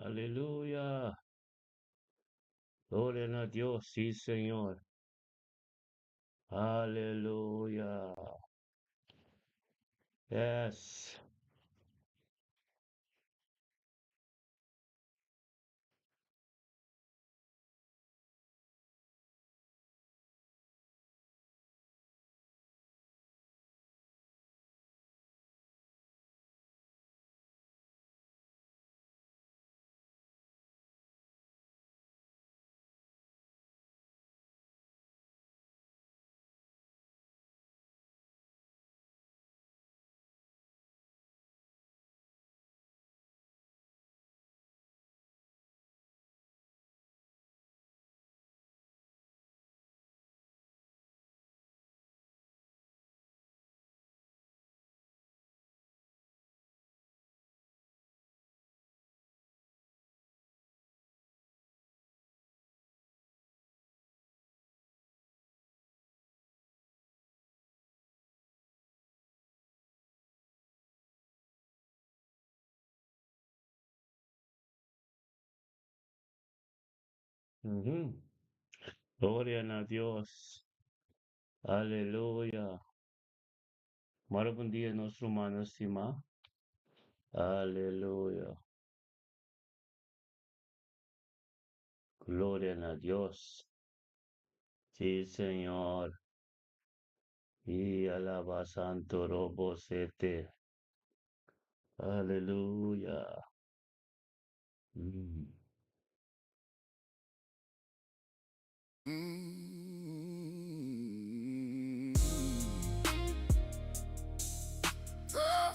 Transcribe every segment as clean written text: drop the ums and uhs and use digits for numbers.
Aleluya. Gloria na Dios, sí Señor. Aleluya. Yes. Ujú. Gloria na Dios. Aleluya. Mara bon dia, nos rumannan stimá. Aleluya. Gloria na Dios. Sí, Señor. Y alaba Santo Robo Sete. Aleluya.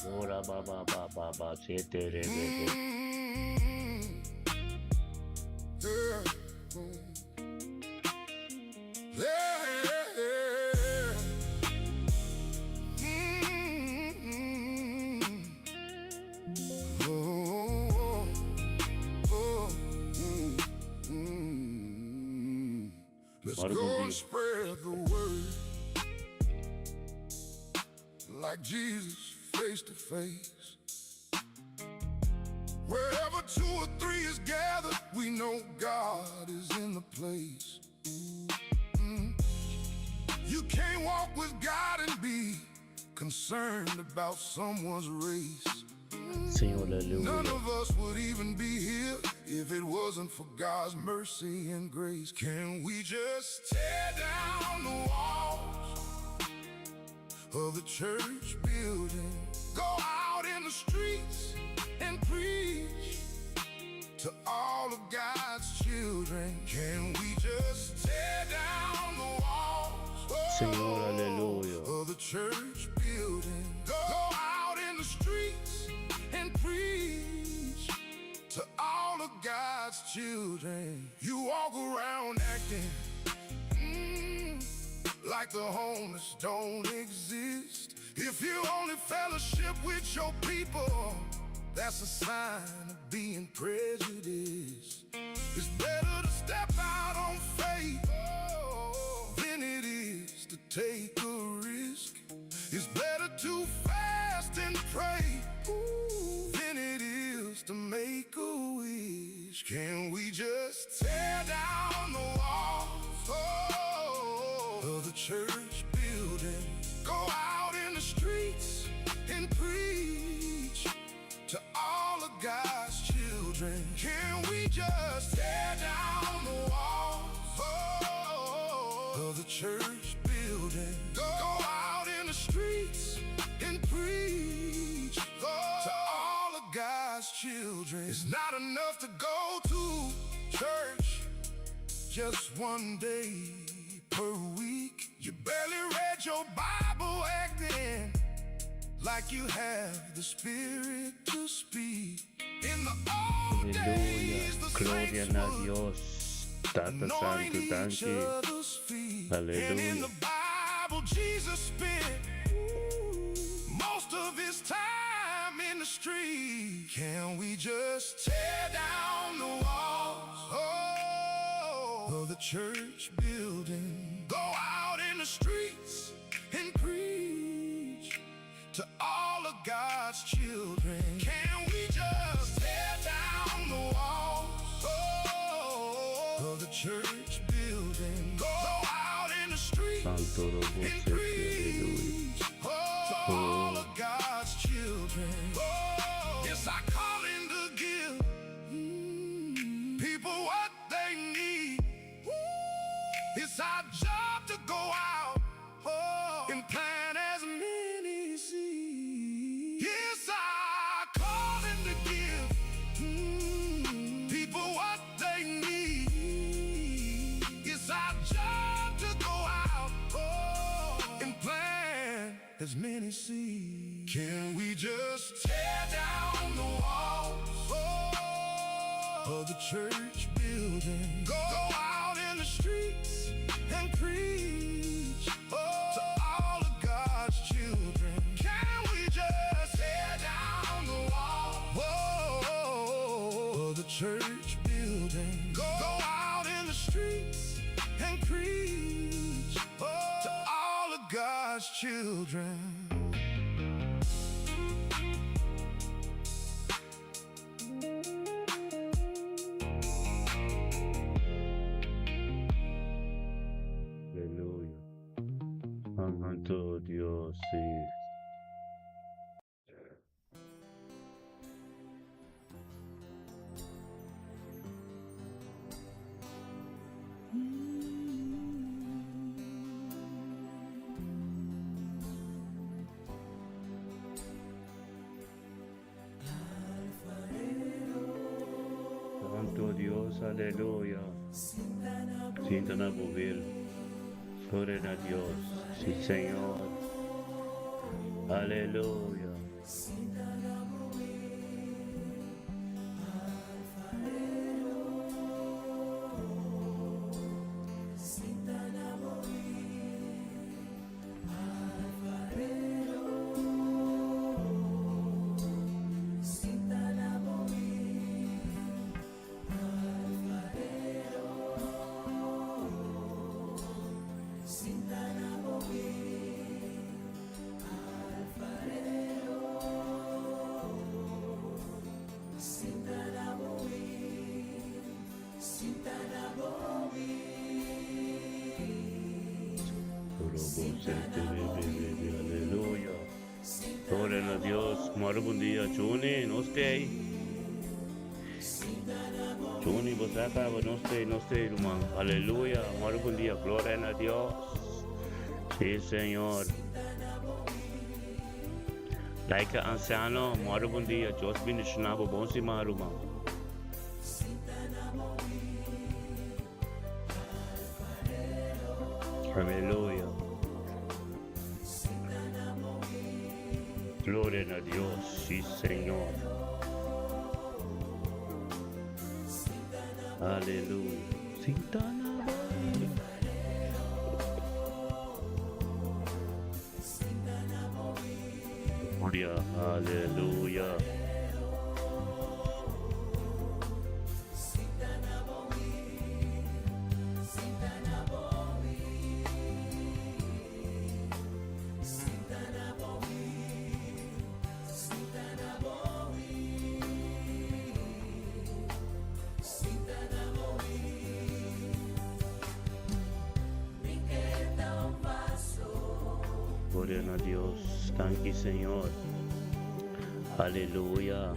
Ora ba ba ba ba ba sete re re re. Let's Mara go bon and dia. spread the word like Jesus face to face. Wherever two or three is gathered, we know God is in the place. Mm. You can't walk with God and be concerned about someone's race. Señor, None aleluya. of us would even be here if it wasn't for God's mercy and grace. Can we just tear down the walls of the church building? Go out in the streets and preach to all of God's children. Can we just tear down the walls Señor, aleluya. of the church building? Go out in the streets and preach to all of God's children. You walk around acting like the homeless don't exist. If you only fellowship with your people, that's a sign of being prejudiced. It's better to step out on faith than it is to take a risk. It's better to fast and pray than it is to make a wish. Can we just tear down the walls of the church building? Go out in the streets and preach to all of God's children. Can we just tear down the walls of the church building? Go out in the streets and preach to all of God's children. It's not enough to go to church just one day per week. You barely read your Bible acting like you have the spirit to speak. In the old Aleluya. days, the Gloria saints na would Dios. Tata anoint Santo, each danki. other's feet. And in Aleluya. the Bible, Jesus spent most of his time in the street. Can we just tear down the walls of the church building? Go out in the streets and preach to all of God's children. Can we just tear down the walls? Toro and bosete, aleluya. preach to all Oh, of God's children. It's our calling to give people what they need. It's our job to go out and plant as many seeds. It's our calling to give people what they need. It's our job to go out and plant as many seeds. Can we just tear down the walls of the church building? Go out in the streets and preach to all of God's children. Can we just tear down the wall of the church building? Go out in the streets and preach to all of God's children. Aleluya. Santo Dios, sí. Santo Dios, aleluya. Sinta na bo wiel. Gloria na Dios. Sí, Señor. Aleluya. Aleluya. Gloria na Dios. Moro bon dia, Juni. Nos tei. Juni, bo sa caba. Nos tei, nos tei, ruman. Aleluya. Moro bon dia. Gloria na Dios. Sí, Señor. Laika anciano, moro bon dia. Dios bendiciona bo bon siman, ruman. Aleluya. Gloria na Dios. Sí, Señor. Aleluya. Sinta na bo wiel. Gloria. Aleluya. Gloria na Dios. Danki, Señor. Aleluya.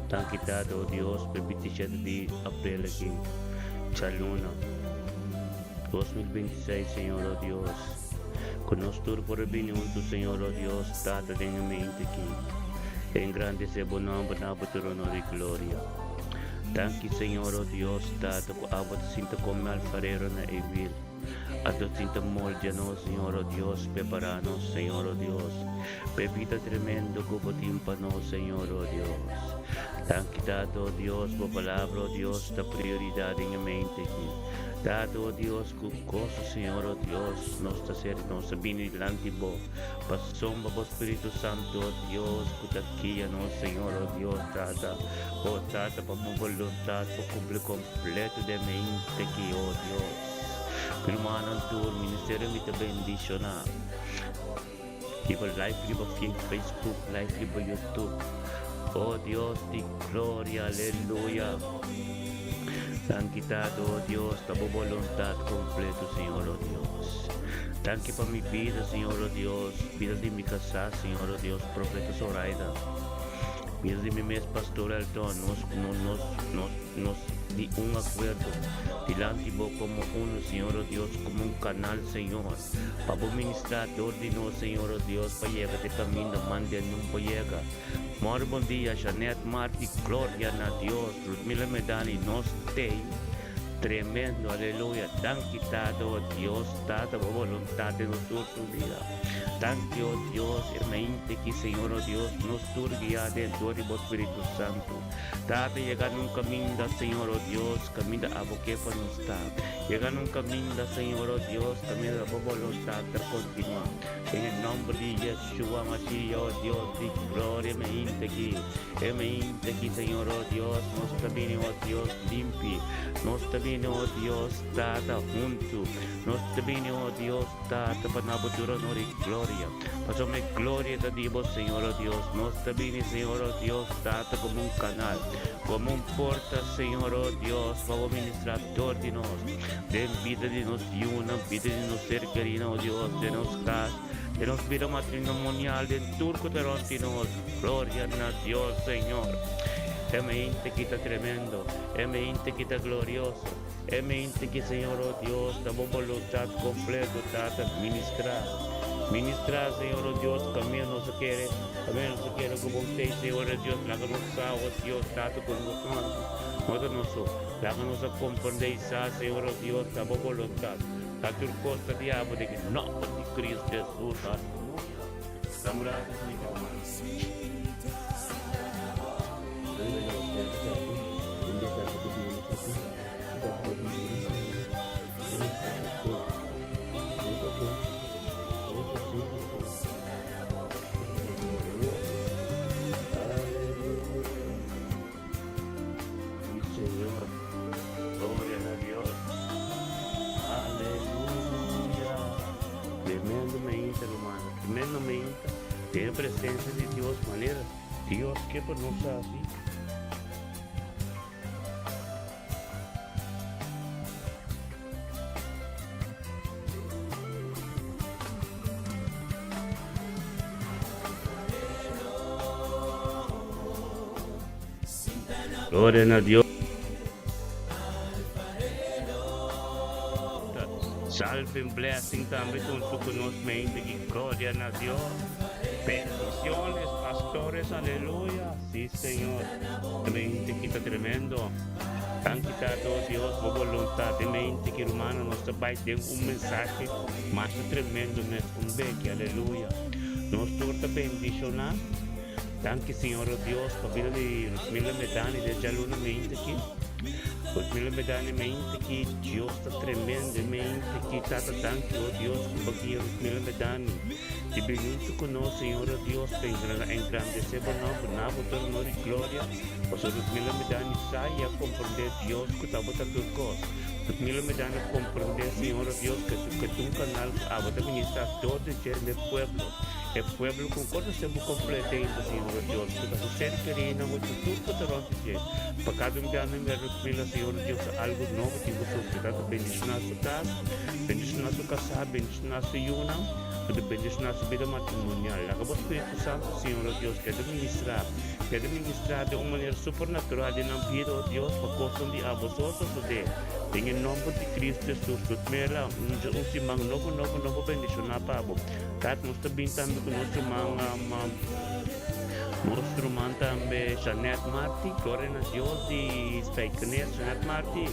Danki Tata, oh Dios, pa 27 di april aki. Djaluna. 2026, Señor, oh Dios. Ku nos tur por a bini huntu, Señor, oh Dios, Tata, den e mente aki. Engrandesé bo nòmber na bo tur honor i gloria. Danki, Señor, oh Dios, Tata, ku abo ta sinta kome alfarero na e wil. Anto sinta moldia nos, Señor, oh Dios, prepará nos, Señor, oh Dios, p'e bida tremendo ku bo tin pa nos, Señor, oh Dios. Danki, Tata, oh Dios, bo Palabra, oh Dios, ta prioridat den e mente aki. Tata, oh Dios, ku goso, Señor, oh Dios, nos ta ser, nos ta bini dilanti bo, pasobra bo Spiritu Santu, oh Dios, ku ta guia nos, Señor, oh Dios, Tata, oh Tata, pa bo boluntat por kumpli kompleto den e mente aki, oh Dios. Mi rumannan tur, ministerio mi ta bendiciona. Riba live riba Facebook, live riba YouTube. Oh Dios di gloria, aleluya. Danki Tata, oh Dios, ta bo voluntad completo, Señor, oh Dios. Danki pa mi bida, Señor, oh Dios, bida di mi kasá, Señor, oh Dios, Profeta Zoraida, bida di mi mes, Pastor Elton, nos, nos, nos, nos di un akuerdo dilanti Bo komo uno, Señor, oh Dios, komo un kanal, Señor, pa Bo ministrá dor di nos, Señor, oh Dios, pa yega te kaminda mande nun por yega. Mòri bon dia, Jeanette Marti, gloria na Dios, Ludmila Medani, nos tei. Tremendo, aleluya. Danki Tata, oh Dios, Tata, bo voluntad den nos tur su bida. Danki, oh Dios, e mente ki Señor, oh Dios, nos tur guia den dor di bo Spiritu Santu. Tata, yega na un caminda, Señor, oh Dios, caminda abo ke pa nos ta. Yega na un caminda, Señor, oh Dios, caminda bo voluntad ta continua. Den e nomber di Yeshua Mashiach, oh Dios di gloria, mente ki. E mente ki, Señor, oh Dios, nos ta bini, oh Dios, limpi. Nos ta bini, oh Dios, Tata, huntu. Nos ta bini, oh Dios, Tata, pa na bo tur honor i gloria. Pasobra e gloria ta di bo, Señor, oh Dios. Nos ta bini, Señor, oh Dios, Tata, komo un kanal, komo un porta, Señor, oh Dios, pa bo ministrá dor di nos, den bida di nos yunan, bida di nos ser kerinan, oh Dios, den nos kas. Den nos bida matrimonial, den tur ku ta rònt di nos. Gloria na Dios, Señor. E mente ki ta tremendo, e mente ki ta glorioso, e mente ki, Señor, oh Dios, ta bo boluntat kompleto, Tata, ministrá. Ministrá, Señor, oh Dios, kaminda nos a kere, kaminda nos a kere ku bo tei, Señor, oh Dios, laga nos sa, oh Dios, Tata, ku nos no ta nos so. Laga nos a komprendé i sa, Señor, oh Dios, ta bo boluntat. Ta tur kos ta diablo den e nomber di Cristo Jesus. Aleluya. Dam gracias mi hermano. Mi Señor. Gloria na Dios. Aleluya. Tremendo meinta, hermano. Tremendo meinta. Den presencia di Dios, manera Dios ke pa nos hasi. Gloria na Dios. Salve blessing tambe junto cu nos mente y gloria na Dios. Bendiciones, pastores, aleluya. Sí, Señor. Mente kita tremendo. Tan quitado, Dios, bo voluntad de mente que hermano nos ta bai den un mensaje mas tremendo mes un beki, aleluya. Nos tur ta bendiciona. Danki Señor o Dios pa bida di Rosmila Medani den djaluna mente aki. Rosmila Medani mente aki Dios ta tremendo e mente aki Tata danki o Dios ku bo guia Rosmila Medani di bin huntu ku nos Señor o Dios pa engrandece bo nomber na bo tur honor y gloria pasobra Rosmila Medani sa y a comprende Dios ku ta bo ta tur kos. Rosmila Medani a comprende Señor o Dios ku ta un canal ku abo ta ministra dor di dje den pueblo. E pueblo ku konosé bo kompleto ainda, Señor Dios, ku ta bo ser kerí nan ku tur ku ta rònt di dje. Pa kada un biaha nan mira Rutmila, Señor Dios, algu nobo tin ku sufri. Tata, bendishoná su kas, bendishoná su kasá, bendishoná su yunan, ku ta bendishoná su bida matrimonial. Laga bo Spiritu Santu, Señor Dios, keda ministrá, keda ministrá den un manera supernatural den nan bida, o Dios, pa kosnan di abo so sosodé. Den e nòmber di Cristo Jesus, Rutmila, un siman nobo, nobo, nobo bendishoná pa bo. Kat nos ta bin tambe ku nos ruman nos ruman tambe Jeanette Marti gloria na Dios di Spijkenis Jeanette Marti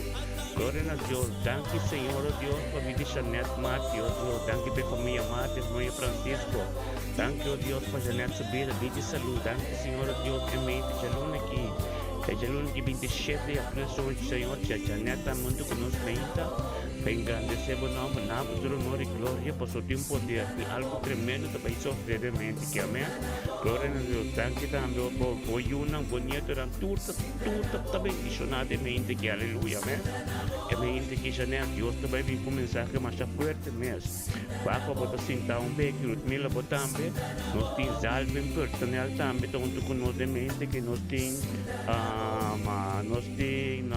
gloria na Dios danki Señor oh Dios pa bida di Jeanette Marti oh Dios danki pa e famia Marti famia Francisco danki oh Dios pa Jeanette su bida bida di salud danki Señor oh Dios e mente djaluna aki e djaluna aki 27 di april Señor Jeanette tambe huntu ku nos meinta. Pa engrandesé bo nòmber, na bo tur honor i gloria, pasobra tin un poder, tin algu tremendo ta bai sosodé den mente ki. Amèn. Gloria na Dios. Danki tambe pa bo yunan, bo nietonan, tur ta, tur ta, ta bendishoná den mente ki. Aleluya. Amèn. E mente ki, Jeanette, Dios ta bai bin ku un mensahe masha fuerte mes. Wak pa bo ta sintá un beki, Rutmila, bo tambe. Nos tin Zalvin Personel tambe ta huntu ku nos den mente ki. Nos tin, nos tin.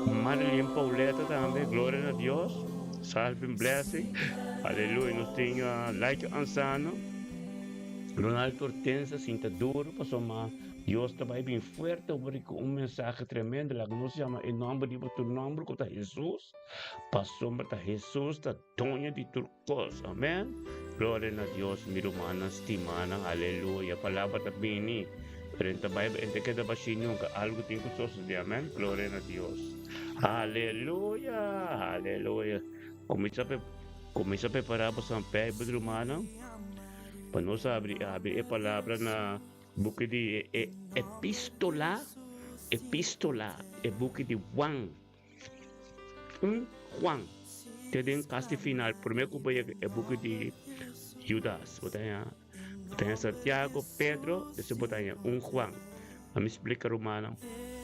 Marilyn Pauletta tambe, gloria na Dios. Salvin Blessing. Aleluya. Nos tin Like Ansano. Ronald Hortensa sinta duro pasobra Dios ta bai bin fuerte over ku un mensahe tremendo. Laga nos yama e nomber di tur nomber ku ta Jesus. Pasobra ta Jesus ta doño di tur kos. Amen. Gloria na Dios, mi rumannan stimanan. Aleluya. Palabra ta bini. Pero en ta bai, en ta keda bashí nunka. Algu tin ku sosodé. Amen. Gloria na Dios. Aleluya. Aleluya. Kuminsá pe, kuminsá prepará bo San Bijbel, rumannan. Pa nos abri, abri e palabra na buki di e epístola, epístola, e buki di Juan. Un Juan te den casi final prome cu bo yega e buki di Judas bo ta haña bo ta haña Santiago, Pedro despues bo ta haña un Juan. A mi splica rumannan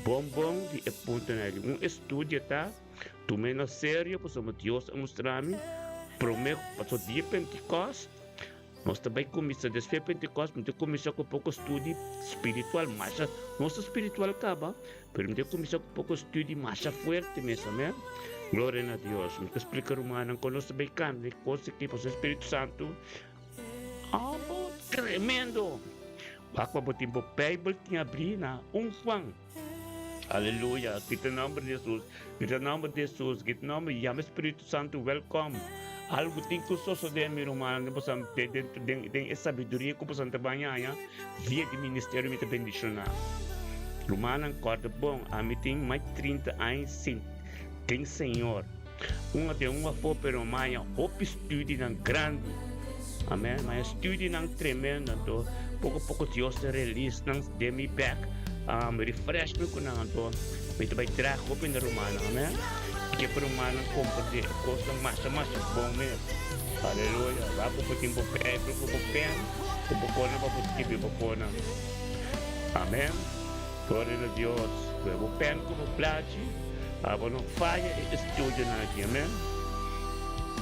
bon bon di e puntonan aki. Un estudio ta tum'e na serio pasobra Dios a mustra mi prome cu paso dia Pentecost. Nos ta bai kuminsá despues di Pentekòst, mi ta kuminsá ku poko studi spiritual masha. Nos ta spiritual kaba, pero mi ta kuminsá ku poko studi masha fuerte mes, amèn. Gloria na Dios. Mi ta splika rumannan kon nos ta bai kambia e kos aki pasobra e Spiritu Santu amo tremendo. Wak pa bo tin bo Beibel tin abrí na un Juan. Aleluya, grita nomber di Jesus, grita nomber di Jesus, grita nomber, yama Spiritu Santu, welcome. Algu tin ku sosode mi rumannan, den bosan, den, den, den, den e sabiduria ku bosan ta baña haña via di ministerio mi ta bendishoná. Rumannan, kòrda bon, ami tin mas 30 aña sin den Señor. Un aden, un afó, pero mi haña hopi studinan grandi. Amen, mi haña studinan tremendo, anto poko poko Dios ta release nan den mi bek, refresh mi ku nan, anto mi ta bai traha hopi na rumannan, amen. Mi ke pa rumannan komprende e kosnan masha masha bon mes. Aleluya, wak ku bo tin bo Bijbel ku bo pen, ku bo konan pa bo skibi bo konan. Amen. Gloria na Dios. Ku e bo pen ku bo plachi, abo no faya e estudionan aki. Amen.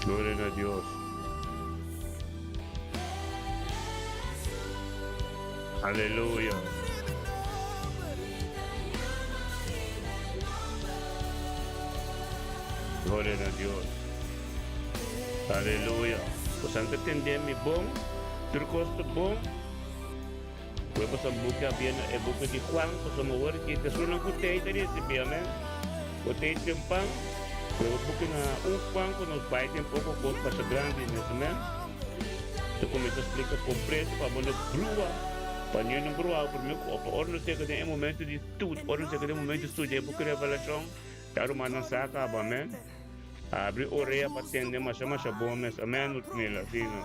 Gloria na Dios. Aleluya. Gloria na Dios. Aleluya. Bosan ta tende mi bon? Tur kos ta bon? Koe boso buki a bira na e buki di Juan, pasobra awor ki esunnan ku tei ta risibí, amèn. Bo tei den pan, koe bo buki na un Juan ku nos bai den poko kos masha grandi nes, amèn. Ta kuminsá splika kompleto pa bo no brua, pa niun no brua promé ku pa ora nos yega den e momento di studio, ora nos yega den e momento di studia e buki Revelashon, ta rumannan sa kaba, amèn. Abri orea pa tende masha masha bon mes, amèn, Ludmila, si no.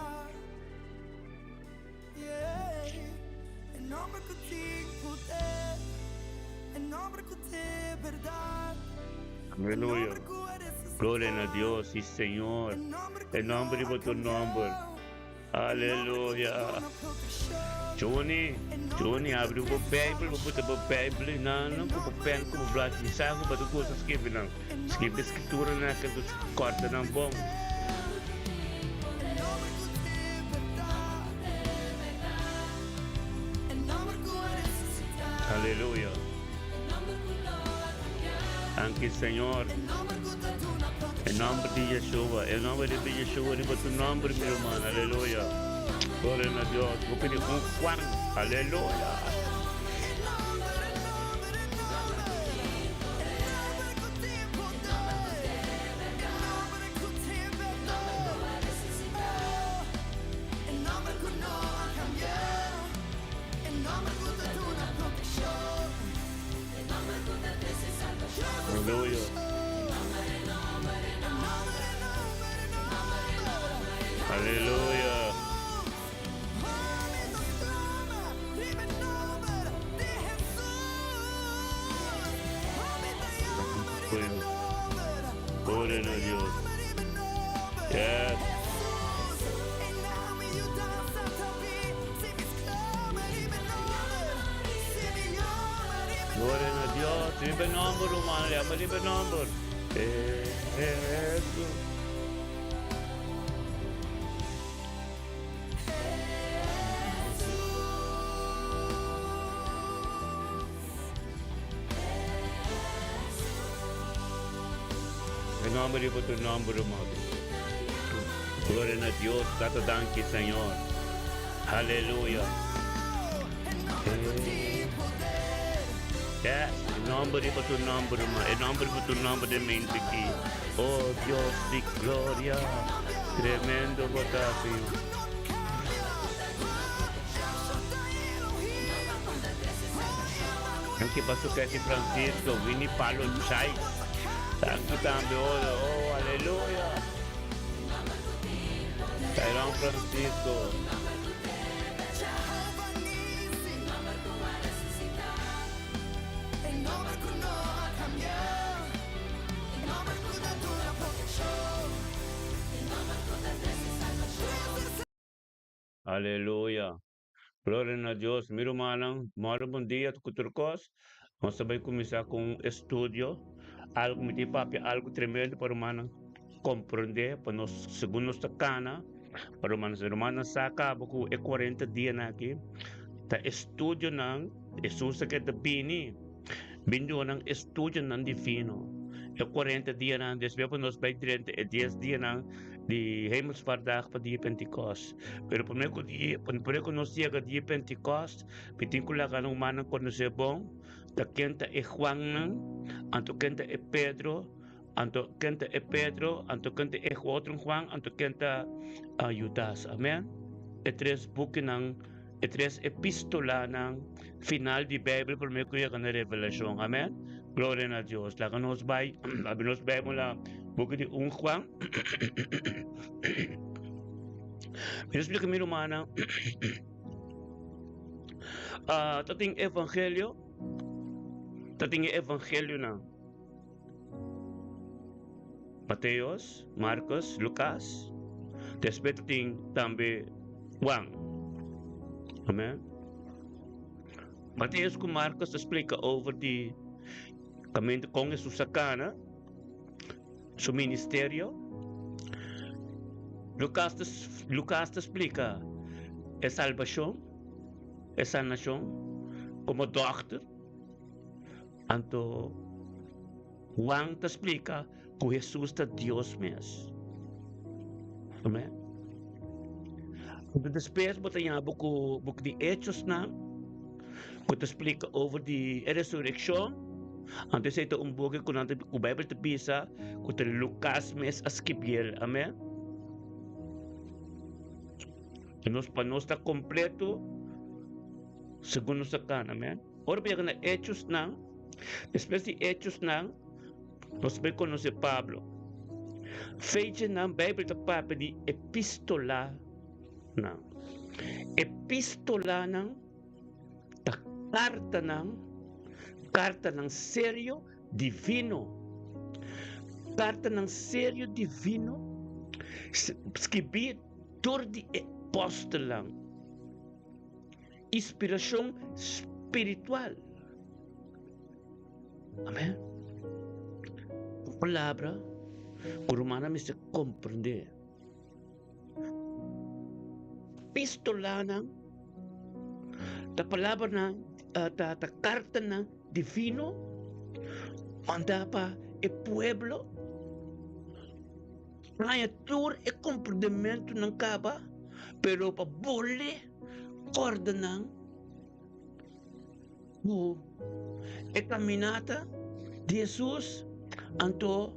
Aleluya. Gloria na Dios, si Señor. E nomber di bo tur nomber. Aleluya. Johnny, Johnny, abri bo Bijbel, bo puta bo Bijbel nan, ku bo pen, ku bo blad, mi sa ku bo ta gusta skirbi nan. Skirbi skritura nan, ke korta nan bon. Aleluya. Danki Señor. E nomber di Yeshua, e nomber di Yeshua riba tu nomber, mi ruman. Aleluya. Gloria na Dios. Bo pidi un Juan. Aleluya. Aleluya. Aleluya. Gloria na Dios. Yes. Gloria na Dios. Riba nomber, ruman. Llama riba nomber. Jesus. E nomber riba tur nomber, ruman. Gloria na Dios, Tata danki Señor. Aleluya. Yes, e nomber riba tur nomber, ruman. E nomber riba tur nomber den mente aki. Oh Dios di gloria. Tremendo bo ta, Señor. Danki Pastor Ketty Francisco, Winnie Palo Chais. Danki tambe, oh, oh, aleluya. Tyrone Francisco. Aleluya. Gloria na Dios. Mi rumannan, mòrgen bon dia ku tur kos. Nos ta bai kuminsá ku un estudio. Algu mi tin papia algu tremendo pa rumannan komprondé, pa nos segun nos ta kana, pa rumannan sa. Rumannan sa kaba ku e kuarenta dianan aki ta estudionan Hesus ta keda bini, bin duna nan estudionan divino. E kuarenta dianan despues ku nos bai drenta e dies dianan di Hemelsvaartdag pa dia Pentekost. Pero promé ku dia, promé ku nos yega dia Pentekost, mi tin ku laga nan rumannan konosé bon ta ken ta e Juannan, anto ken ta e Pedro, anto ken ta e Pedro, anto ken ta e otro Juan, anto ken ta Judas. Amen. E tres bukinan, e tres epistolanan final di Bijbel promé ku yega na Revelashon. Amen. Gloria na Dios. Laga nos bai, abri nos Bijbel na buki di 1 Juan. Mi ta splika mi rumannan, ta tin evangelio, ta tin e evangelionan. Mateos, Marcos, Lucas, despues ta tin tambe Juan. Amen. Mateus ku Marcos ta splika over di kaminda kon Hesus a kana, su ministerio. Lucas ta, Lucas ta splika e salbashon, e sanashon, komo dòkter. Anto Juan ta splika ku Hesus ta Dios mes. Amen. Anto despues bo ta yaña bo ku buk di Hechosnan ku ta splika over di e resurekshon. Anto esei ta un buki ku nan ta ku Beibel ta bisa ku ta Lukas mes a skibiel. Amen. Nos pa nos ta kompleto segun nos ta kana. Amen. Ora bo yega na Hechosnan, despues di Hechosnan, nos bai konosé Pablo. Fechanan Beibel ta papia di epistolanan. Epistolanan ta kartanan, kartanan serio divino. Kartanan serio divino skibí dor di e apòstelnan. Inspirashon spiritual. Amen. Un palabra ku rumannan mester komprendé. Pistolanan ta palabranan, ta ta kartanan divino mandá pa e pueblo. Haña tur e komprendementunan kaba, pero pa bolé kòrda nan ku e kaminata di Hesus, anto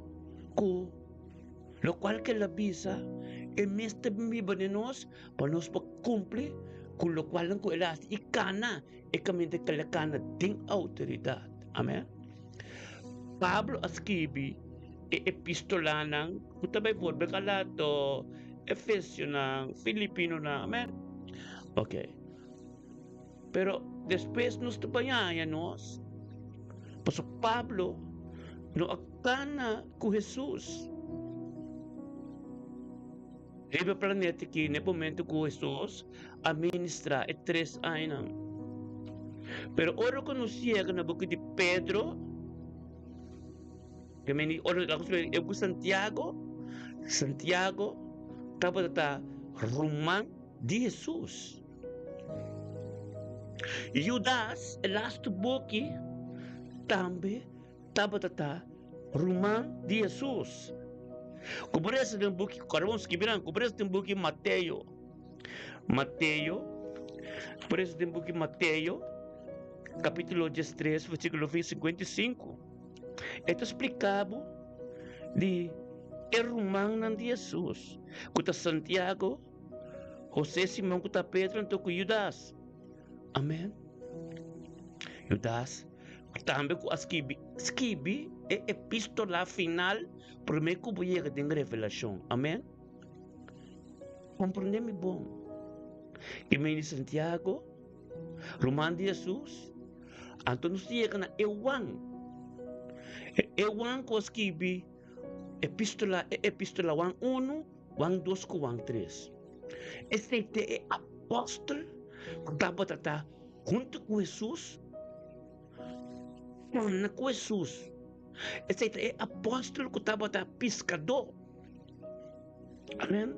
ku lokual ku el a bisa e mes ta biba den nos pa nos por kumpli ku lokualnan ku el a hasi i kana e kaminda ku el a kana den outoridat. Amen. Pablo a skibi e epistolanan ku ta bai for Galato, Efesionan, Filipinonan, amen. Ok. Pero despues nos ta bai haña nos, pasobra Pablo no a kana ku Hesus riba e planeta aki na e momento ku Hesus a ministra e tres añanan. Pero ora ku nos yega na buki di Pedro, Ke meni ora la cosa e ku Santiago, Santiago tabata ta ruman di Hesus. Judas, e lastu boki, tambe tabata ta ruman di Hesus. Ku bo resa den buki, kòrda bon skibi nan, ku bo resa den buki Mateo, Mateo, ku bo resa den buki Mateo, kapítulo diestres, versíkulo 55, e ta splika bo di e rumannan di Hesus, ku ta Santiago, José, Simon ku ta Pedro, anto ku Judas. Amen. Judas tambe ku a skibi skibi e epístola final promé ku bo yega den Revelashon. Amen. Komprondé mi bon. I meni Santiago, ruman di Hesus, anto nos ta yega na e Juan. E Juan ku a skibi epístola e epístola Juan unu, Juan dos ku Juan tres. Esei ta e apòstel ku tabata ta huntu ku Hesus, kana ku Hesus. Esei ta e apòstel ku tabata piskadó. Amen.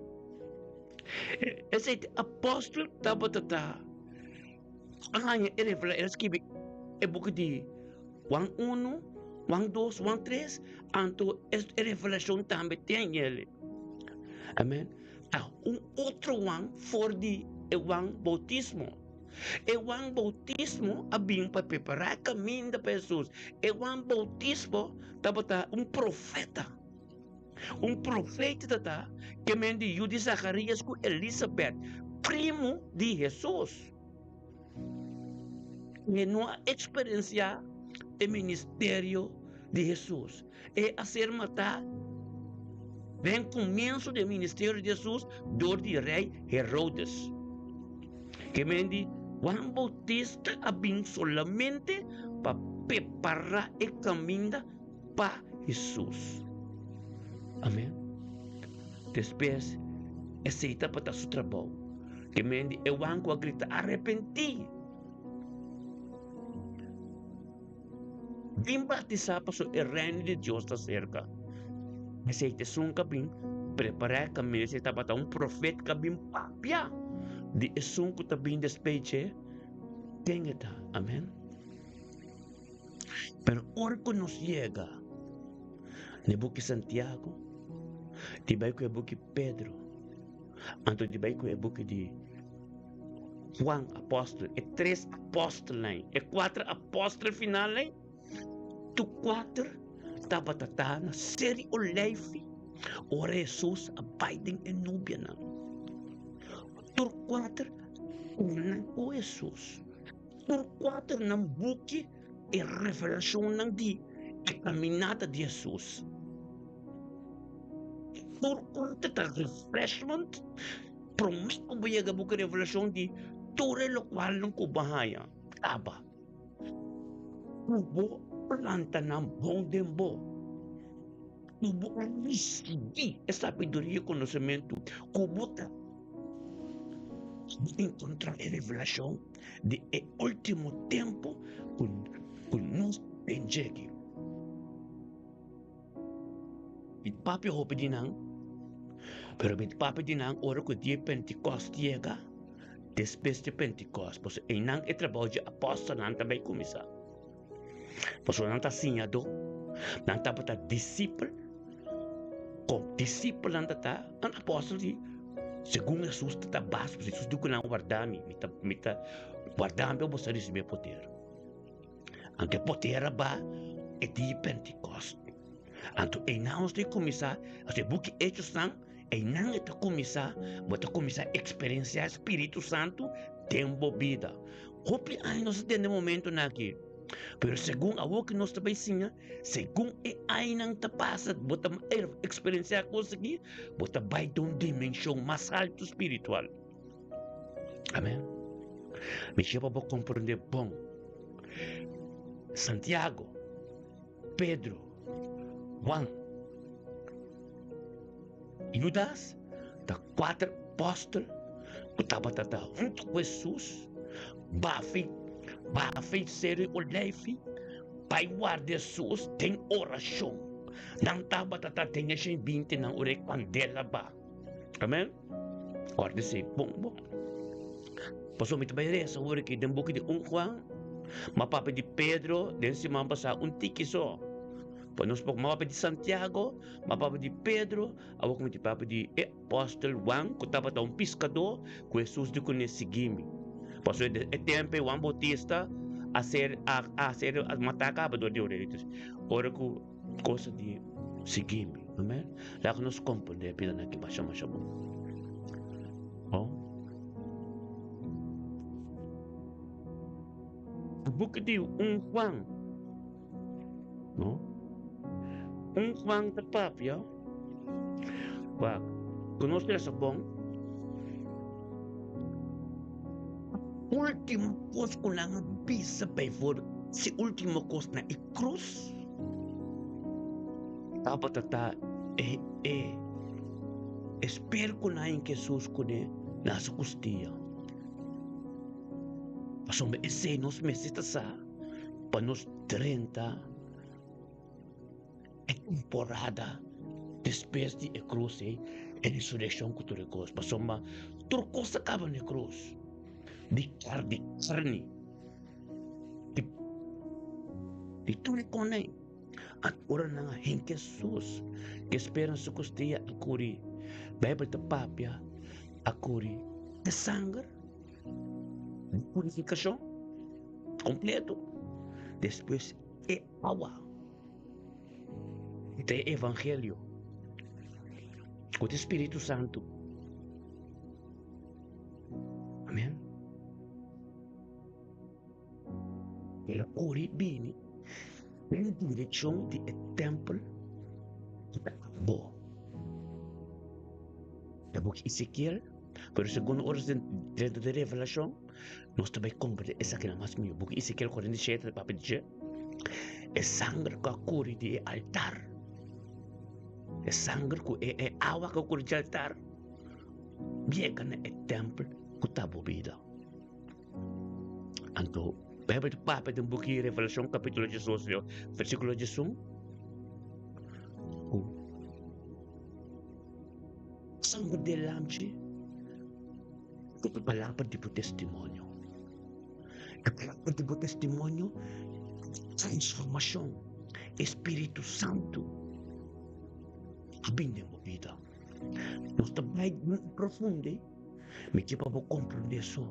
Esei ta e apòstel ku tabata ta haña e revelashon. El a skibi e buki di Juan unu, Juan dos, Juan tres, anto e revelashon tambe ten el. Amen. Ta un otro Juan for di e Juan Boutismo. E Juan Boutismo a bin pa prepará e kaminda pa Hesus. E Juan Boutismo tabata un profeta. Un profeta ta ta ke men di yu di Zacharias ku Elisabet, primu di Hesus. E no a eksperensiá e ministerio di Hesus. E a ser matá den komienso di e ministerio di Hesus dor di rei Herodes. Ke men di Juan Boutista a bin solamente pa prepará e kaminda pa Hesus. Amen. Despues, esei tabata su trabou. Ke men di e Juan ku a grita, Arepentí! Bin batisá pasobra e Reino di Dios ta serka. Esei ta esun ku a bin prepará e kaminda. Esei tabata un profeta ku a bin papia di esun ku ta bin despues dje, ken e ta. Amen. Pero ora ku nos yega na e buki Santiago, di bai ku e buki Pedro, anto di bai ku e buki di Juan apòstel, e tres apòstelnan, e kuater apòstel finalnan, tur kuater tabata ta na Seri Oleifi ora Hesus a bai den e nubianan. Tur kuater nan ku Hesus. Tur kuater nan buki e revelashonnan di e kaminata di Hesus. Tur kuater ta refreshment Promé ku bo yega bo ku revelashon di tur e lokualnan ku bo haña kaba, ku bo planta nan bon den bo, ku bo a risibí e sabiduria i konosementu, ku bo ta enkontrá e revelashon di e último tempu ku nos den djegi. Mi papia hopi di nan, pero mi papia di nan ora ku dia Pentikòst yega, despues di Pentikòst, pasobra einan e trabou dje apòstelnan ta bai kuminsá. Pasobra nan ta siñadó, nan tabata disipel, kon disipelnan ta ta, nan apòstel di segun Hesus ta ta bas, pasobra Hesus di ku nan, Warda mi, mi ta mi ta warda mi pa boso risibí e poder. Anto e poder a ba e dia di Pentekost. Anto einan nos ta kuminsá, as e buki Hechosnan, einan e ta kuminsá, bo ta kuminsá eksperensiá e Spiritu Santu den bo bida. Hopi aña nos a tende momentonan aki, pero segun awor ku nos ta bai siña, segun e añanan ta pasa, bo ta eksperensiá kos aki, bo ta bai den un dimenshon mas altu spiritual. Amen. Mi kier pa bo komprendé bon. Santiago, Pedro, Juan, Judas ta kuater apòstel ku tabata ta huntu ku Hesus, bafi, bafi Seru Oleifi, bai warda Hesus den orashon. Nan tabata ta den e shen bintinan ora e kandela ba. Amen. Ora si bon bon. Pasobra mi ta bai resa ora aki den buki di un Juan, ma papia di Pedro den siman pasá un tiki so. Pa nos por m'a papia di Santiago, m'a papia di Pedro, awor ku mi ta papia di e apòstel Juan ku tabata un piskadó ku Hesus di kuné sigui mi. Pasobra e tempu ei Juan Boutista a ser a a ser matá kaba dor di Herodes ora ku kosa di sigui mi. Amen. Laga nos komprendé e pidanan aki masha masha bon. Bon. Buki di un Juan. No? Un Juan ta papia. Wak, ku nos lesa bon, último kos ku nan a bisa bijvoorbeeld, si último kos na e krus, tabata ta e e e sper ku nan a Jesus kuné na su kustia. Pasobra esei nos mester ta sa. Pa nos drenta e temporada despues di e krus ei, e resurekshon ku tur e kos. Pasobra tur kos ta kaba na e krus, di kar di karni, di di tur e kon ei. Anto ora nan a hinka Hesus ku e spera na su kustia a kuri, Beibel ta papia a kuri e sanger. Di purifikashon kompleto. Despues e awa ta e evangelio ku ta e Spiritu Santu. Amen. El a kore bini den direkshon di e tèmpel ku ta abo. E buki Ezekiel, pero segun ora drenta den Revelashon, nos ta bai komprendé esakinan mas mihó. Buki Ezekiel 47 ta papia di dje, e sanger ku a kore di e altar, e sanger ku e awa ku a kore di e altar, yega na e tèmpel ku ta bo bida. Anto, Bijbel ta papia den buki Revelashon kapítulo diesdos, versíkulo diesun, ku sanger di e lamchi ta e palabra di bo testimonio. E palabra di bo testimonio ta transformashon. E Spiritu Santu a bini den bo bida. Nos ta bai profundo. Mi ke pa bo komprendé so.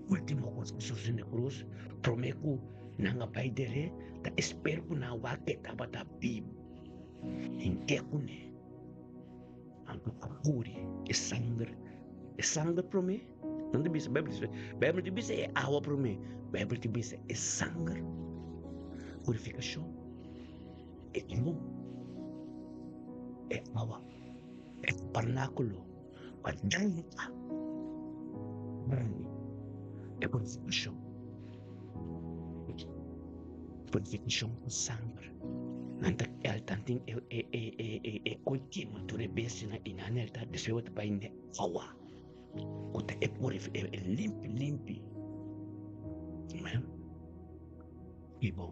Último kos ku Hesus na krus, promé ku nan a bai der'é, ta esper ku nan wak e tabata bibu. Hink'é kuné. Anto a kuri e sanger, e sanger promé, nan ta bisa, Beibel ta bisa, Beibel ta bisa e awa promé, Beibel ta bisa e sanger, purifikashon, e limon, e awa. E tabernákulo pa drenta den e purifikashon. Purifikashon ku sanger. Nan ta el tantin e e e e e e koi kima tur e bestianan i nan el ta despues bo ta bai n'e awa ku ta e purifi e limpi limpi. Amen. I bo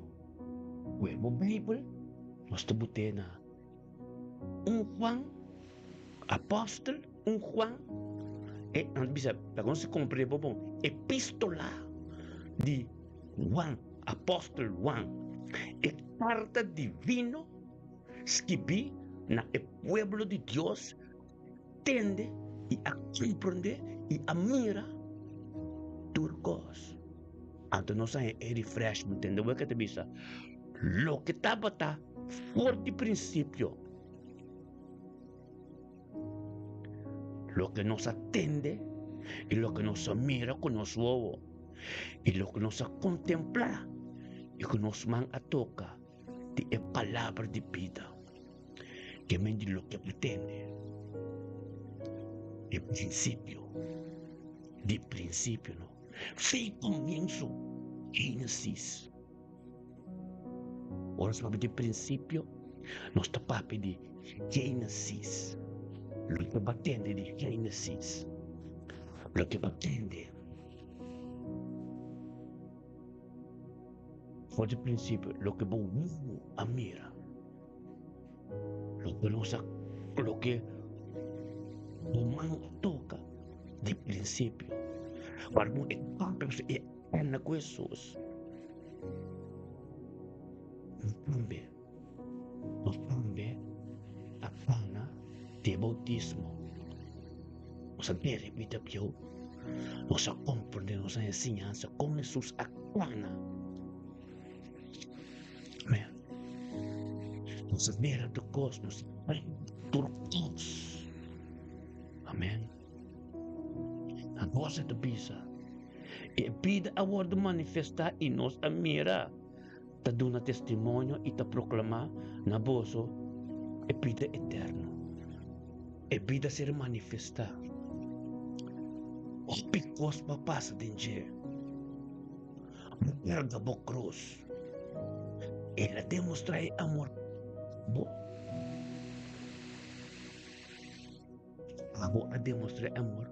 ku e bo Beibel nos ta bot'é na. Un Juan, apòstel, un Juan, e nan ta bisa, pa nos komprendé bon bon, epístola di Juan, apòstel Juan, e karta divino skibí na e pueblo di Dios tende i a komprendé i a mira tur kos. Anto nos a haña e refreshment, tende wak e ta bisa, loke tabata for di prinsipio, loke nos a tende i loke nos a mira ku nos wowo i loke nos a kontemplá i ku nos man a toka di e palabra di bida. Ke men di loke bo tende di prinsipio, di prinsipio no, fei komienso, Génesis. Ora nos papia di prinsipio, nos ta papia di Génesis. Loke bo a tende di Génesis, loke bo a tende for di prinsipio, loke bo wowo a mira. Loke nos a loke bo man a toka di prinsipio. Ora bo e papia e anda ku Hesus. tambe, nos tambe a kana di e boutismo. Nos a bere bida bieu, nos a komprende nos a enseñansa kon Hesus a kana. Amen. Nos a mira tur kos, nos a tur kos. Amen. Nos ta bisa, e bida a wòrdu manifestá i nos a mira, ta duna testimonio i ta proklamá na boso e bida eterno. E bida a ser manifestá. Hopi kos pa pasa den dje. Bo karga bo krus. El a demostrá e amor bo. Abo a demostrá e amor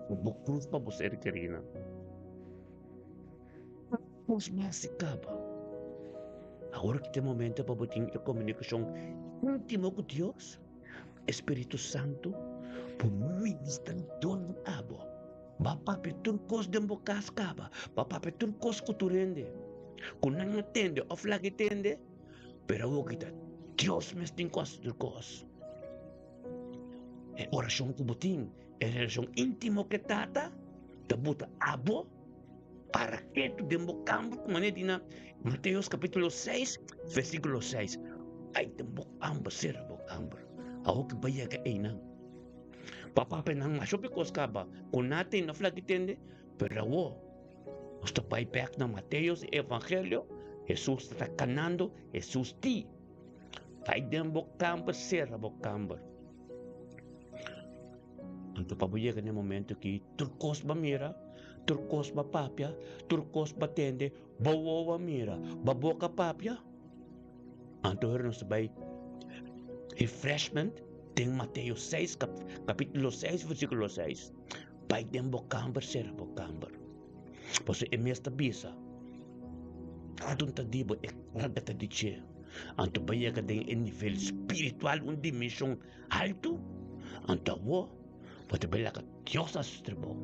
ku bo krus pa bo ser kerinan. Kos mas si kaba. Awor ki ta e momento pa bo tin e komunikashon íntimo ku Dios, e Spiritu Santu, bo ministra dor di abo. Ba papia tur kos den bo kas kaba. Ba papia tur kos ku tur hende. Ku nan a tende òf laga e tende, pero awor ki ta Dios mes tin ku hasi tur kos. E orashon ku bo tin, e relashon íntimo ku e Tata ta buta abo para ketu den bo kamber ku manera di na Mateos kapítulo 6, versíkulo 6. Bai den bo kamber, sera bo kamber. Awor ki bai yega einan. Pa papia nan masha hopi kos kaba ku nan a tende òf laki tende, pero awor nos ta bai bèk na Mateos e evangelio, Hesus ta kanando, Hesus di, Bai den bo kamber, sera bo kamber. Anto pa bo yega na e momento ki tur kos bo a mira, tur kos bo a papia, tur kos bo a tende, bo wowo a mira, bo boka a papia, anto ora nos ta bai refreshment den Mateo 6, kapitulo 6, versíkulo 6. Bai den bo kamber, sera bo kamber. Pasobra e mes ta bisa, Tantu ta di bo, e karga ta di dje. Anto bo yega den e nivel spiritual, un dimenshon haltu, anto awor bo ta bai laga Dios hasi su trabou.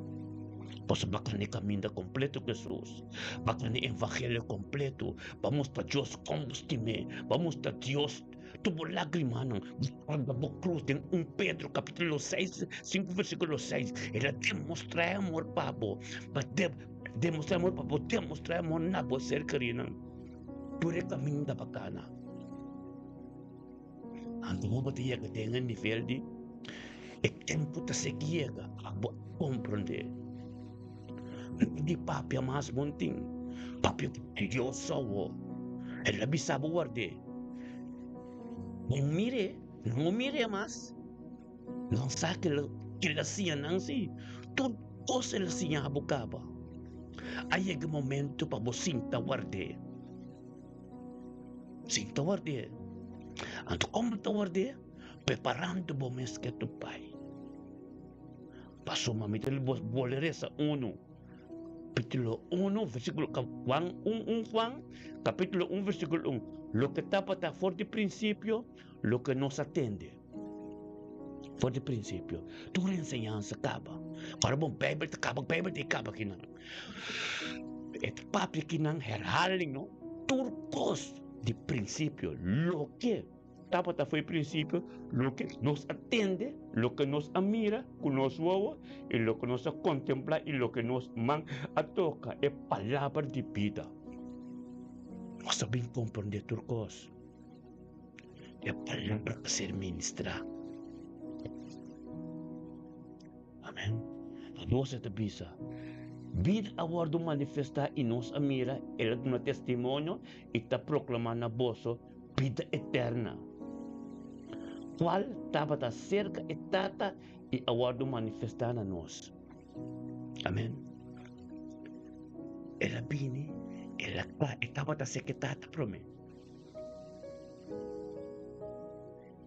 Pasobra bo a kende kaminda kompleto ku Hesus, bo a kende evangelio kompleto, bo a mustra Dios kon bo stim'é, bo a mustra Dios tur bo lágrimanan, bo karga bo krus den un Pedro kapítulo 6, 5 versíkulo 6, el a demostrá e amor pa bo, bo a demostrá e amor pa bo, demostrá e amor na bo ser kerinan, tur e kaminda pa kana. Anto bo ta yega den e nivel di e tempu ta sigui yega pa bo komprondé. No di papia mas bon tin, papia ku Dios awo. El a bisa bo ward'é. Bo mir'é, no mir'é mas. Nan sa ke el a siña nan si. Tur kos el a siña bo kaba. A yega e momento pa bo sinta ward'é. Si ta ward'é. Anto kon bo ta ward'é? Preparando bo mes ke tu bai. Pasobra mi ta bolbe resa unu, kapítulo unu, versíkulo Juan un un Juan, kapítulo un, versíkulo un, Loke tabata for di prinsipio, loke nos a tende for di prinsipio. Tur enseñansa kaba. Ora bo Beibel ta kaba, Beibel ta kaba kinan. E ta papia kinan herhaling no, tur kos di prinsipio, loke tabata for di prinsipio, loke nos a tende, loke nos a mira ku nos wowo, i loke nos a kontemplá, i loke nos man a toka, e palabra di bida. Nos ta bin komprondé tur kos. E palabra a ser ministrá. Amen. Nos ta bisa, Bida a wòrdu manifestá i nos a mira, el a duna testimonio i ta proklamá na boso bida eterna, kual tabata serka e Tata i a wòrdu manifestá na nos. Amen. El a bini, el a kla, e tabata serka e Tata promé.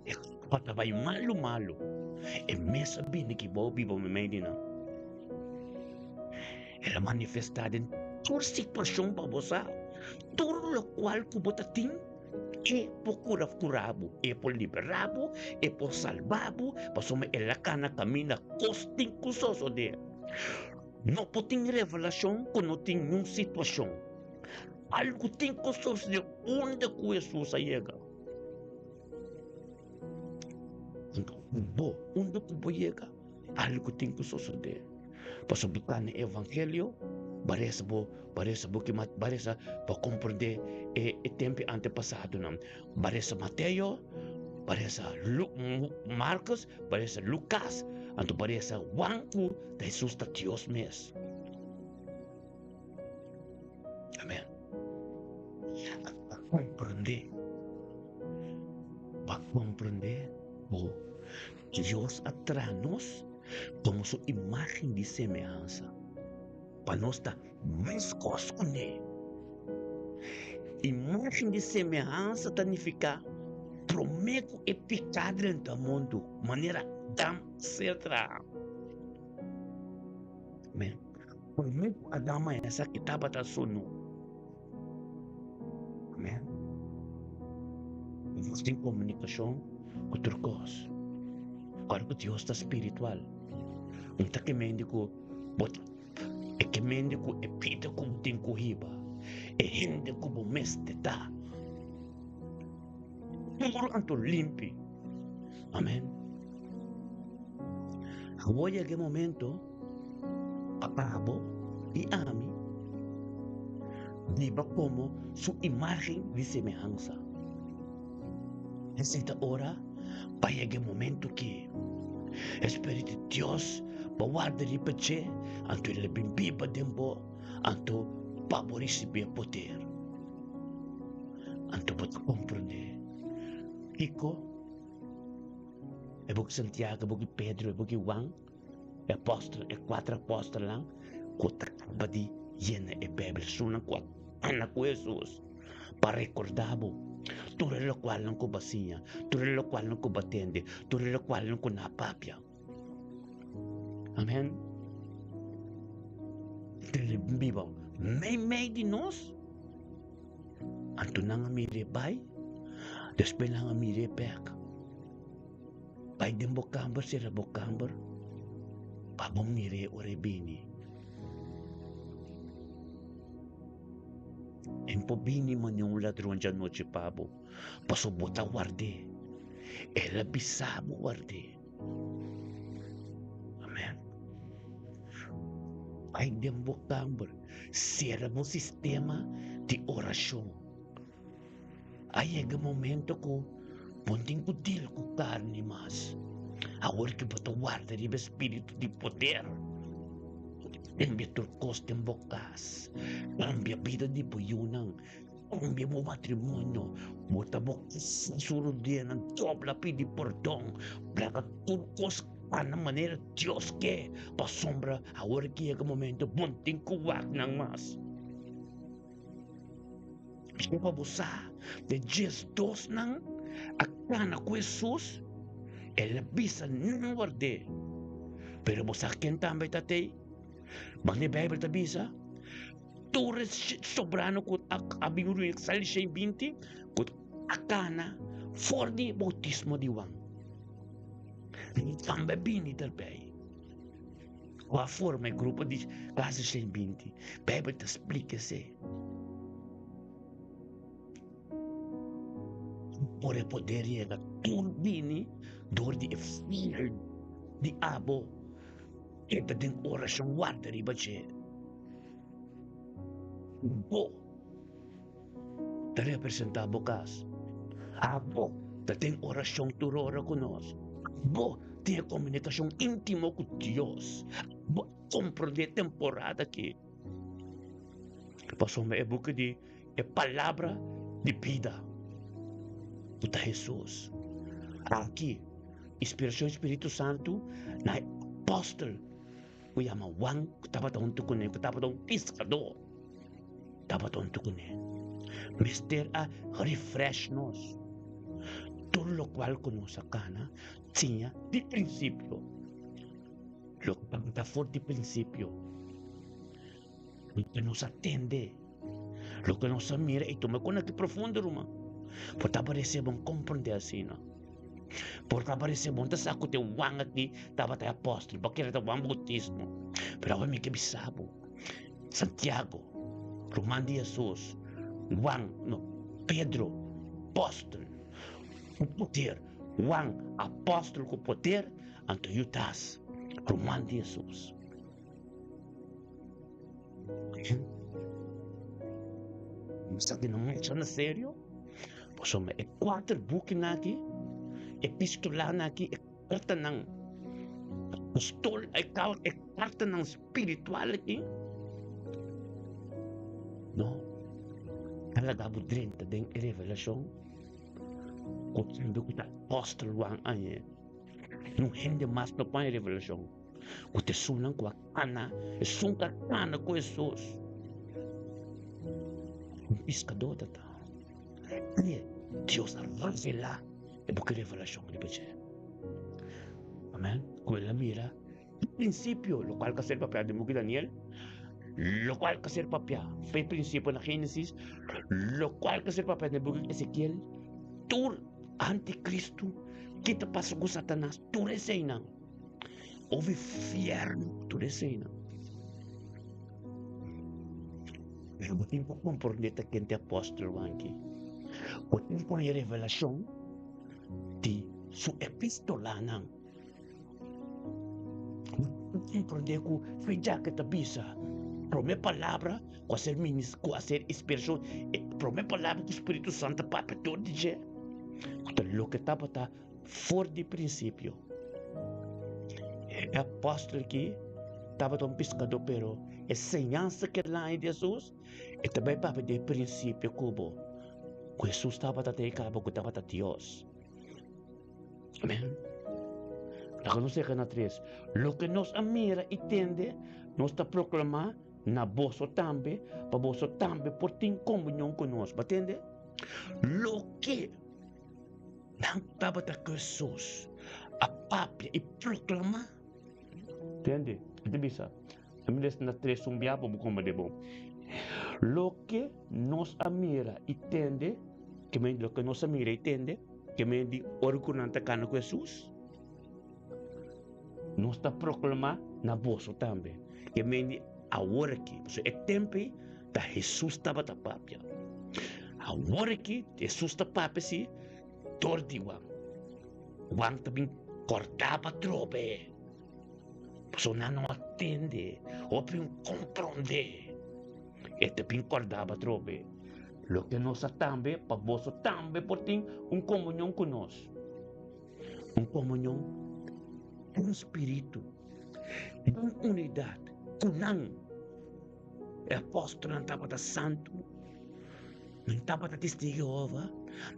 E tabata bai malu malu. E mes a bini ki bou biba meimei di nan. El a manifestá den tur situashon pa bo sa tur lokual ku bo ta tin, e por kura kura bo, e por liberá bo, e por salba bo, pasobra el a kana kaminda kos tin ku sosodé. No por tin revelashon ku no tin niun situashon. Algu tin ku sosodé unda ku Hesus a yega. Anto bo, unda ku bo yega, algu tin ku sosodé. Pasobra bo ta na evangelio, bo a resa bo, bo a resa bo ki bo a resa pa komprendé e e tempu antepasadonan. Bo a resa Mateo, bo a resa Markos, bo a resa Lukas, anto bo a resa Juan ku ta Hesus ta Dios mes. Amen. A comprende. Pa comprende bo Dios a traha nos como su imagen di semehansa. Pa nos ta mescos cune. Imagen di semehansa ta nifica prome cu e pica drenta mundo, manera Adam ser traha. Amen. Promé ku Adam a esaki tabata sunu. Amèn. Nos tin komunikashon ku tur kos. Ora ku Dios ta spiritual, un ta kemendi ku bo ta e kemendi ku e bida ku bo tin ku hiba, e hende ku bo mester ta. Puru anto limpi. Amèn. Awor yega e momento. Pa abo i ami biba komo su imágen di semehansa. Esei ta ora pa yega e momentu ki e Spiritu di Dios bo warda riba dje, anto el a bin biba den bo, anto pa bo risibí e poder. Anto bo ta komprendé kiko e buki Santiago, e buki Pedro, e buki Juan. E apòstel, e kuater apòstelnan ku ta kaba di yena e Beibel, esunnan ku a kana ku Hesus pa rekordá bo tur e lokualnan ku bo a siña, tur e lokualnan ku bo a tende, tur e lokualnan ku nan a papia. Amèn. Biba meimei di nos. Anto nan a mir'é bai, despues nan a mir'é bèk. Bai den bo kamber, sera bo kamber, pa bo mir'é ora e bini. E no por bini manera un ladron djanochi pa bo, pasobra bo ta ward'é. El a bisa bo ward'é. Amèn. Bai den bo kamber, sera bo sistema di orashon. A yega e momento ku bo no tin ku deal ku karni mas. Awor ku bo ta warda riba e spiritu di poder, kambia tur kos den bo kas, kambia bida di bo yunan, kambia bo matrimonio, bo ta bo kasa su rudianan, dobla pidi pordon, laga tur kos kana manera Dios ke, pasobra awor ku yega e momento bo no tin ku wak nan mas. Bo pa bo sa de diesdosnan a kana ku Hesus, el a bisa nan ward'é. Pero bo sa ken tambe ta tei? Mane Beibel ta bisa, Tur e sobrano ku a bin runi sali shen binti ku a kana for di boutismo di Juan. Nan tambe a bini derbei. Ku a forma e grupo di kasi 120. Beibel ta splika esei. Por e poder yega tur bini dor di e fiel di abo e ta den orashon warda riba dje. Bo ta representá bo kas. Abo ta den orashon tur ora ku nos. Bo tin e komunikashon íntimo ku Dios. Bo a komprondé e temporada akí. Pasobra e buki di e Palabra di bida ku ta Hesus. Aki, inspirashon di Spiritu Santu na e apòstel ku yama Juan ku tabata huntu kuné, ku tabata un piskadó. Tabata un tukuné. Mester a refresh nos. Tur lokual ku nos a kana siña di prinsipio. Loke tabata for di prinsipio. Loke nos a tende. Loke nos a mira i tuma kon aki profundo ruman. Por ta parese bon komprende asina. Por ta parese bon ta sa ku te Juan aki tabata e apòstel, bo kere ta Juan Boutismo. Pero awe mi ke bisa bo. Santiago, ruman di Hesus. Juan, no, Pedro, apòstel ku poder, Juan, apòstel ku poder, anto Judas, ruman di Hesus. Esaki no mucha na serio? Pasobra e kuater bukinan aki, epistolanan aki, e kartanan apostol, e kartanan spiritual aki, no ta laga bo drenta den e revelashon ku tambe ku ta apòstel Juan aña. Niun hende mas no pon e revelashon. Ku ta esunnan ku a kana, esun ku a kana ku Hesus. Un piskadó ta ta. I Dios a revelá e buki Revelashon riba dje. Amèn. Ku el a mira e prinsipio, lokual ku a ser papiá den buki Daniel, lokual ku a ser papiá fe prinsipio na Génesis, lokual ku a ser papiá den buki Ezekiel, tur antikristu, ki ta pasa ku Satanas, tur eseinan. Of infierno tur eseinan. Pero bo tin ku komprondé ta ken te apòstel Juan aki. Bo tin ku haña revelashon di su epistolanan. Bo tin ku komprondé ku fe dja ke ta bisa promé palabra ku a ser minis ku a ser inspirashon e promé palabra ku Spiritu Santu a papia tur di dje ku ta loke tabata For di prinsipio, e apòstel aki tabata un piskadó, pero e señansa ku el a haña di Hesus, e ta bai papia di e prinsipio ku bo, ku Hesus tabata ta e kaba ku tabata Dios. Amèn. Laga nos yega na tres. Loke nos a mira i tende, nos ta proklamá na boso tambe, pa boso tambe por tin komunion ku nos. Bo a tende? Loke. Nan tabata ku Hesus a papia i proklamá. Tende, e ta bisa, Mi les na tres un bia pa bo komprendé bon. Loke nos a mira i tende, ke men loke nos a mira i tende, ke men di ora ku nan ta kana ku Hesus, nos ta proklamá na boso tambe. Ke men di awor aki, pasobra e tempu ei ta Hesus tabata papia. Awor aki Hesus ta papia si dor di Juan. Juan ta bin kòrda pa trobe, pasobra nan no a tende, hopi no komprondé. E ta bin kòrda pa trobe loke nos a tambe pa boso tambe por tin un komunion ku nos. Un komunion den spiritu, den unidat ku nan. E apòstelnan tabata santu, nan tabata Testigu di Jehova,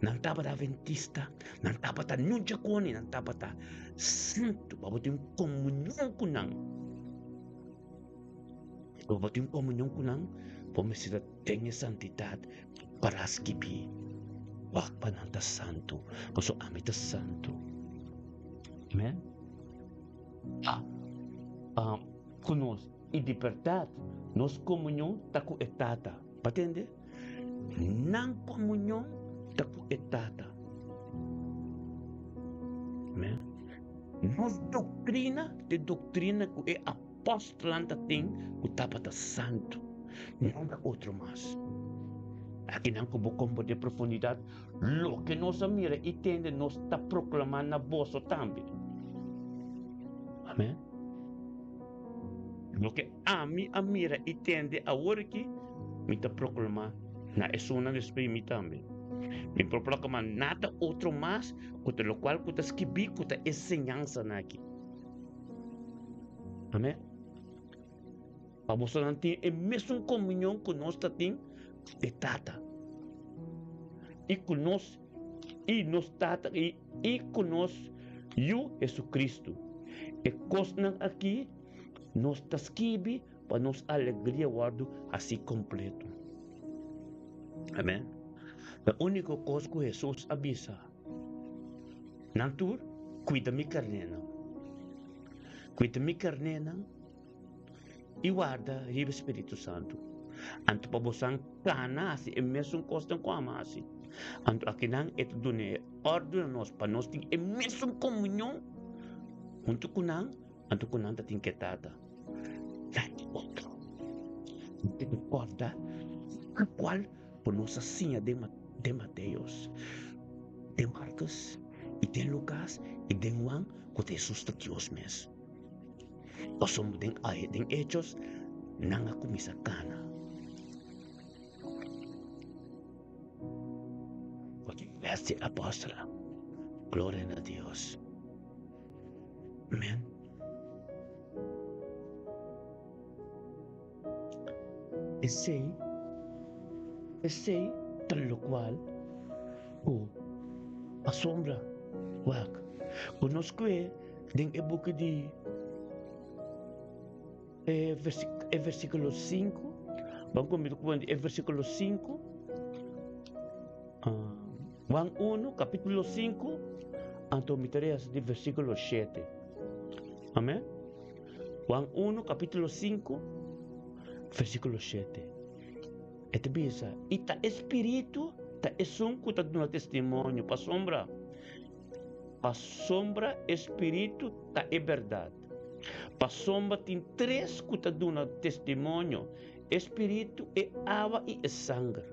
nan tabata Adventista, nan tabata nunca koni, nan tabata santu. Bo tin komunion ku nan. Bo tin komunion ku nan, bo mester ta den e santidat para skibí. Wak pa nan ta santu, pasobra ami ta santu. Amen. Ah, ku nos. I di bèrdat, nos komunion ta ku e Tata. Bo a tende? Nan komunion ta ku e Tata. Amen. Nos doktrina ta e doktrina ku e apòstelnan ta tin ku tabata santu. Nada otro mas. Akinan ku bo komprendé profundidat loke nos a mira i tende, nos ta proklamá na boso tambe. Amen. Loke ami a mira i tende awor aki, mi ta proklamá na esunnan despues di mi tambe. Mi por proklamá nada otro mas ku ta lokual ku ta skibí ku ta e señansanan aki. Amèn. Pa bosonan tin e mesun komunion ku nos ta tin ku e Tata i ku nos i nos Tata i i ku nos Yu Jesucristo. E kosnan aki nos ta skibi pa nos alegria wòrdu hasi kompleto. Amèn. E úniko kos ku Hesus a bisa nan tur, Kuida mi karnénan. Kuida mi karnénan i warda riba Spiritu Santu. Anto pa bosan kana hasi e mesun kosnan ku ami a hasi. Anto akinan e ta duna e òrdu na nos pa nos tin e mesun komunion huntu ku nan, anto ku nan ta tin ku e Tata. Nada otro. Bo tin ku kòrda lokual. ku nos a siña den den Mateos, den Markos i den Lukas i den Juan ku ta Hesus ta Dios mes. Pasobra den den Hechos nan a kuminsá kana. Bes di apòstelnan. Gloria na Dios. Amen. Esei, esei ta lokual ku pasobra wak ku nos kue den e buki di e e versíkulo sinku, ban kuminsá ku e versíkulo sinku, Juan unu kapítulo sinku, anto mi ta lesa di versíkulo shete. Amen. Juan unu kapítulo sinku, versíkulo shete. E ta bisa, I ta e Spiritu ta esun ku ta duna testimonio, pasobra, pasobra e Spiritu ta e bèrdat. Pasobra tin tres ku ta duna testimonio, e Spiritu, e awa i e sanger.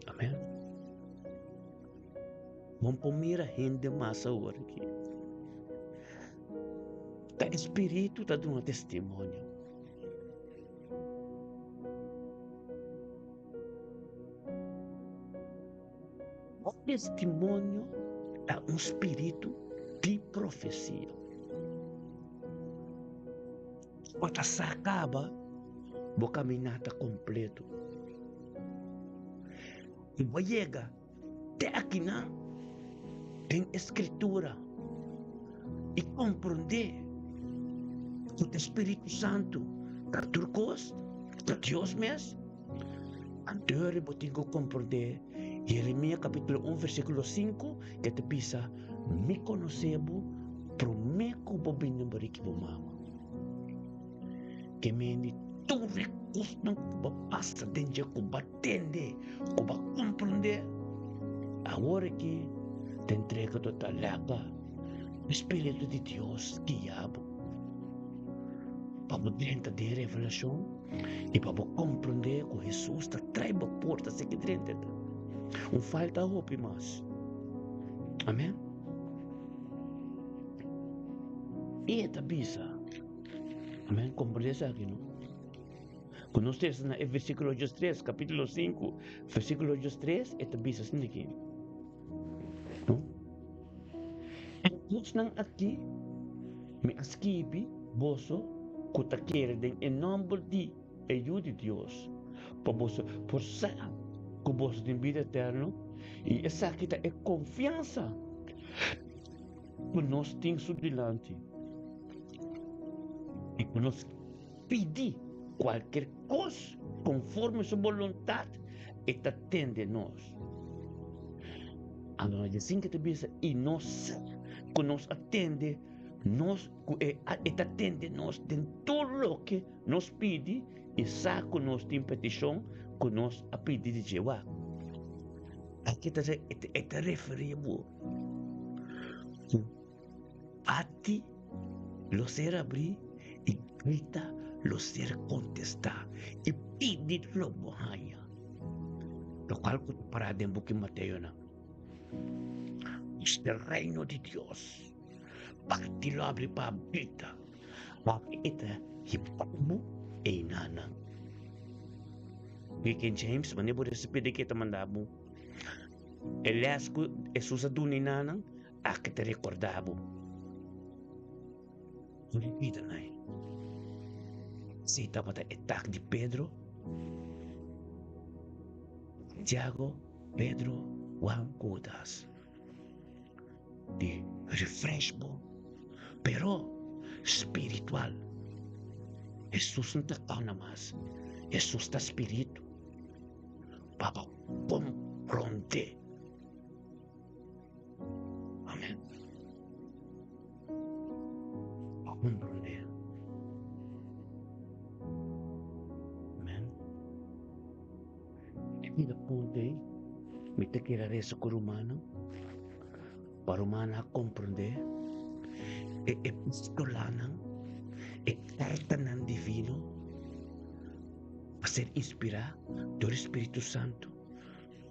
Amen. Bon por mira hende mas awor aki. Ta e Spiritu ta duna testimonio. Bo testimonio ta un spiritu di profesia. Bo ta sa kaba bo kaminata kompleto. I bo yega te akinan den e Skritura i komprondé ku e Spiritu Santu ta tur kos, ta Dios mes. Anto bo tin ku komprondé Jeremia kapítulo un versíkulo sinku ke ta bisa, Mi konosé bo promé ku bo bini na bariki bo mama. Ke mende tur e kosnan ku bo pasa den dje, ku bo a tende, ku bo a komprondé, awor aki ta entrega total. Laga e Spiritu di Dios guia bo pa bo drenta den revelashon. I pa bo komprondé ku Hesus ta trai bo porta si ki drenta ta un falta hopi mas. Amen. I e ta bisa, amen, komprondé esaki no. Ku nos lesa na e versíkulo 3, kapítulo 5, versíkulo 3, e ta bisa asina aki. No? E kosnan aki mi a skibi boso ku ta kere den e nòmber di e Yu di Dios, pa boso por sa ku boso tin bida eterno, i esaki ta e konfiansa ku nos tin su dilanti, i ku nos pidi kualker kos konforme su boluntat, e ta tende nos. Anto na dje ta bisa, i nos sa ku nos a tende nos, ku e e ta tende nos den tur loke nos pidi, i sa ku nos tin petishon ku nos a pidi di dje. Wak, aki ta e ta referí bo ku Bati lo ser abrí i grita lo ser kontestá i pidi lo bo haña. Lokual ku ta pará den buki Mateonan. Nos ta Reino di Dios. Bati lo abri pa grita. Aki e ta hiba bo einanan. King James, manera bo resibí di ke ta manda bo. E lès ku Hesus a duna einanan. Aki ta recorda bo no lubida nai. Si tabata e tak di Pedro, Santiago, Pedro, Juan ku Judas di refresh bo, pero spiritual. Hesus no ta carna mas, Hesus ta spiritu pa bo compronde. Amen. Pa komprondé. Amen. E bida punto ei, mi ta kere resa ku rumannan, pa rumannan a komprondé e epistolanan, e kartanan divino. ser inspirá dor di Spiritu Santu,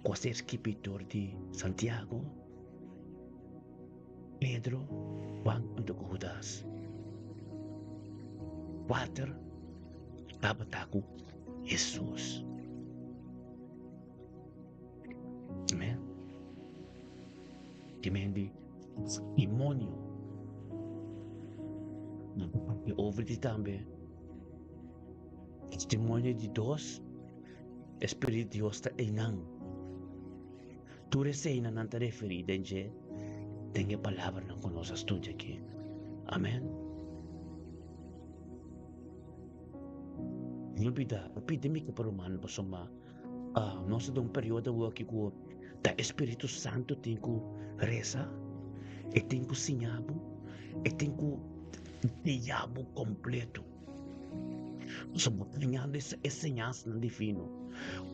ku a ser skibí dor di Santiago, Pedro, Juan anto ku Hudas. Kuater tabata ku Hesus. Amen. Ki men di testimonio. Nan ta papia over di tambe. Testimonio di dos, e Spirit di Dios ta einan. Tur eseinan nan ta referí den dje den e palabranan ku nos a studia aki. Amen. No olbida, no pidi mi ke pa rumannan pasobra nos ta den un periodo awor aki ku ta e Spiritu Santu tin ku resa, e tin ku siña bo, e tin ku guia bo kompleto. Pasobra bo ta hañando e señasnan divino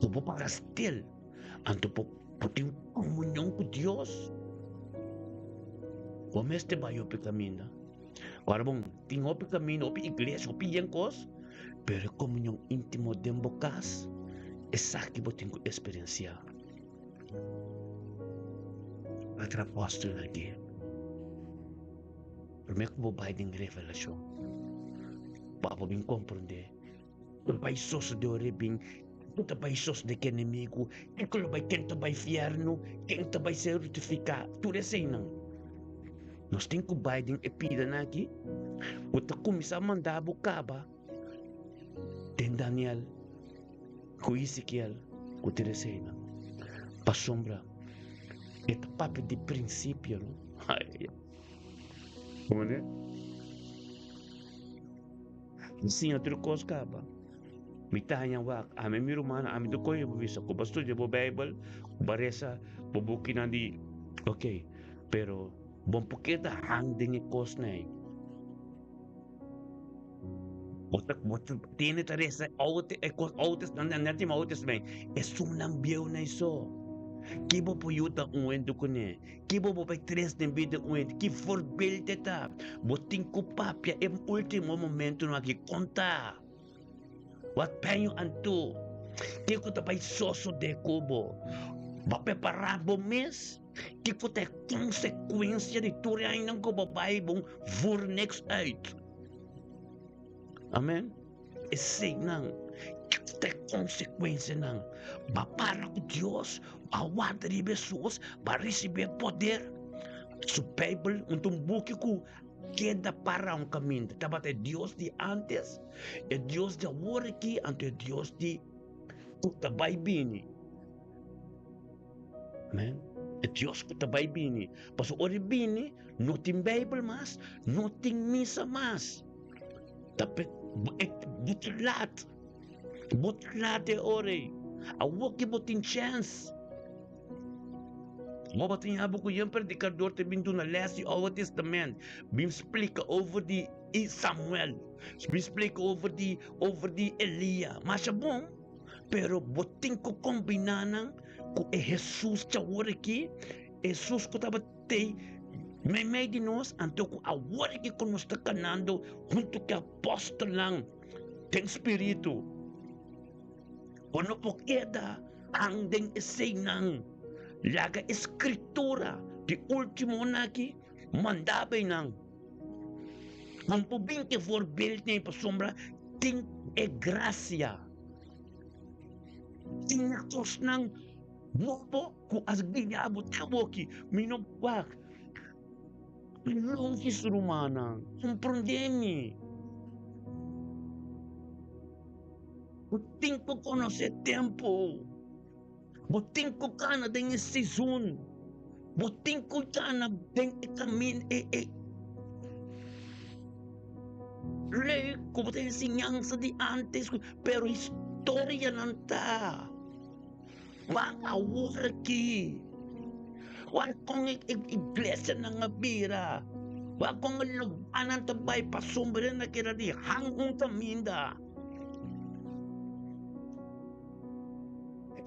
ku bo para stil. Anto bo bo tin komunion ku Dios. Bo mester bai hopi kaminda. Ora bon, tin hopi kaminda, hopi iglesia, hopi yen kos, pero e komunion íntimo den bo kas, esaki bo tin ku eksperensiá. Otro apòstel aki, promé ku bo bai den revelashon, pa bo bin komprondé. Lo bai sosode ora e bin. Kiko ta bai sosode ku enemigu? Kiko lo bai ken ta bai fièrnu? Ken ta bai ser rutifiká? Tur eseinan. Nos tin ku bai den e pidanan aki ku ta kuminsá manda bo kaba den Daniel ku Ezekiel ku tur eseinan. Pasobra e ta papia di prinsipio, no? Ai, ai. Mi siña tur kos kaba. Mi ta haña wak, ami mi rumannan, ami ta kohe bo bisa ku bo studia bo Beibel, ku bo resa bo bukinan di ok, pero bo por keda hang den e kosnan ei. Bo ta bo ta tene ta resa Oude e kos Oude Testament, nan tin Oude Testament, esunnan bieunan ei so. Ki bo por yuda un hende kuné? Ki bo bo bai tres den bida un hende? Ki voorbeeld e ta? Bo tin ku papia e ultimo momentonan aki. Kon ta? Wat ben yo aan toe? Kiko ta bai sosode ku bo? Bo a prepará bo mes? Kiko ta e konsekuensia di tur e añanan ku bo bai bon voor niks uit? Amen. Eseinan ta e konsekuensianan. Bo a para ku Dios, bo a warda riba Hesus, bo a risibí e poder. Su Beibel un ta un buki ku keda para un kaminda. Tabata e Dios di ántes, e Dios di awor aki, anto e Dios di ku ta bai bini. Amen. E Dios ku ta bai bini. Pasobra ora e bini, no tin Beibel mas, no tin misa mas. Ta pe bo ta laat. Bo ta laat e ora ei. Awor ki bo tin chèns. Bo ba tin abo ku yen predikador ta bin duna lès di Oude Testament, bin splika over di Samuel, bin splika over di over di Elia. Masha bon, pero bo tin ku kombiná nan ku e Hesus djawor aki, Hesus ku tabata. Tei meimei di nos, anto ku awor aki ku nos ta kanando huntu ku e apòstelnan den spiritu. Bo no por keda han den eseinan. Laga e Skritura di últimonan aki manda bo einan. Bo no por bin ku e voorbeeld ei pasobra tin e grasia. Tin e kosnan nobo. Ku a guia bo te awoki, mi no wak. Logis rumannan, komprondé mi. Bo tin ku konosé tempu. Bo tin ku kana den e sezon. Bo tin ku kana den e kamin e e lei ku bo ta enseñansa di ántes, pero historianan ta. Wak awor aki. Wak kon e iglesianan a bira. Wak kon e lugarnan ta bai pasobra nan a keda di hang un kaminda.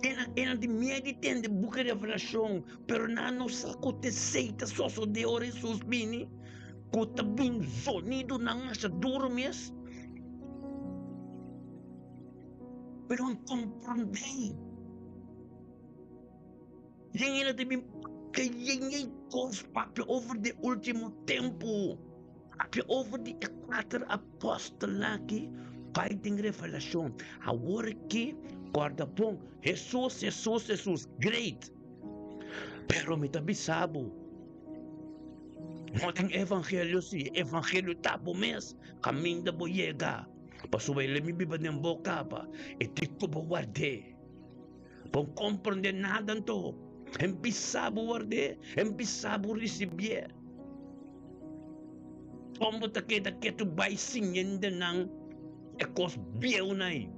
E nan tin miedu di tende buki Revelashon, pero nan no sa ku ta esei ta sosodé ora Hesus bini, ku ta bin zonidonan masha duru mes. Pero no komprondé. Yen hende ta bin papia yen yen kos papia over di ultimo tempu. Papia over di e kuater apòstelnan aki bai den Revelashon. Awor aki kòrda bon, Hesus, Hesus, Hesus, great! Pero mi ta bisa bo, no den evangelio si, e evangelio ta bo mes, kaminda bo yega. Pasobra el mi biba den bo kaba, e tin ku bo ward'é. Bo komprondé nada anto, en bisa bo ward'é, en bisa bo risibié. Kon bo ta keda ketu bai sin hendenan e kos bieunan ei?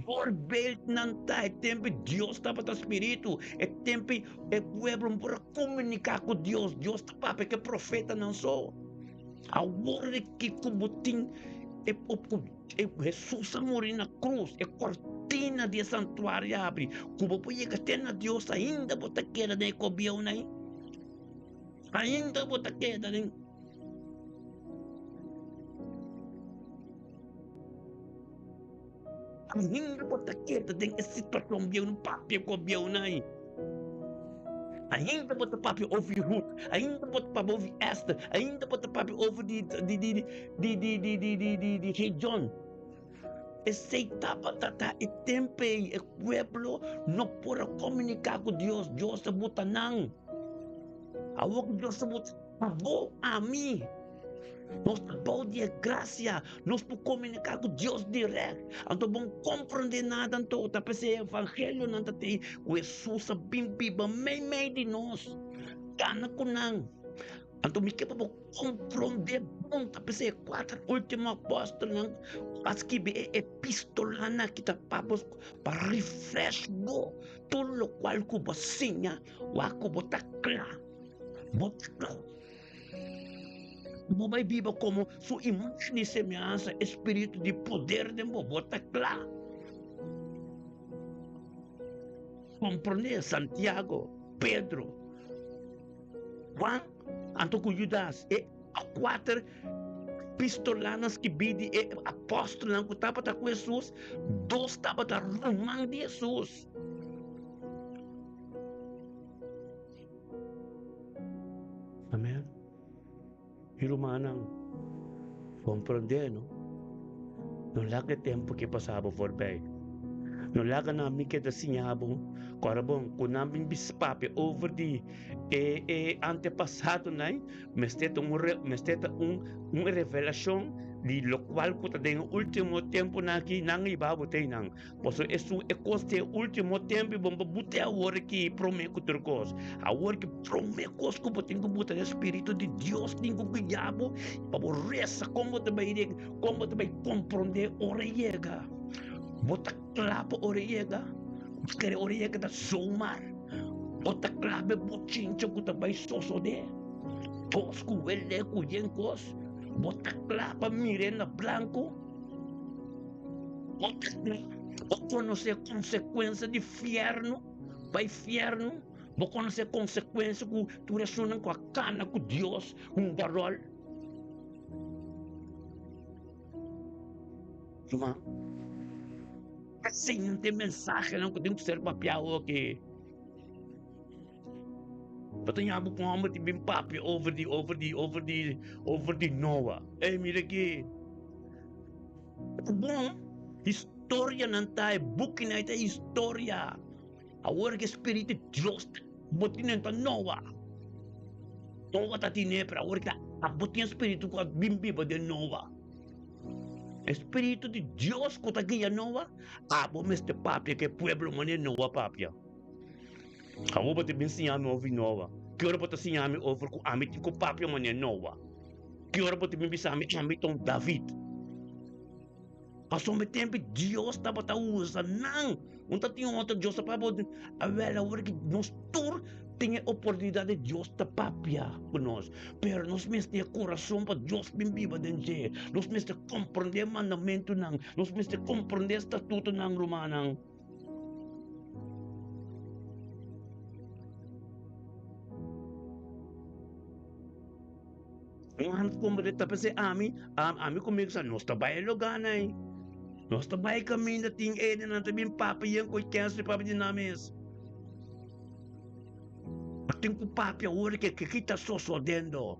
Voorbeeldnan ta e tempu Dios tabata spiritu, e tempu e pueblo no por a komuniká ku Dios, Dios ta papia ku e profetanan so. Awor di kiko bo tin e Hesus a muri na krus, e kortina di e santuario a habri, ku bo por yega te na Dios, ainda bo ta keda den e kobieunan ei? Ainda bo ta keda den. Ainda bo ta keda den e situashon bieu, no papia ku bieunan ei. Ainda bo ta papia over di Ruth, ainda bo ta papia over di Esther, ainda bo ta papia over di di di di di di di di di di Gideon. Esei tabata ta e tempu ei, e pueblo no por a komuniká ku Dios, Dios a buta nan. Awor ku Dios a buta abo, ami. Nos ta bou di e grasia, nos por komuniká ku Dios dirèkt. Anto bo no komprondé nada anto, ta p'esei e evangelionan ta tei ku Hesus a bin biba meimei di nos, kana ku nan. Anto mi ke pa bo komprondé bon, ta p'esei e kuater último apòstelnan a skibi e epístolanan aki ta pa bo, pa refresh bo tur lokual ku bo siña, wak ku bo ta kla, bo ta kla. Bo bai biba komo su imágen i semehansa, e spiritu di poder den bo, bo ta kla. Komprondé, Santiago, Pedro, Juan, anto ku Judas, e kuater pistolanan skibí di e apòstelnan ku tabata ku Hesus, dos tabata ruman di Hesus. Amen. Mi rumannan, komprondé no. No laga e tempu ke pasa bo forbij. No laga nan mi keda siña bo ku ora bon ku nan bin bis papia over di e e antepasadonan mester ta un mester ta un un revelashon di lokual ku ta den e ultimo tempunan aki nan a hiba bo te einan. Pasobra esun e kos di e último tempu i bo no por buta e awor aki promé ku tur kos. Awor ki promé kos ku bo tin ku buta e spiritu di Dios tin ku guia bo pa bo resa kon bo ta bai kon bo ta bai komprondé ora e yega. Bo ta kla pa ora e yega? Bo ta kere ora e yega ta zomaar? Bo ta kla pa e bochincha ku ta bai sosodé? Kos ku wele ku yen kos? Bo ta kla pa mir'é na blanku? Bo konosé konsekuensia di fièrnu, bai fièrnu? Bo konosé konsekuensia ku tur esunnan ku a kana ku Dios hunga ròl? Ruman, esei nan ta e mensahenan ku tin ku ser papiá awoki. Bo ta ña bo ku hòmber tin bin papia over di, over di, over di, over di Noa. Ey, mira aki. Ta bon, historianan ta, e bukinan ta historia. Awor ku e Spiritu di Dios ta bo tine ta Noa. Noa ta tine, pero awor ta abo tin e Spiritu ku a bin biba den Noa. E Spiritu di Dios ku ta guia Noa, abo mester papia ku e pueblo manera Noa papia. Awor bo ta bin siña mi over Noa. Ki ora bo ta siña mi over ku ami tin ku papia manera Noa? Ki ora bo ta bin bisa mi ami ta un David? Pasobra e tempu Dios tabata usa nan. Un ta tin otro Dios ta papia. Awel awor ki nos tur tin e oportunidat di Dios ta papia ku nos. Pero nos mester e kurason pa Dios bin biba den dje. Nos mester komprondé mandamentunan. Nos mester komprondé statutonan, rumannan. Un hand kombe ta pensé ami, ami ku mi sa nos ta bai e lugá nai. Nos ta bai kaminda tin edenan ta bin papia yen ku kèns di papia di nan mes. Bo tin ku papia ora ke kiki ta sosodendo.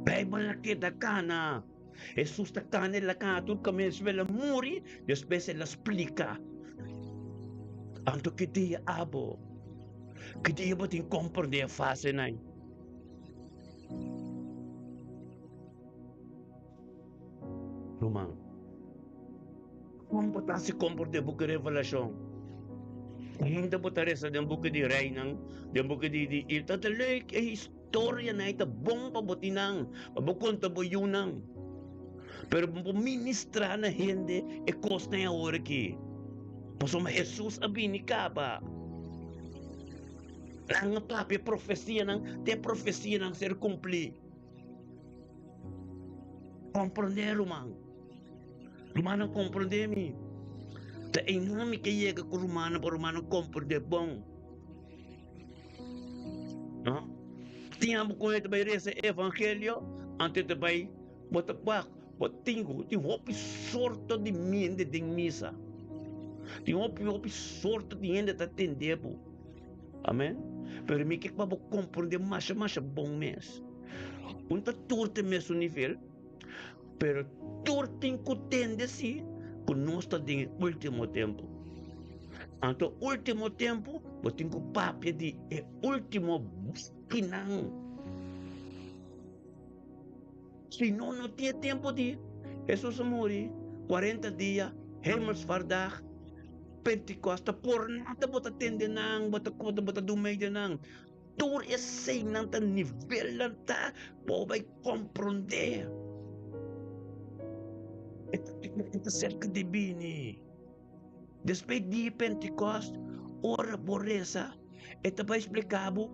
Beibel a keda kana. Hesus ta kana, el a kana tur kaminda, despues el a muri, despues el a splika. Anto ki dia abo? Ki dia bo tin komprendé e fasenan? Ruman, kon bo ta hasi kompra den buki Revelashon? Ainda bo ta resa den buki di Reinan, den buki di di i ta ta leuk e historianan ei ta bon pa bo tin nan, pa bo konta bo yunan. Pero bo por ministrá na hende e kosnan ei awor aki, pasobra Hesus a bini kaba. Nan a papia profesianan, te profesianan ser kumplí. Komprondé, ruman. Rumannan komprondé mi. Ta einan mi ke yega ku rumannan pa rumannan komprondé bon. No? Tin abo ku ta bai resa evangelio, anto ta bai bo ta wak, bo tin tin hopi sorto di hende den misa. Tin hopi hopi sorto di hende ta tende bo. Amen. Pero mi ke pa bo komprondé masha masha bon mes. Un ta tur te mesun nivel, pero tur tin ku tende si ku nos ta den e último tempu. Anto último tempu bo tin ku papia di e último bukinan. Si no, no tin e tempu di Hesus a muri, 40 dia, Hemelsvaartdag, Pentekoste, por nada bo ta tende nan, bo ta bo ta dun medio nan. Tur eseinan ta nivelnan ta bo bai komprondé. E ta serka di bini. Despues di Pentekost, ora bo resa, e ta bai splika bo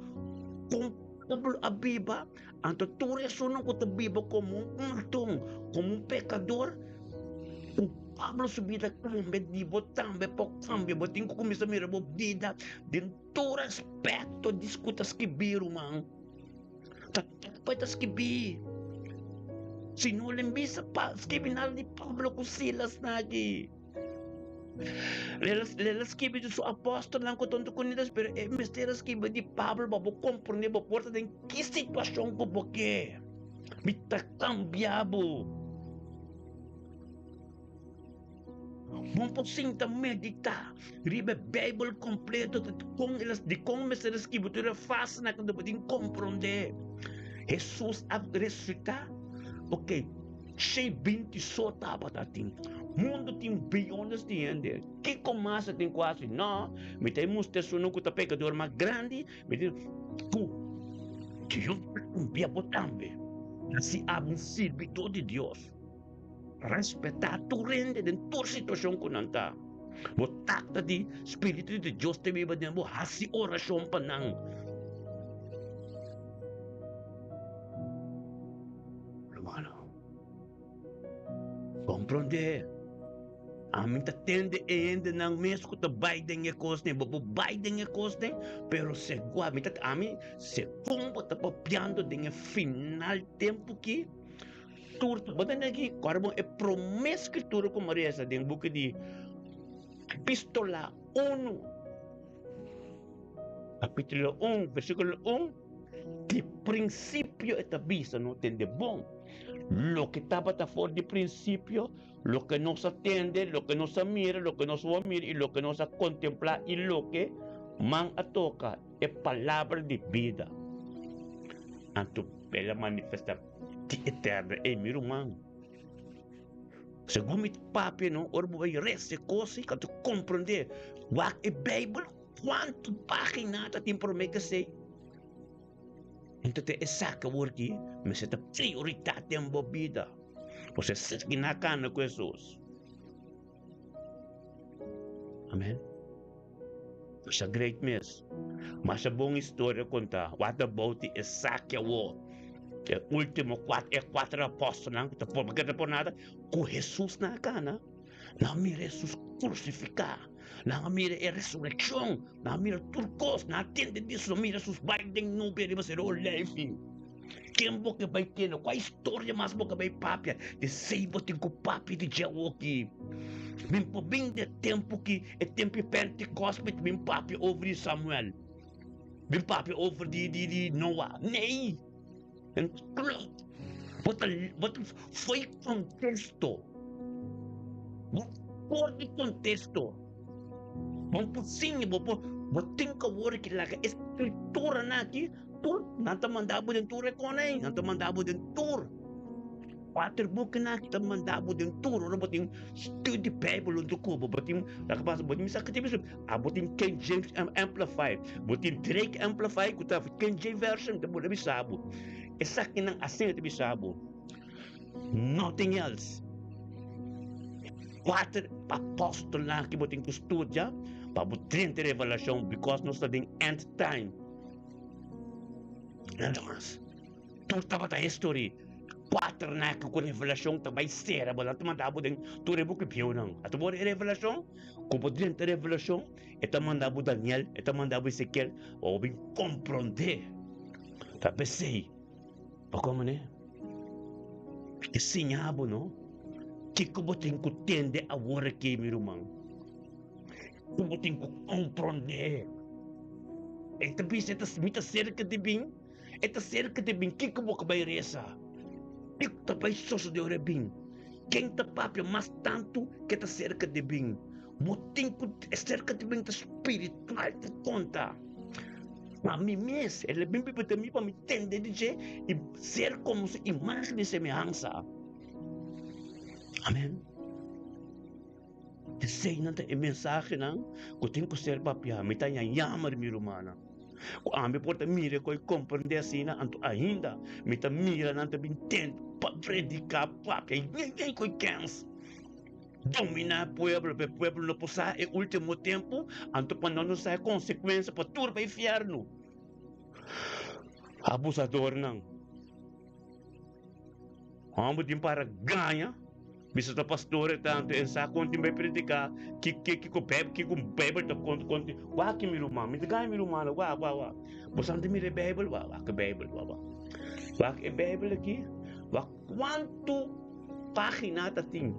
kon pueblo a biba. Anto tur esunnan ku ta biba komo un matón, komo un pekador, ku Pablo su bida kambia, di bo tambe por kambia. Bo tin ku kuminsá mira bo bida den tur aspekto di ku ta skibí, ruman. Ta pa ta skibí. Si no le bisa pa skibi nada di Pablo ku Silas na aki. Le la skibi di su apòstelnan ku tonto ku nidas, pero e mester a skibi di Pablo pa bo komprondé bo por ta den ki situashon ku bo ke. Mi ta kambia bo. Bo por sinta meditá riba e Beibel kompleto kon el a dikon mester a skibi tur e fasenan ku bo tin komprondé. Hesus a resusitá? Oke, shei binti so tabata tin. Mundu tin biyones di hende. Kiko mas a tin ku hasi? No, mi ta e mustra esunnan ku ta pekador mas grandi, mi tin ku Dios ta kambia bo tambe. Si abo un sirbidó di Dios. Respetá tur hende den tur situashon ku nan ta. Bo Tata di Spiritu di Dios ta biba den bo, hasi orashon pa nan. Hermano, komprondé, ami ta tende e hendenan mes ku ta bai den e kosnan, bo por bai den e kosnan, pero segua, mi ta, ami, segun bo ta papiando den e final tempu ki, Tur ta bo tende aki, kòrda bon e promé skritura ku mi resa den buki di Epístola unu, kapítulo un, versíkulo un, di prinsipio e ta bisa no tende bon loke tabata for di prinsipio, loke nos a tende, loke nos a mira, loke nos a mira i loke nos a kontemplá i loke man a toka, e palabra di bida. Anto el a manifestá. Di eterno ey mi ruman. Segun mi papia no, ora bo bay resa e cos ey ka ta comprende. Wak e Bijbel cuanto pagina ta tin prome ke esey. Enton te esaki awor ki mester ta prioridad den bo bida. Pasobra esaki na cana cu Jesus. Amen. Masha great mes. Masha bon historia konta. What about di esaki awo? E ultimo kuat, e kuater apòstelnan ku ta por, ku ta por nada, ku Hesus na kana. Nan a mira Hesus krusifiká. Nan a mira e resurekshon. Nan a mira tur kos. Nan a tende di Hesus. Nan a mira Hesus bai den nubia riba Seru Oleifi. Ken bo ke bai tene? Kua historia mas bo ke bai papia? Esei bo tin ku papia di dje awoki. Min por bin di e tempu ki e tempu di Pentekost mi ta bin papia over di Samuel. Bin papia over di di di Noa. Nee! Bo ta bo ta fo'i kontesto. Bo for di kontesto. Bo por siña, bo por bo tin ku awor ki laga e skrituranan aki tur nan ta manda bo den tur e kona ei, nan ta manda bo den tur. Kuater bukinan aki ta manda bo den tur ora bo tin study Bijbel huntu ku bo, bo tin loke pasa bo tin misa ki tin abo tin King James Amplified, bo tin Drake Amplified ku ta King James Version ta bo ta bisa bo. Esakinan asina ta bisa bo. Nothing else. Kuater apòstelnan ki bo tin ku studia pa bo drenta revelashon because nos ta den end time. Nada mas. Tur tabata history. Kuaternan ki ku revelashon ta bai sera bo. Nan ta manda bo den tur e buki bieunan. Ata bo e revelashon, ku bo drenta revelashon, e ta manda bo Daniel, e ta manda bo Ezekiel, pa bo bin komprondé. Ta p'esei. Bo komo ne? E siña bo no? Kiko bo tin ku tende awor aki, mi ruman? Ku bo tin ku komprondé? E ta bisa, e ta, mi ta serka di bin, e ta serka di bin. Kiko bo ka bai resa? Kiko ta bai sosodé ora e bin? Ken ta papia mas tantu ke ta serka di bin? Bo tin ku serka di bin ta spiritual ta konta. Ma mi mes, el a bin biba den mi pa mi tende di dje i ser komo su imágen i semehansa. Amen. Eseinan ta e mensahenan ku tin ku ser papiá. Mi ta haña yammer, mi rumannan, ku ami por ta mira ku e komprendé asina, anto ainda mi ta mira nan ta bin tende pa prediká, papia, i ku e kèns. Dominá e pueblo, pa e pueblo no por sa e último tempu, anto pa nan no sa e konsekuensia pa tur bai fièrnu. Abusadornan. Hòmber tin para gaña, bisa ta pastor e tantu, e sa kon tin bai prediká, ki ki kiko beibel kiko beibel ta konta konta. Wak mi ruman, mi ta gaña mi rumannan, wak wak wak. Bo sa ta mira e beibel? Wak wak e beibel, wak wak. Wak e beibel aki, wak kuantu. Página ta tin.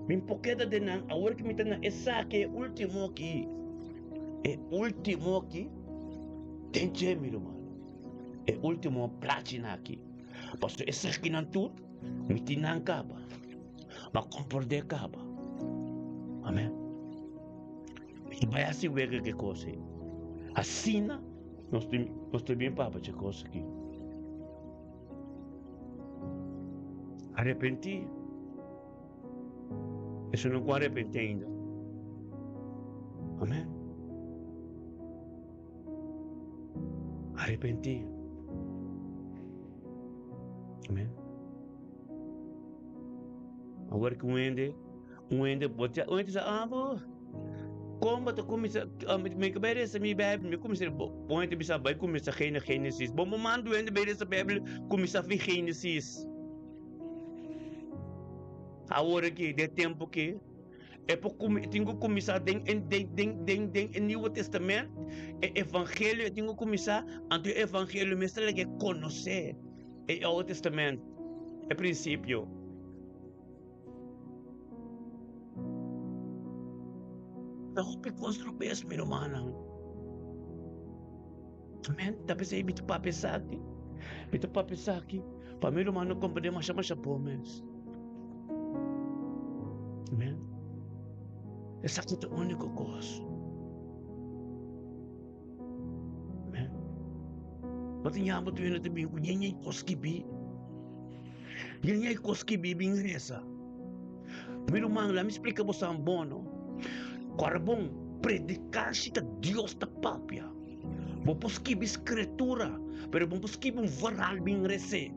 Mi por keda den nan awor ki mi ta na esaki e último aki. E último aki den dje mi ruman. E último plachina aki. Pasobra esakinan tur mi tin nan kaba. Mi a komprondé kaba. Amen. Mi ta bai hasi wega ku e kos ei. Asina nos ta bin papia dje kos aki. Arepentí. Esun no ku arepentí ainda. Amén. Arepentí. Amén. Awor ku un hende, un hende, un hende sa, ah, bo. Kon bo ta kuminsá? Mi ka bai resa mi Bijbel, mi kuminsá bo hende ta bisa bai kuminsá gene Génesis. Bo bo manda un hende bai resa Bijbel kuminsá fi Génesis. Awor aki, den e tempu aki, e por e tin ku kuminsá den den den den den e Nieuwe Testament, e evangelio e tin ku kuminsá, anto e evangelio mester laga e konosé e Oude Testament, e prinsipio. Ta hopi kos robes, mi rumannan. Amen. Ta p'esei mi ta papia esaki. Mi ta papia esaki pa mi rumannan komprendé masha masha bon mes. Amen. Esaki ta úniko kos. Amen. Bo ta yama tu hende ta bin ku ñeñe kos skibí. Ñeñe kos skibí bin resa. Mi ruman, laat mi splika bo san bon no. Kora bon, prediká si ta Dios ta papia. Bo por skibi skritura, pero bo no por skibi un verhal bin res'é.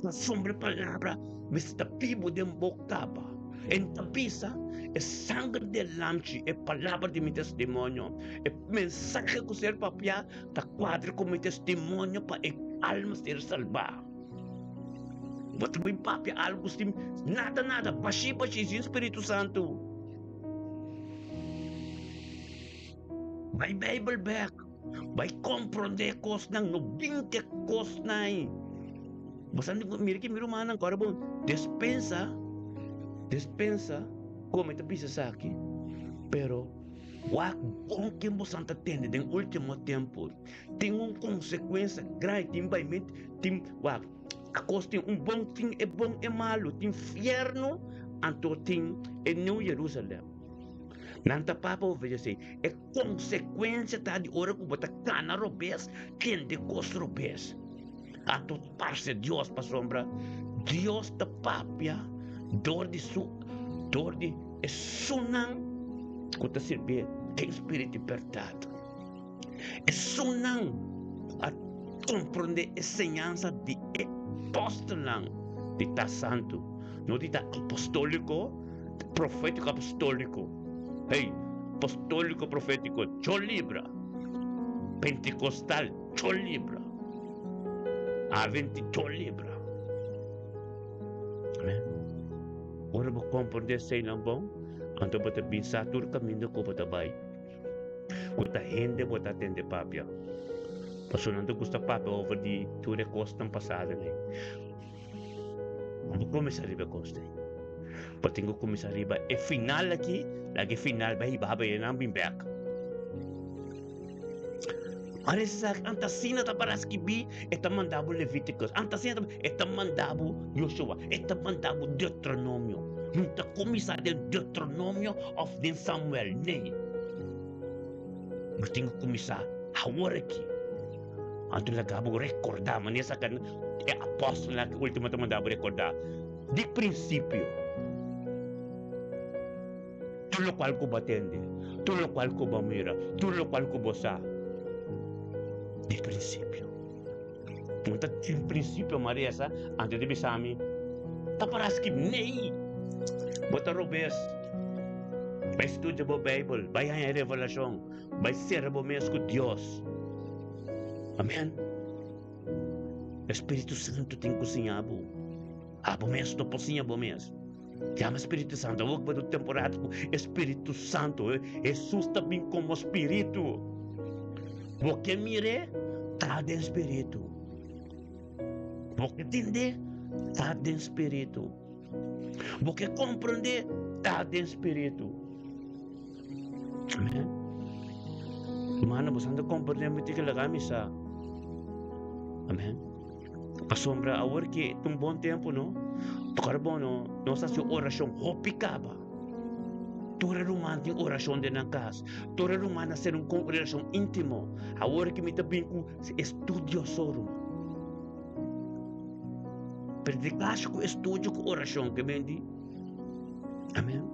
Pasobra e palabra mester ta bibu den bo kaba. E ta bisa, E sanger di e lamchi, e palabra di mi testimonio, e mensahe ku ser papiá ta kuadra ku mi testimonio pa e alma ser salbá. Bo ta bin papia algu sin nada nada, bashí bashí, sin Spiritu Santu. Bai Beibel bèk. Bai komprondé kosnan, no bin ku e kosnan ei. Bo sa mira ki mi rumannan ku ora bo despensa, despensa ku mi ta bisa esaki, pero wak bon ken bo san ta tende den ultimo tempu. Tin un konsekuensia grandi, tin baimentu, tin wak a kos tin un bon, tin e bon e malu, tin fiernu anto tin e New Jerusalem. Nan ta papia over esei. E konsekuensia ta di ora ku bo ta kana robes, tende kos robes. Anto parse Dios pasobra Dios ta papia dor di su dor di esunnan ku ta sirbié den spiritu i bèrdat. Esunnan a komprondé e señansa di e apòstelnan di ta santu, no di ta apostóliko, profétiko apostóliko. Hey, apostóliko profétiko, cho libra. Pentekostal, cho libra. Aventi, cho libra. Amen. Ora bo komprondé eseinan bon, anto bo ta bin sa tur kaminda ku bo ta bai. Ku ta hende bo ta tende papia? Pasobra nan ta gusta papia over di tur e kosnan pasado nei. Bo kuminsá riba e kos ei. Bo tin ku kuminsá riba e final aki, laga e final bai hiba bai nan bin bèk. Ora e sa antasina ta para skibí, e ta manda bo Levíticus. Antasina ta, e ta manda bo Joshua, e ta manda bo Deuteronomio. No ta kuminsá den Deuteronomio òf den Samuel, nee. Bo tin ku kuminsá awor aki. Anto laga bo rekordá, manera sa kan e apòstelnan aki último ta manda bo rekordá, di prinsipio. Tur lokual ku bo a tende, tur lokual ku bo a mira, tur lokual ku bo sa di prinsipio. No ta tin prinsipio ma resa antes di bisa mi ta para skip nei. Bo ta robes. Bai studia bo Beibel, bai haña revelashon, bai sera bo mes ku Dios. Amen. Spiritu Santu tin ku siña bo. Abo mes no por siña bo mes. Yama Spiritu Santu. Awor ku bo ta un temporada ku Spiritu Santu. Hesus ta bin komo Spiritu. Bo ke mir'é, ta den Spiritu. Bo ke tend'é, ta den Spiritu. Bo ke komprendé, ta den Spiritu. Amen. Hermano, bo ta komprendé mi tin ke laga mi sa. Amen. Pasobra awor ki ta un bon tempu no, tokar bon no, nos hasi orashon hopi kaba. Tur e ruman tin orashon den nan kas, tur e ruman a ser un relashon íntimo. Awor ki mi ta bin ku estudio so ruman. Predikashi ku estudio ku orashon ke men di. Amen.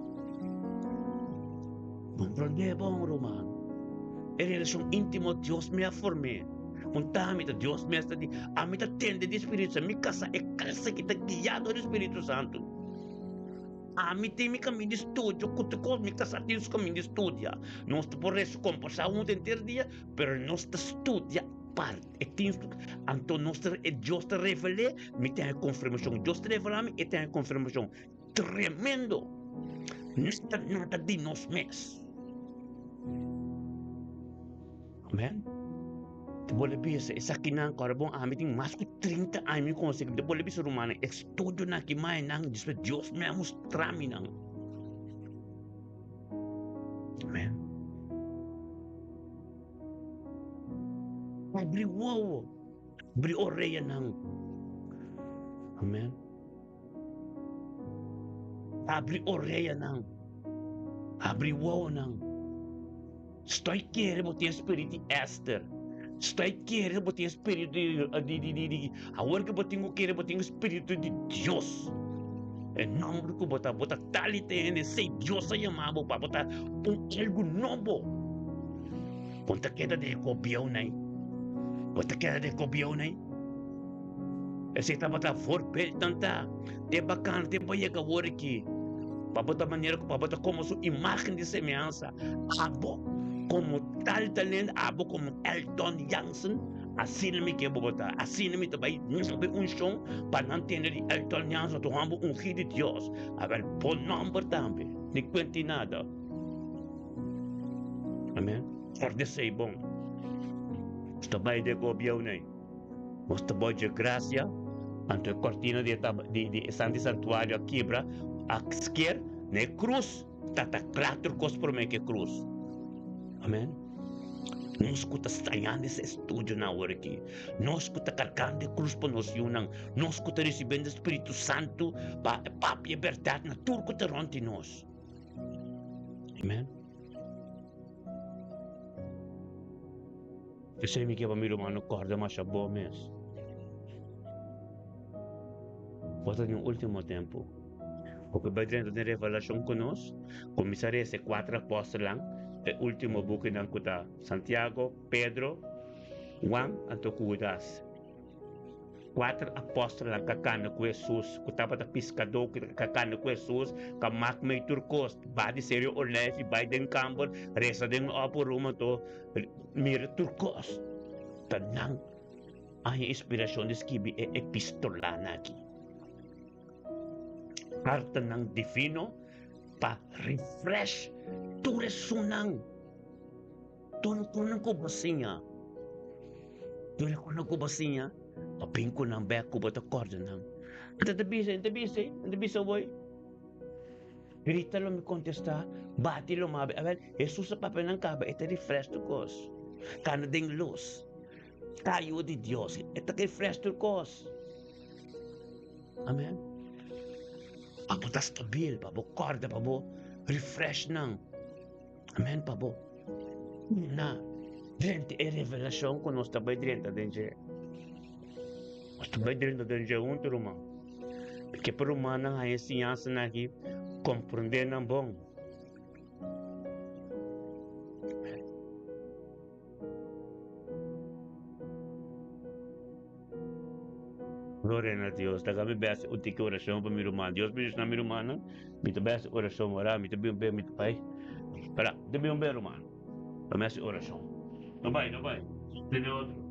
Komprondé bon, ruman. E relashon íntimo Dios mi a form'é. Un ta mi ta Dios mes ta di, ami ta tende di Spiritu Santu. Mi kasa e kasa ki ta guiá dor di Spiritu Santu. Ami tin mi kaminda di studio ku tur kos, mi kasa tin su kaminda di studia. Nos ta por resa kombersá huntu henter dia, pero nos ta studia apart. E tin su, anto nos ta, e Dios ta revel'é, mi tin e konfirmashon. Dios ta revelá mi, e tin e konfirmashon. Tremendo! Nada, nada di nos mes. Amen. Te bolbe bisa, esakinan ku ora bon ami tin mas ku 30 aña mi konosé, te bolbe bisa rumannan, estudionan aki mayanan, despues Dios me a mustra mi nan. Amen. Abri wowo, abri oreyanan. Amen. Abri oreanan, abri wowonan. Stoi kere bo tin e spirit di Esther. Stoi kere bo tin e spirit di, di, di, di, di, awor ku bo tin ku kere bo tin e spiritu di Dios. E nomber ku bo ta, bo ta tal i te hende, esei Dios a yama bo pa bo ta un algu nobo. Bo ta keda den e kobiounan ei. Bo ta keda den e kobiounan ei. Esei tabata voorbeeldnan ta te bakan te bo yega awor aki. Pa bo ta manera ku pa bo ta komo su imagen di semehansa. Abo komo tal talent, abo komo Elton Jansen, asina mi ke bo bo ta. Asina mi ta bai nobe unshon pa nan tende di Elton Jansen ta un hòmber ungí di Dios. Awèl bo nòmber tambe, ni kuenti nada. Amen. Kòrda esei bon. Nos ta bai den e bieu nei. Nos ta bou dje grasia, anto e kortina di e di di e santi santuario a kibra, a sker na e krus, ta ta kla tur kos promé ku e krus. Amen. Nos ku ta strañando es estudionan awor aki, nos ku ta kargando e krus pa nos yunan, nos ku ta risibiendo e Spiritu Santu pa papia e bèrdat na tur ku ta rònt di nos. Amen. P'esei mi ke pa mi rumannan kòrda masha bo mes. Bo ta den último tempu. Bo ke bai drenta den Revelashon ku nos? Kuminsá resa e kuater apòstelnan, e último bukinan ku ta Santiago, Pedro, Juan anto ku Hudas. Kuater apòstelnan ka kana ku Hesus, ku tabata piskadó, ku ka kana ku Hesus, ka mak mei tur kos, ba di Serio Olijf i bai den kamber, resa den un upper room anto mira tur kos. Ta nan haña inspirashon di skibi e epistolanan aki. Kartanan divino pa refresh tur esunnan. Tur ku nan ku bo siña, tur ku nan ku bo siña, pa bin ku nan bek ku bo ta kòrda nan. Anta ta bisa, ta bisa, ta bisa woi. Grita lo mi kontestá, bati lo mi habri. Awel, Hesus a papia nan kaba, e ta refresh tur kos. Kana den lus, ta ayu di Dios, e ta refresh tur kos. Amen. Pa bo ta stabil, pa bo kòrda, pa bo refresh nan. Amen pa bo. Na drenta e revelashon ku nos ta bai drenta den dje. Nos ta bai drenta den dje huntu, ruman. Ke pa rumannan haña e siñansanan aki, komprondé nan bon. Gloria na Dios. Laga mi bes un tiki orashon pa mi ruman. Dios bendiciona mi rumannan. Mi ta bes orashon ora. Mi ta bin un be mi ta bai. Para, mi ta bin un be ruman. Pa mi hasi orashon. No bai, no bai. Tene otro.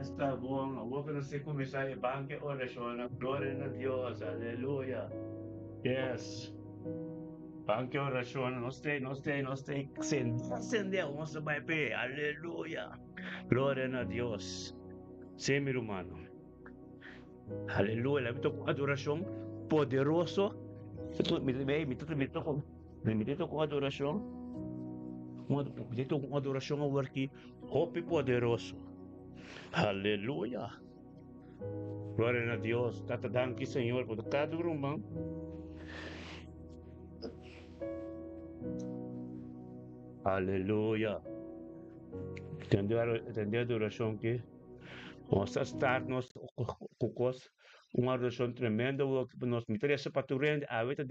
Esta bon, awor ku nos a kuminsá e banke orashonnan, gloria na Dios, aleluya. Yes. Banke orashonnan, nos te, nos te, nos te sende, sende, nos ta bai p'e, aleluya. Gloria na Dios. Sí, mi rumannan. Aleluya, la mi toka un adorashon poderoso. Mi mi mi toka mi toka un adorashon. Mi toka un adorashon awor aki hopi poderoso. Aleluya. Gloria na Dios. Tata danki Señor por cada ruman. Aleluya. Tende adorashon ki. Nos a start nos ku kos un adorashon tremendo awor ku nos mi ta resa pa tur hende awe ta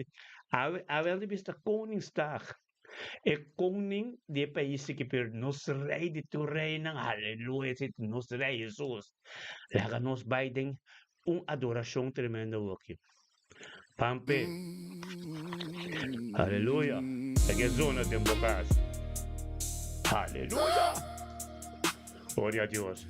awe awe nan ta bisa koningsdag e koning di e pais aki pero nos rei di tur reinan aleluya si nos rei Jesus laga nos bai den un adorashon tremendo awor aki pampe aleluya ta ke zona den bo kas aleluya gloria a Dios.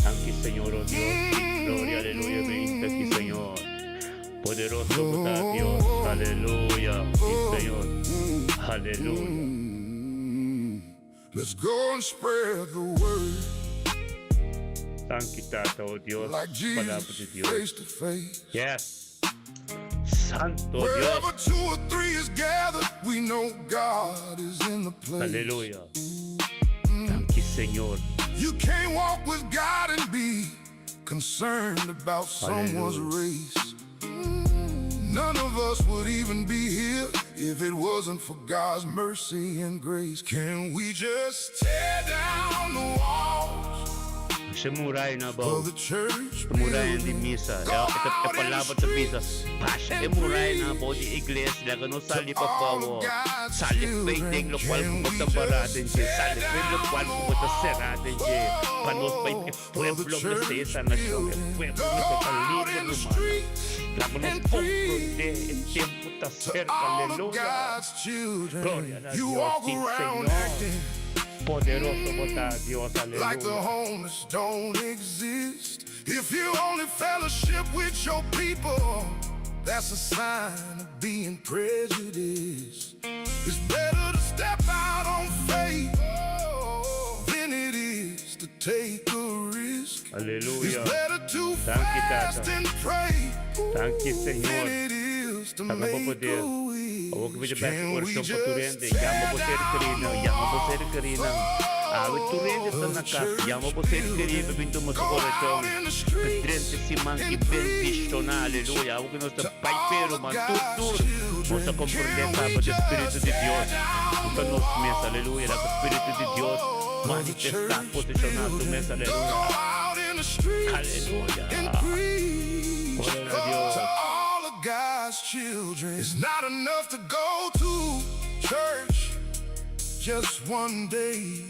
Danki Señor oh Dios gloria aleluya beinta aki Señor poderoso bo ta Dios aleluya si Señor aleluya. Let's go and spread the word. Danki Tata oh Dios Like palabra Jesus di Dios face to face. yes Santo Dios. Wherever two or three is gathered, we know God is in the place. Aleluya. Danki Señor. You can't walk with God and be concerned about someone's Aleluya. race. None of us would even be here if it wasn't for God's mercy and grace. Can we just tear down the walls Basha muraya na of abou. the church E muraya di building? misa. Go E, e, e out in the palabra ta bisa, streets basha e and muraya na abou di preach iglesia, laga nos to sali pa all of pafó. God's Sali fe den children. lokual ku Can bo we ta bará just den dje. tear Sali fe down lokual the ku bo ta será walls den dje. Pa nos bai e of the pueblo mester e church sanashon. E building? pueblo Go mester ta out liber, in the rumannan. streets Laga nos and komprondé e preach tempu ta to serka. all of Aleluya! God's Gloria children. na You Dios. walk Sí, around Señor. acting Poderoso bo ta, Dios. like the Aleluya. homeless don't exist. If you only fellowship with your people, that's a sign of being prejudiced. It's better to step out on faith than it is to take a risk. It's Aleluya. better to Danki, fast Tata. and pray Danki, than Señor. it is to Laga bo make poder. a Awor ku mi wish. ta bèk Can we orashon pa tur just hende, tear yama bo ser down kerí nan, the yama bo ser walls kerí nan. Awe tur hende of ta na the kas, yama church bo ser kerí pa bin building? tuma su Go orashon. out in the Pa drenta streets siman i and bendishoná, preach aleluya. Awe ku nos ta to bai all pero of man tur God's tur nos ta children. komprendé Can kaba we di Spiritu just di tear Dios ku down ta the nos mes, walls aleluya. Laga Spiritu di Dios of the manifestá, church posishoná su mes, building? Go aleluya. out in the streets Aleluya. and preach Gloria na Dios. to all of God's children. It's not enough to go to church just one day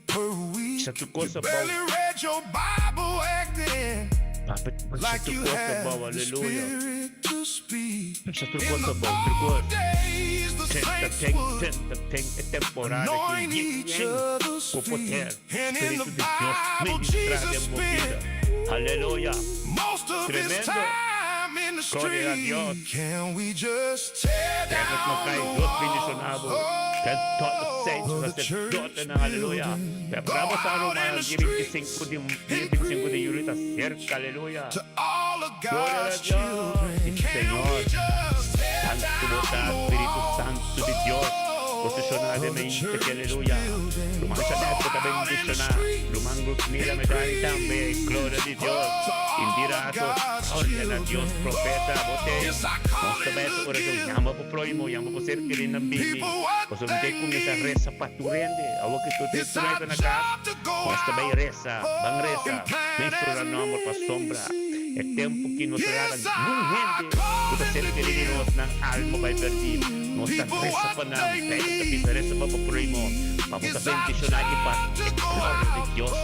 per week. Sa tur You kos abou. barely read your Bible acting Papia, sa like tur you kos abou, have the aleluya. spirit to speak. Sa tur In kos the abou, tur kos. old days, the Ten ta saints ten, would ten ta ten e temporada ki anoint yen each yen other's ku poder feet. And in the Spiritu di Dios Bible, ministra Jesus den bo bida. spent Aleluya. most of his Tremendo. time in the Gloria na Dios. street. Can we just tear Kènes no down kai, the Dios bendishoná walls bo. Ten tot saints of the church sacerdotenan, aleluya. building? Te Go bravo sa out in ruman, the dia 25 streets di dia and 25 di juli ta preach serka, aleluya. to all of Gloria na God's Dios. Si children. Can Señor. we just tear Santu bo down ta, the Spiritu walls Santu di Dios. Posishoná of den the mente ki, church aleluya. building? Ruman Go Chanel ku ta out in the bendishoná. streets Ruman Rutmila and Medani tambe. Gloria preach di Dios. to all Indira of Ato, God's gloria na Dios. children. Profeta, bo te. Yes, I Nos ta calling bai hasi to orashon. give Yama bo próhimo, yama bo ser kerí nan bini. people what Pasobra mi they te kuminsá need. resa pa tur hende. Awor ki tur It's tur our hende na kas, job to go nos ta bai out resa. Ban resa. and plant Menshoná as nòmber many pasobra e tempu ki nos laga seeds. Yes, niun I hende ku ta calling ser to kerí di give nos nan alma bai pèrdí. Nos ta people resa what pa nan. they Beibel ta bisa resa pa bo próhimo, need. pa bo ta It's our bendishoná i pa job to e go gloria di out Dios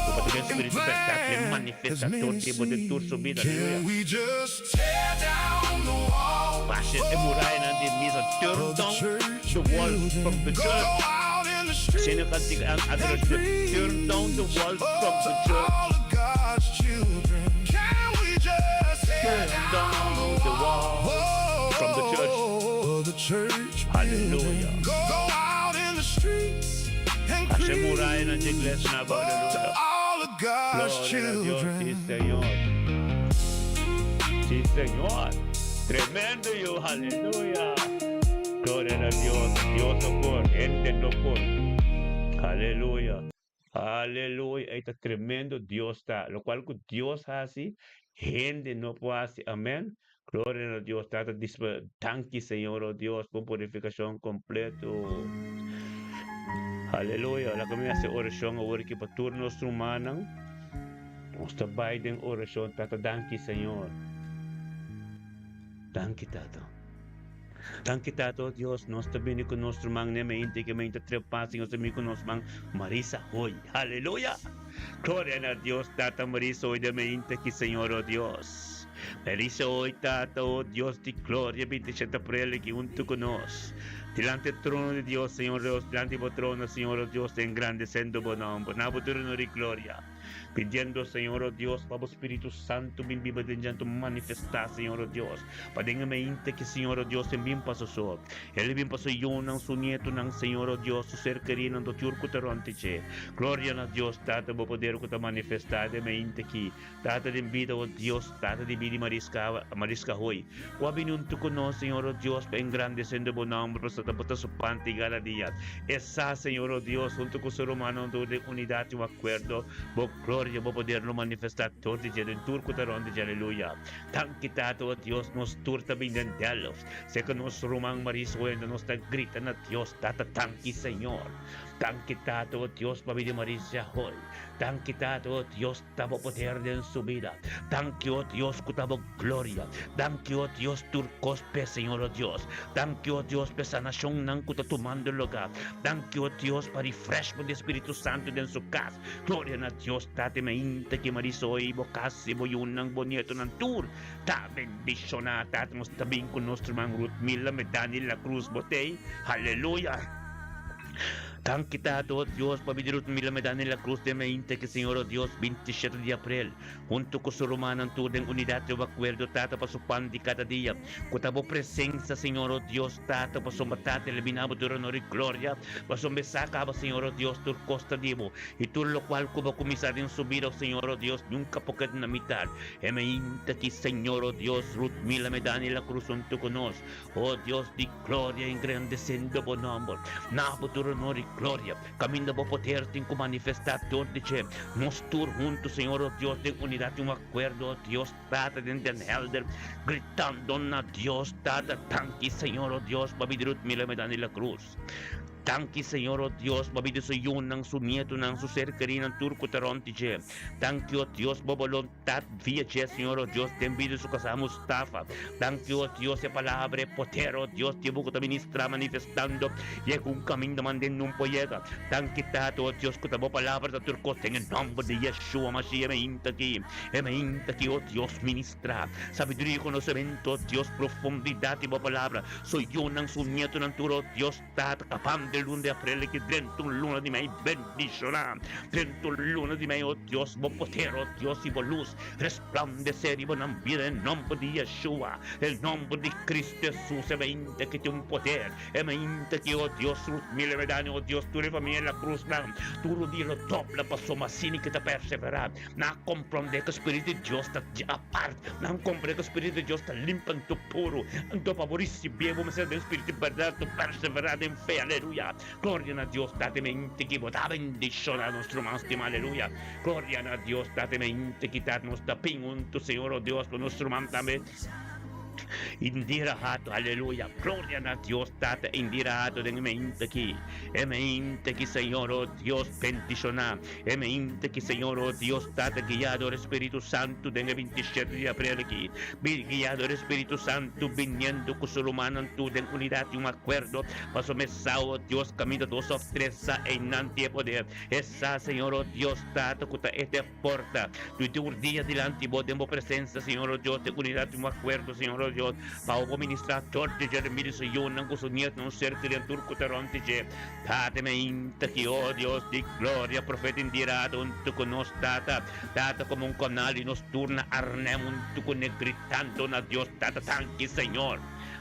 ku pa tur den and spiritu bèrdat den plant as manifestá many dor di bo den tur su seeds. bida. Can Aleluya. we just tear down the walls? Basha e murayanan di misa. Turn down the walls from the church. Asina kantika e adorashon di Turn down the walls from the church. Turn down the walls from the church. Aleluya. Basha e murayanan di iglesia na abou. Aleluya. Gloria na Dios. Si, Señor. Si, Señor. Tremendo yu. Aleluya. Gloria na Dios. Dios no por. Hende no por. Aleluya. Aleluya. Ei ta tremendo Dios ta. Locual cu Dios haci, hende no por haci. Amen. Gloria na Dios. Tata dispa danki Señor oh Dios pa un purificacion completo. Aleluya. Laga mi haci oracion awor aki pa tur nos rumannan. Nos ta bai den oracion. Tata danki Señor. Danki Tata. Danki Tata oh Dios. Nos ta bini cu nos ruman ne mente ke mente trepa Señor ta bini cu nos ruman Marisa hoy. Aleluya. Gloria na Dios Tata Marisa hoy den mente aki Señor oh Dios. Marisa hoy Tata oh Dios di gloria 27 april aki hunto cu nos. Dilanti e trono di Dios Señor Dios dilanti bo trono Señor oh Dios ta engrandecendo bo nomber. Na bo tur honor y gloria. Pidiendo Señor oh Dios pa bo Spiritu Santo bin biba den djanto manifesta Señor oh Dios pa den e meinte ki Señor oh Dios en bin pasa so el bin pa su yunan su nietonan Señor oh Dios su ser kerinan to tur ku ta ronti dje Gloria na Dios Tata bo poder ku ta manifesta den meinte ki Tata den bida oh Dios Tata di bida di Mariska Mariska Hoy ku a bini huntu ku nos Señor oh Dios pa engrandesendo bo nomber pasobra bo ta su panti cada dia E sa, Señor, o Dios, huntu ku su rumannan tur den unidat i un akuerdo, Bo gloria, Bo poder lo manifestá tur di dje den tur ku ta rònt di dje. Aleluya! Danki, Tata, o Dios, nos tur ta bin den Delft. Serka nos ruman Maris Hoyenda nos ta grita na Dios, Tata, danki, Señor. Danki, Tata, o Dios, pa bida di Maris Hoy. Danki, Tata, o Dios, ta Bo poder den su bida. Danki, o Dios, ku ta Bo gloria. Danki, o Dios, tur kos p'e, Señor, o Dios. Danki, o Dios, p'e sanashonnan ku ta tumando lugá. Danki, o Dios, pa refreshment di Spiritu Santu den su kas. Gloria na Dios, Tata mainta ki Marisol i bo kas i bo yunan, bo nietonan tur ta bendishoná. Tata, nos ta bin ku nos ruman Ruth Mila Medani La Cruz Botey. Haleluya! Danki Tata, o Dios, pa bini Ruth Mila Medani La Cruz den mainta ki, Señor, o Dios, 27 di aprel. Huntu ku su rumannan tur den unidat riba akuerdo, Tata, pa su pan di kada dia. Ku ta Bo presensia, Señor, o Dios, Tata, pasobra Tata eliminá Bo tur honor i gloria, pasobra e sa kaba, Señor, o Dios, tur kos ta di Bo, i tur lokual ku Bo kuminsá den su bida, o Señor, o Dios, nunka por keda na mitar. E mainta aki, Señor, o Dios, Ruth Mila Medani La Cruz huntu ku nos, O Dios di gloria, engrandesendo Bo nomber. Na Bo tur honor i gloria. Kaminda Bo poder tin ku manifestá dor di dje. Nos tur huntu, Señor, o Dios, den unidat i un akuerdo, o Dios Tata, den Den Helder, gritando na Dios Tata, Danki, Señor, o Dios, pa bida Ruth Miller Medani La Cruz. Danki, Señor, o Dios, pa bida su yunan, su nietunan, su ser kerinan, tur ku ta rònt di dje. Danki, o Dios, bo boluntat via dje, Señor, o Dios, den bida su kasá Mustafa. Danki, o Dios, e palabra, e poder, o Dios, di bo ku ta ministrá, manifestando, yega un kaminda mande nun por yega. Danki, Tata, o Dios, ku ta bo palabra ta tur kos den e nòmber di Yeshua Mashiach, e mainta aki, e mainta aki, o Dios, ministrá sabiduria i konosementu, o Dios, profundidat di bo palabra, su yunan, su nietonan tur, o Dios, Tata, kapando e luna di aprel aki drenta un luna di mei bendishoná, drenta un luna di mei, o Dios, bo poder, o Dios, i bo lus resplandesé riba nan bida den nòmber di Yeshua, den nòmber di Cristo Hesus, e mainta ki tin un poder, e mainta ki, o Dios, Ruth Miller Medani, o Dios, tur e famia La Cruznan, tur un dia lo dobla pasobra asina ki ta perseverá. Nan a komprondé ku spiritu di Dios ta di apart. Nan a komprondé ku spiritu di Dios ta limpa anto puru. Anto pa bo risibí bo mester den spiritu di bèrdat anto perseverá den fe. Aleluya! Gloria na Dios Tata mente ki bo ta bendishoná nos ruman stimá. Aleluya! Gloria na Dios Tata mente ki ta nos ta pin huntu Señor o Dios pa nos ruman tambe. Indira Hato, aleluya, gloria na Dios Tata, Indira Hato den e mente aki, e mente aki Señor, oh Dios, bendiciona, e mente aki Señor, oh Dios Tata, guia dor e Spiritu Santo den e 27 di april aki, guia dor e Spiritu Santo biniendo cu su rumannan tur den unidad y un acuerdo, pasobra mi sa, oh Dios, caminda dos of tres sa eynan tin e poder, e sa Señor, oh Dios Tata, cu ta e porta. Tur dia dilanti Bo den Bo presencia, Señor, oh Dios, den unidad y un acuerdo, Señor, oh Dios. Dios, pa bo ministrá tur di dje miri su yunan ku su nietnan ser krian tur ku ta rònt di dje. Tata mainta ki, o Dios di gloria, profeta Indira ta huntu ku nos, Tata, Tata komo un kanal di nos tur na Arnhem huntu ku ne gritando na Dios, Tata, danki Señor.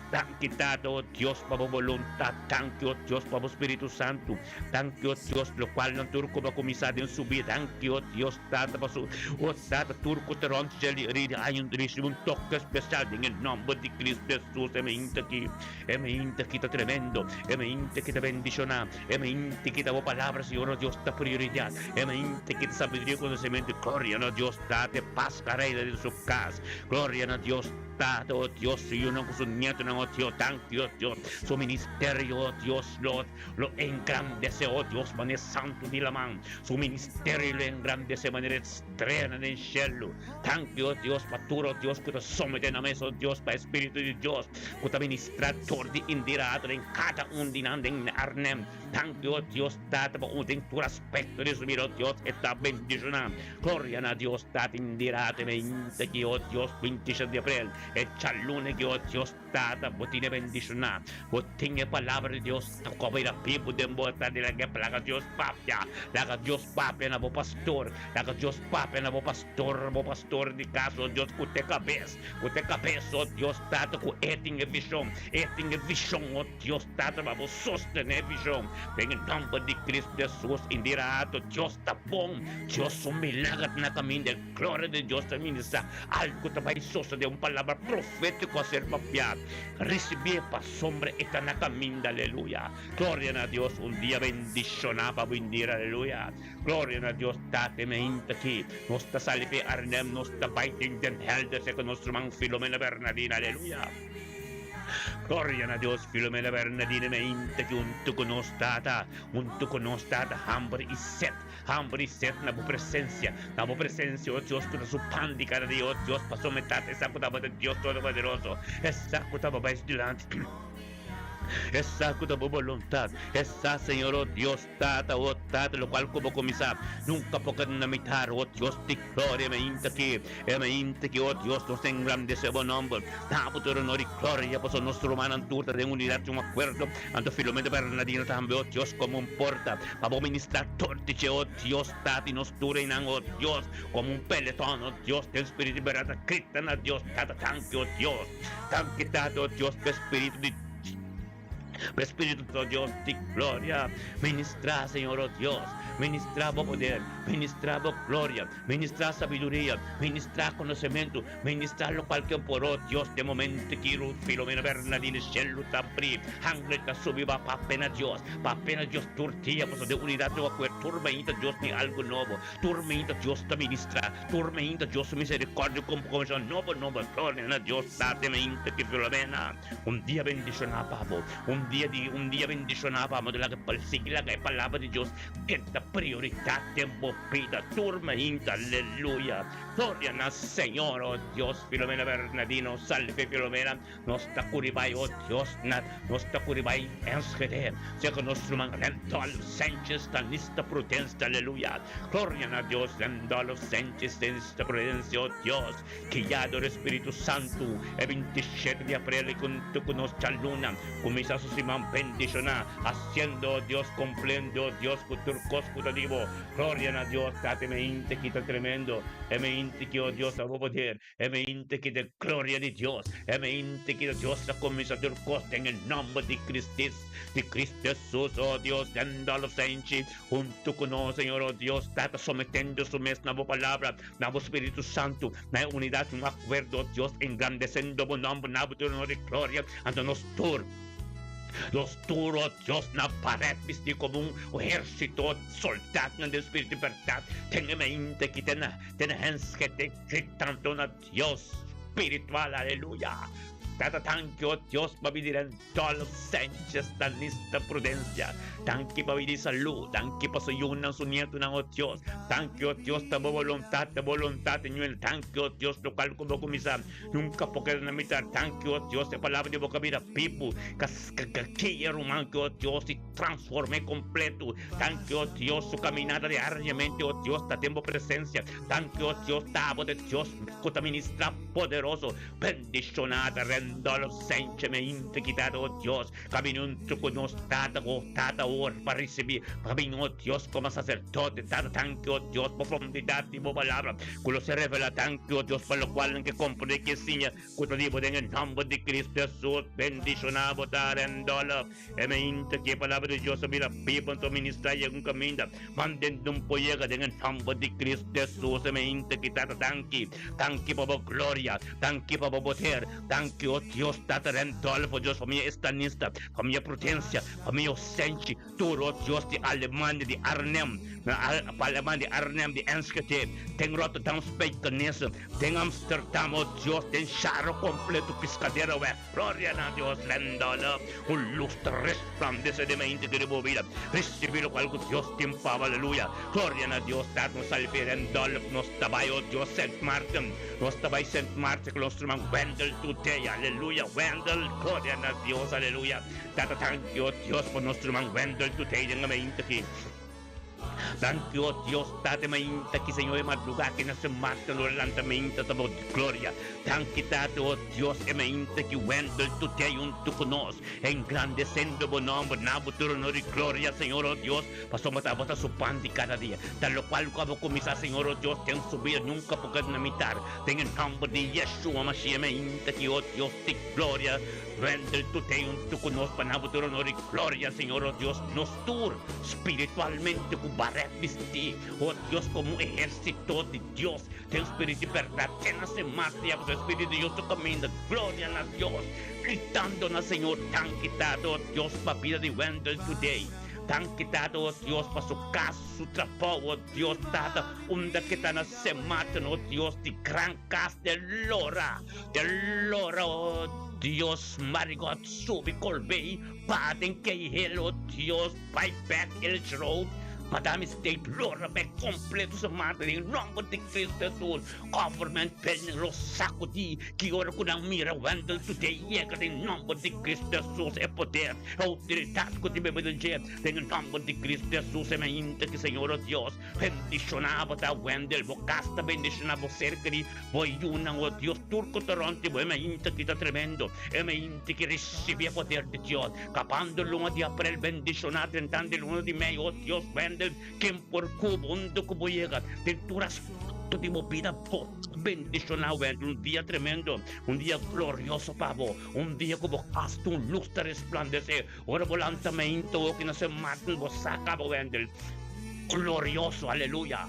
Danki Tata, o Dios, pa bo boluntat, danki, o Dios, pa bo Spiritu Santu, danki, o Dios, lokual nan tur ku bo a kuminsá den su bida, danki, o Dios, Tata, pa su, o Tata, tur ku ta rònt dje li haña un risibí un toke spesial den e nòmber di Cristo Hesus. E mainta aki, e mainta aki ta tremendo, e mainta aki ta bendishoná, e mainta aki ta bo palabra, Señor, o Dios, ta prioridat, e mainta aki ta sabiduria i konosementu. Gloria na Dios, Tata, e pas ka reina den su kas. Gloria na Dios. Tata, oh Dios, su yunan ku su nietonan, oh Dios, danki, oh Dios, su ministerio, oh Dios, lo, lo engrandesé, oh Dios, manera santu di laman, su ministerio lo engrandesé manera e streanan den shelu. Danki, oh Dios, pa tur, oh Dios, ku ta someté nan mes, oh Dios, pa e Spiritu di Dios ku ta ministrá dor di Indira den kada un di nan den Arnhem. Danki, oh Dios, Tata, pa un den tur aspekto di su bida, oh Dios, e ta bendishoná. Gloria na Dios Tata Indira te meinta ki oh Dios 27 di aprel e djaluna ki oh Dios Tata bo tine bendiciona bo tin e palabra di Dios ta koba ira bibu den bo ta di laga laga Dios papia laga Dios papia na bo pastor laga Dios papia na bo pastor bo pastor di kas oh Dios ku te kabes ku te kabes oh Dios Tata ku e tin e vision e tin e vision oh Dios Tata pa bo sostene e vision den e nomber di Cristo Jesus Indira Dios ta bon. Dios su milager ta na kaminda, e gloria di Dios ta ministrá. Algu ta bai sosodé, un palabra profétiko a ser papiá. Risibié pasobra e ta na kaminda, aleluya. Gloria na Dios, un dia bendishoná pa bindira, aleluya. Gloria na Dios, Tata, e mainta aki nos ta sali p'e Arnhem, nos ta bai den Den Helder serka nos ruman Filomena Bernardina, aleluya. Gloria na Dios, Filomena Bernardina mainta aki huntu ku nos, Tata, huntu ku nos, Tata, hamber i set. Hamber i set na bo presensia, na bo presensia, o Dios, ku ta su pan di kada dia, o Dios, pasobra mi Tata e sa ku tabata Dios Todopoderoso, e sa ku tabata bai su dilanti, e sa ku ta bo boluntat, e sa, Señor, o Dios, Tata, o Tata, lokual ku bo kuminsá, nunka por keda na mitar, o Dios di gloria, e mainta aki, e mainta aki, o Dios, nos ta engrandesé bo nòmber, na bo tur honor i gloria, pasobra nos rumannan tur ta den unidat i un akuerdo, anto Filomeno Bernardino tambe, o Dios, komo un porta. Pa bo ministrá tur di dje, o Dios, Tata, i nos tur einan, o Dios, komo un peleton, o Dios, den spiritu di bèrdat ta grita na Dios, Tata, danki, o Dios. Danki, Tata, o Dios, pa e spiritu di, pa e spiritu, o Dios di gloria. Ministrá, Señor, o Dios, ministrá bo poder, ministrá bo gloria, ministrá sabiduria, ministrá konosementu, Ministrá lokual ke por, o Dios, den momento ki Ruth Filomena Bernardino shelu ta abrí, hangre ta subi ba papia na Dios, papia na Dios tur dia, pasobra den unidat no a kuer tur mainta Dios tin algu nobo, tur mainta Dios ta ministrá, tur mainta Dios su misericordia ku kuminsá nobo nobo, gloria na Dios Tata e mainta ki Filomena, un dia bendishoná pa bo, un dia di un dia bendishoná pa bo, laga sigui laga e palabra di Dios keda prioridat den bo bida tur mainta, aleluya. Gloria na Señor, oh Dios, Filomena Bernardino, salve Filomena, nos ta curi bai, oh Dios, na nos ta curi bai Enschede, seca nos ruman Randolph Sanchez, Tanista Prudencia, aleluya, Gloria na Dios, Randolph Sanchez, Tanista Prudencia, oh Dios, guiado dor Spiritu Santo, e 27 di april junto cu nos djaluna, cuminsa su siman bendiciona, haciendo, oh Dios, cumpliendo, oh Dios, cu tur cos cu ta di bo. Gloria na Dios, Tata, e mente ki ta tremendo, e mente ki, oh Dios, ta bo poder, e mente ki ta gloria di Dios, e mente ki ta Dios ta cuminsa tur cos den e nomber di Cristis, di Cristo Jesus, oh Dios, den Dolf Senchi, hunto cu nos, Señor, oh Dios, Tata, sometendo su mes na bo palabra, na bo Spiritu Santo, na e unidad, un acuerdo, oh Dios, engrandecendo bo nomber, na bo tur honor y gloria, anto nos tur. Nos tur, oh Dios, na paret bistí komo un ehérsito soldatnan den spiritu di bèrdat den e mente ki den den Enschede gritando na Dios spiritual, aleluya! Tata danki, oh Dios, pa bini den Dolf Sanchez Danista Prudencia. Danki pa bini salú, danki pa su yunan, su nietunan, oh Dios. Danki, oh Dios, ta bo boluntat, ta boluntat, Señor. Danki, oh Dios, lokual ku bo kuminsá. Nunka por keda na mitar. Danki, oh Dios, e palabra di bo ka bira bibu, ka kia ruman ki, oh Dios, i transform'é kompletu. Danki, oh Dios, su kaminada diariamente, oh Dios, ta den bo presensia. Danki, oh Dios, ta abo ta e Dios ku ta ministrá poderoso. Bendishoná ta. Rendolf Senche me inte kita oh Dios, kabini unto ku nos Tata oh Tata ora pa risibi, pa bin oh Dios komo saserdote, Tata tanki oh Dios profundidad di bo palabra ku lo ser revela, tanki oh Dios pa lokual nan ke komprende ke siña ku ta di bo den e nomber di Cristo Jesus. Bendishoná bo ta Rendolf. E mainta ki e palabra di Dios a bira biba anto ministrá yega un kaminda manden un por yega den e nòmber di Cristo Jesus. E mainta ki Tata danki, danki pa bo gloria, danki pa bo poder, danki o Dios Tata Randolfo, Dios famia Estanista, famia Prudencia, famia Osenchi, tur o Dios di Alemania, di Arnhem, Alemania, di Arnhem, di Enschede, den Rotterdam, Spijkenisse, den Amsterdam, o Dios, den Sharo kompleto, Piscaderaweg. Gloria na Dios, Lendala, un luz ta resplandece den mente di bo bida. Ricibi locual cu Dios tin pa bo, aleluya. Gloria na Dios, Tata nos salve, Rendolf, nos ta bay, oh Dios, Sint Maarten, nos ta bay Sint Maarten cu nos ruman Wendel today, aleluya, Wendel, gloria na Dios, aleluya. Tata, tanki, oh Dios, pa nos ruman Wendel today den e mente aki. Danki, o Dios, Tata, mainta ki, Señor, e madrugá ki na Sint Maarten lo lanta mainta ta bo gloria. Danki, Tata, o Dios, e mainta ki Wendel today huntu ku nos, engrandesendo bo nomber, na bo tur honor i gloria, Señor, o Dios, pasobra ta bo ta su pan di kada dia. Ta lokual ku abo kuminsá, Señor, o Dios, den su bida nunka por keda na mitar. Den e nomber di Yeshua Mashiach, mainta ki, o Dios di gloria, Wendel today huntu ku nos pa na bo tur honor i gloria, Señor, o Dios, nos tur. Spiritualmente ku barèt bistí, o Dios, komo un ehérsito di Dios, den spiritu di bèrdat, te na se mata ya pasobra e spiritu di Dios ta kaminda. Gloria na Dios! Gritando na Señor, Danki, Tata, o Dios, pa bida di Wendell today. Danki, Tata, o Dios, pa su kas, su trabou, o Dios, Tata, unda ke ta na se mata, o Dios, di gran kas de lora, de lora, o Dios, Marigot, subi Colbey, Pa den kei hel o Dios bai bek Elch Road pa da mi state lora bek completo su mata den nomber di Cristo Jesus government building lo sacudi ki ora cu nan mira Wendell today yega den nomber di Cristo Jesus e poder e autoridad cu tin bebe den dje den nomber di Cristo Jesus e mainta ki Señor o Dios bendiciona bo ta Wendell bo cas ta bendiciona bo ser keri bo yunan o Dios tur cu ta rond di bo e mainta ki ta tremendo e mainta Di ki risibi e poder di Dios, kabando luna di aprel bendishoná drentando e luna di mei, o Dios Wendel, ken por ku bo unda ku bo yega den tur aspekto di bo bida bo ta bendishoná Wendel, un dia tremendo, un dia glorioso pa bo, un dia ku bo kas ta un lus ta resplandesé, ora bo lanta meinta oki na Sint Maarten bo sa kaba Wendel, glorioso, aleluya.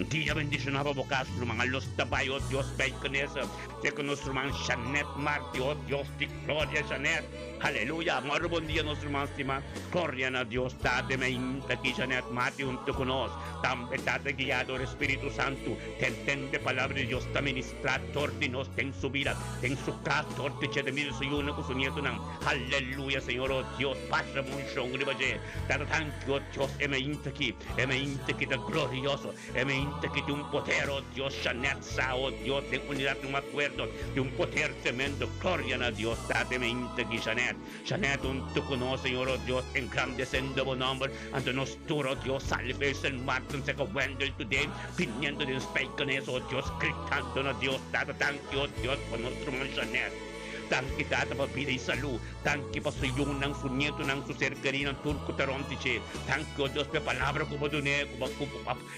Dia bendiciona pa bo cas ruman a los ta bay oh Dios bay Knesa te cu nos ruman Janet Marti oh Dios di gloria Janet aleluya moro bon dia nos ruman stima gloria na Dios Tata mainta ki Janet Marti hunto cu nos tambe Tata guia dor Espiritu Santo tentende palabra di Dios ta ministra dor di nos den su bida den su cas dor di dje ta mira su yunan cu su nietonan aleluya Señor oh Dios pasa bo unshon riba dje Tata tanki oh Dios e mainta ki E mente ki ta glorioso, e mente ki tin un poder, oh Dios, Janet sa, oh Dios, den unidad un acuerdo, tin un poder tremendo, gloria na Dios Tata, e mente ki Janet, Janet hunto cu nos, Señor, oh Dios, engrandecendo bo nomber, anto nos tur, oh Dios, sali fe Sint Maarten, seca Wendell today, biniendo den Spijkenis, oh Dios, gritando na Dios Tata, danki, oh Dios, pa nos ruman Janet. Danki Tata pa bida i salú. Danki pa su yunan, su nietonan, su ser kerinan, tur ku ta rònt di dje. Danki, o Dios, pa e palabra ku bo dun'é, ku bo ku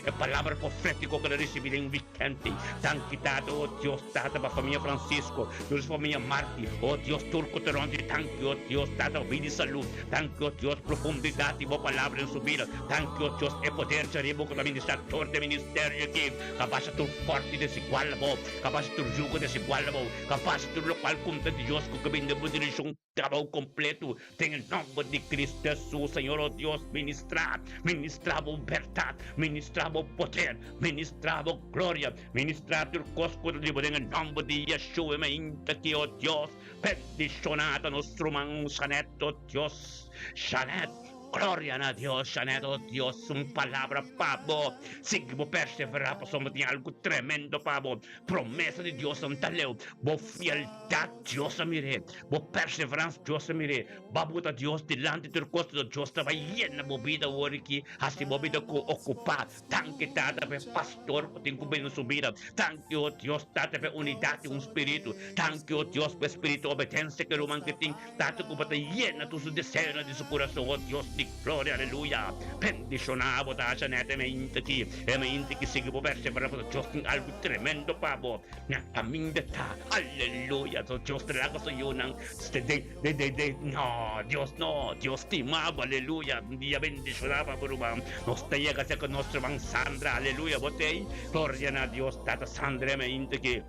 e palabra profétiko ku el a risibí den wikènt. Danki, Tata, o Dios, Tata, pa famia Francisco, tur su famia Marti, o Dios, tur ku ta rònt di dje. Danki, o Dios, Tata, pa bida i salú. Danki, o Dios, profundidat di bo palabra den su bida. Danki, o Dios, e poder djariba ku ta ministrá tur den ministerio aki. Kabasha tur fòrti desigual bo, kabasha tur yugo desigual bo. Kapas tur lokual kumta di Dios ku ke bini den bo direkshon trabou kompletu den e nòmber di Cristo Hesus. Señor o Dios, ministrá, ministrá bo bèrdat, ministrá bo poder, ministrá bo gloria, ministrá tur kos ku ta di bo den e nòmber di Yeshua. E mainta aki, o Dios, bendishoná ta nos ruman Janet, o Dios, Janet. Gloria na Dios, Janet, oh Dios, un palabra pa bo. Sigui bo perseverá pasobra tin algu tremendo pa bo. Promesa di Dios nan ta leu. Bo fieldat Dios a mir'é. Bo perseverans Dios a mir'é. Ba bo ta Dios dilanti tur kos, Dios ta bai yena bo bida awor aki, hasi bo bida ku okupá. Danki Tata pa e pastor ku tin ku bini su bida. Danki o Dios Tata pa e unidat di un spiritu. Danki o Dios pa e spiritu obedensia ku e ruman ki tin. Tata ku bo ta yena tur su deseonan di su kurason o Dios di gloria aleluya. Bendishoná bo ta Janet e mainta aki. E mainta ki sigui bo perseverá pasobra Dios tin algu tremendo pa bo. Na kaminda ta aleluya. So Dios ta laga su yunan de de de no Dios no Dios stima bo aleluya. Un dia bendishoná pa bo ruman. Nos ta yega serka nos ruman Sandra aleluya bo t'ei. Gloria na Dios Tata Sandra e mainta aki.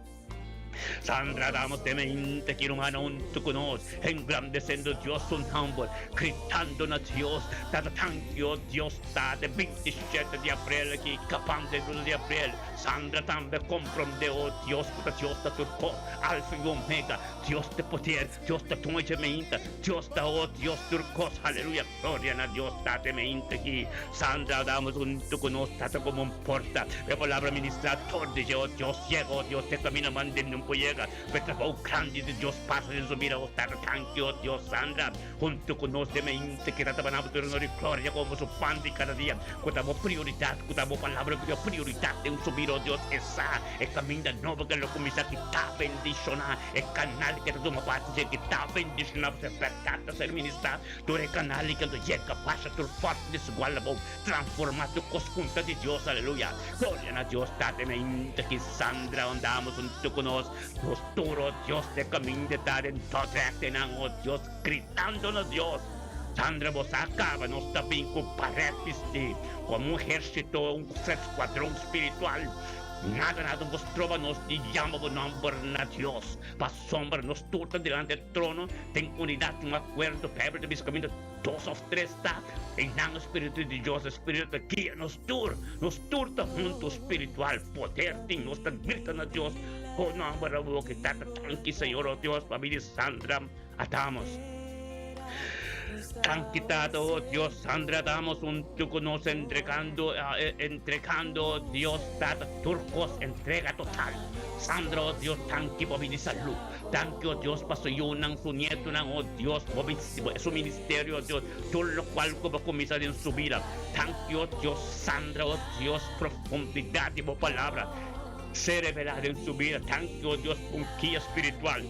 Sandra damos te mente ki ruman huntu ku nos, engrandesendo Dios su nomber, gritando na Dios, Tata tanki o Dios Tata, 27 di aprel aki, kapando e luna di aprel, Sandra tambe komprondé o Dios ku ta Dios ta tur kos, Alfa i Omega, Dios ta poder, Dios ta tuma dje meinta, Dios ta o Dios tur kos, aleluya, gloria na Dios Tata e meinta aki, Sandra damos huntu ku nos, Tata komo un porta, e palabra ministrá tur di dje, o Dios yega, o Dios te kaminda manden nun por yega, pa e trabou grandi di Dios pasa den su bida, o Tata tanki, o Dios Sandra huntu ku nos den meinta ki Tata banabo tur honor i gloria komo su pan di kada dia, ku ta bo prioridat, ku ta bo palabra ku ta prioridat den su bida, o Dios e sa e kaminda nobo ke lo kuminsá ki ta bendishoná e kanal ke ta tuma parti dje ki ta bendishoná pasobra e bèrdat ta ser ministrá tur e kanal i ke lo yega pasa tur fòrti desigual abou. Transforma tur cos punta di Dios, aleluya. Gloria na Dios Tata mainta ki Sandra andamos hunto cu nos, nos tur oh Dios te caminda ta den Dordrecht-nan oh Dios gritando na Dios. Sandra bo sa caba nos ta bin cu paret bisti como un ehercito un sescuadron spiritual nada nada bo stroba nos di yama bo nomber na Dios pasobra nos tur ta delante trono den unidad un acuerdo Bijbel ta bisa caminda Dos of tres ta einan Spiritu di Dios, e Spiritu ta guia nos tur. Nos tur ta huntu spiritual, poder tin, nos ta grita na Dios, Bo nomber a bo ki Tata, danki Señor, oh Dios, pa mi di Sandra Adamos. Danki Tata, oh Dios, Sandra Adamos huntu ku nos entregando, entregando, oh Dios, Tata, tur kos entrega total. Sandra, oh Dios, danki pa mi di salud. Danki, oh Dios, pa su yunan, su nietunan, oh Dios, bo su ministerio, oh Dios, tur lokual ku bo kuminsá den su bida. Danki, oh Dios, Sandra, oh Dios, profundidat di bo palabra ser revelá den su bida. Danki, oh Dios, pa un guia spiritual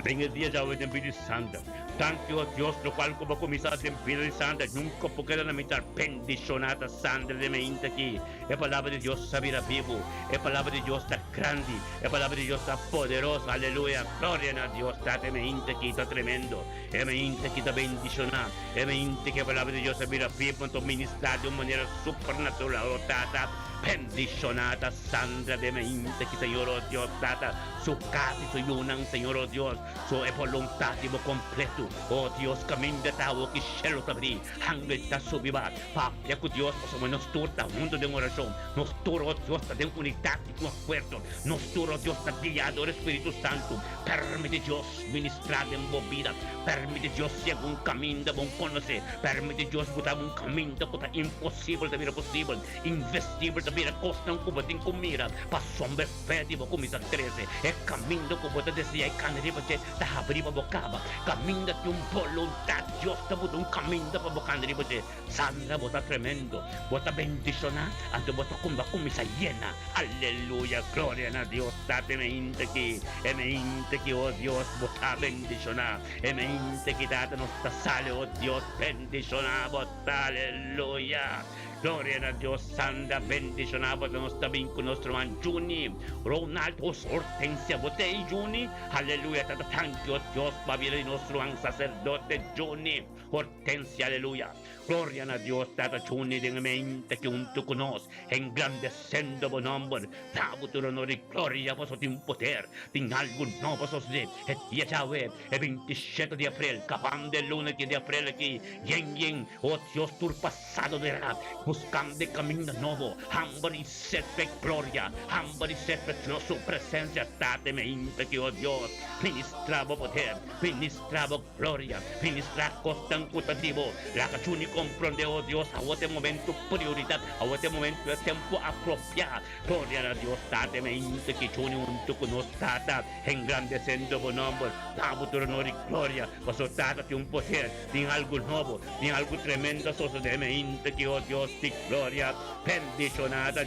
den e dia djawe den bida di Sandra. Danki, oh Dios, lokual ku bo kuminsá den bida di Sandra nunka por keda na mitar. Bendishoná ta Sandra den mainta aki. E palabra di Dios ta bira bibu. E palabra di Dios ta grandi. E palabra di Dios ta poderoso. Aleluya! Gloria na Dios. Tata, e mainta aki ta tremendo. E mainta aki ta bendishoná. E mainta aki e palabra di Dios ta bira bibu anto ministrá di un manera supernatural. O Tata, bendishoná ta Sandra den mainta aki, Señor, o Dios, Tata, su kas i su yunan, Señor, o Dios, su e boluntat di bo kompletu. O Dios, kaminda ta awo ki shelu ta brí. Angel ta subi ba papia ku Dios pasobra nos tur ta huntu den orashon. Nos tur, o Dios, ta den unidat i un akuerdo. Nos tur, o Dios, ta guiá dor e Spiritu Santu. Permiti Dios ministrá den bo bida. Permiti Dios yega un kaminda bo konosé. Permiti Dios buta bo un kaminda ku ta imposibel ta bira posibel, invesibel ta bira kosnan ku bo tin ku mira. Pasobra e fe di bo kuminsá krese. E kaminda ku bo ta deseá i kana riba dje ta habrí pa bo kaba. Kaminda tin un boluntat. Dios ta buta un kaminda pa bo kanda riba dje. Sandra, bo ta tremendo. Bo ta bendishoná, anto bo ta kumba kuminsá yena. Aleluya! Gloria na Dios Tata e mainta aki. E mainta aki, o Dios, bo ta bendishoná. E mainta aki, Tata, nos ta sali, o Dios, bendishoná bo ta. Aleluya! Gloria na Dios, Sandra bendiciona bo ta nos ta bin cu nos ruman Juni, Ronald Os Hortensia bo ta ey Juni, Aleluya tata thank you Dios pa bida di nos ruman sacerdote Juni Hortensia Aleluya Gloria na Dios tata Juni den e mente ki hunto cu nos engrandecendo bo nomber da bo tur honor y gloria paso tin poder tin algo nobo sosode e dia djawe e 27 di april cabando e luna ki di april aki yen yen o Dios tur pasado dera. Buskando e kaminda nobo, hamber i set p'e gloria, hamber i set p'e Dios su presensia. Tata, e mainta ki, o Dios, ministrá bo poder, ministrá bo gloria, ministrá kosnan ku ta di bo. Laga Juni komprondé, o Dios, awor ta e momentu prioridat, awor ta e momentu, e tempu apropiá. Gloria na Dios Tata, e mainta ki Juni huntu ku nos Tata, engrandesendo bo nòmber, pa bo tur honor i gloria, pasobra Tata tin un poder. Tin algu nobo, tin algu tremendo a sosodé mainta ki, oh Dios di gloria, bendishoná ta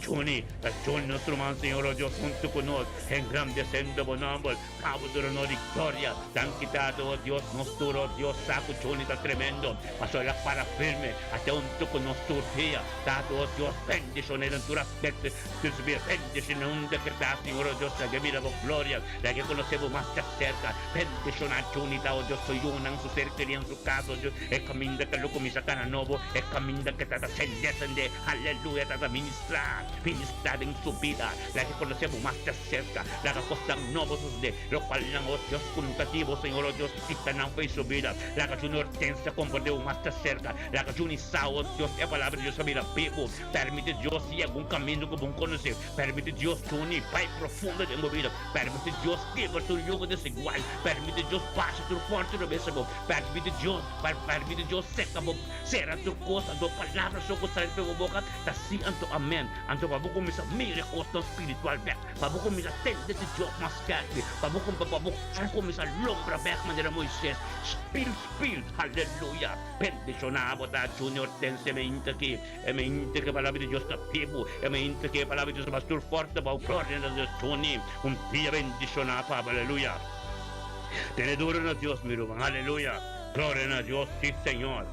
Juni, ta Juni nos ruman, Señor, oh Dios, huntu ku nos, engrandesendo bo nòmber, pa bo tur honor i gloria. Danki Tata, oh Dios, nos tur, oh Dios, sa ku Juni ta tremendo, pasobra el a para firme ate huntu ku nos tur dia. Tata, oh Dios, bendishoné den tur aspekto di su bida, bendishoné unda ku e ta, Señor, oh Dios, laga e mira bo gloria, laga e konosé bo mas djaserka. Bendishoná Juni ta, oh Dios, su yunan, su ser kerí en su kas, oh Dios, e kaminda ke lo kuminsá kana nobo, e kaminda ke ta ta sende sende, aleluya, ta ta ministrá, ministrá den su bida. Laga e konosé bo mas djaserka, laga kosnan nobo sosodé, lokualnan, oh Dios, ku no ta di bo, Señor, oh Dios, kita nan fo'i su bida. Laga Juni Hortensia komprondé bo mas djaserka, laga Juni sa, oh Dios, e palabra di Dios a bira bibu. Permiti Dios yega un kaminda ku bo no konosé. Permiti Dios Juni bai profundo den bo bida. Permiti Dios kebra tur yugo desigual. Permiti Dios basha tur forte robes bo. Permiti Dios, permiti Dios seka bo, sera tur kos. Anto palabra so ku sali for bo boka ta si anto amen. Anto pa bo kuminsa mira e kosnan spiritual bek. Pa bo kuminsa tende di Dios mas skerpi. Pa bo pa bo kuminsa lombra bek manera Moises. Spil spil. Aleluya. Bendishona bo ta Junior Tense mente aki. E mente ke palabra di Dios ta bibu. E mente ke palabra di Dios ta mas tur forte bou gloria na Dios Tony. Un dia bendiciona papa aleluya. Tene duro na Dios mi ruman aleluya. Gloria na Dios si Señor.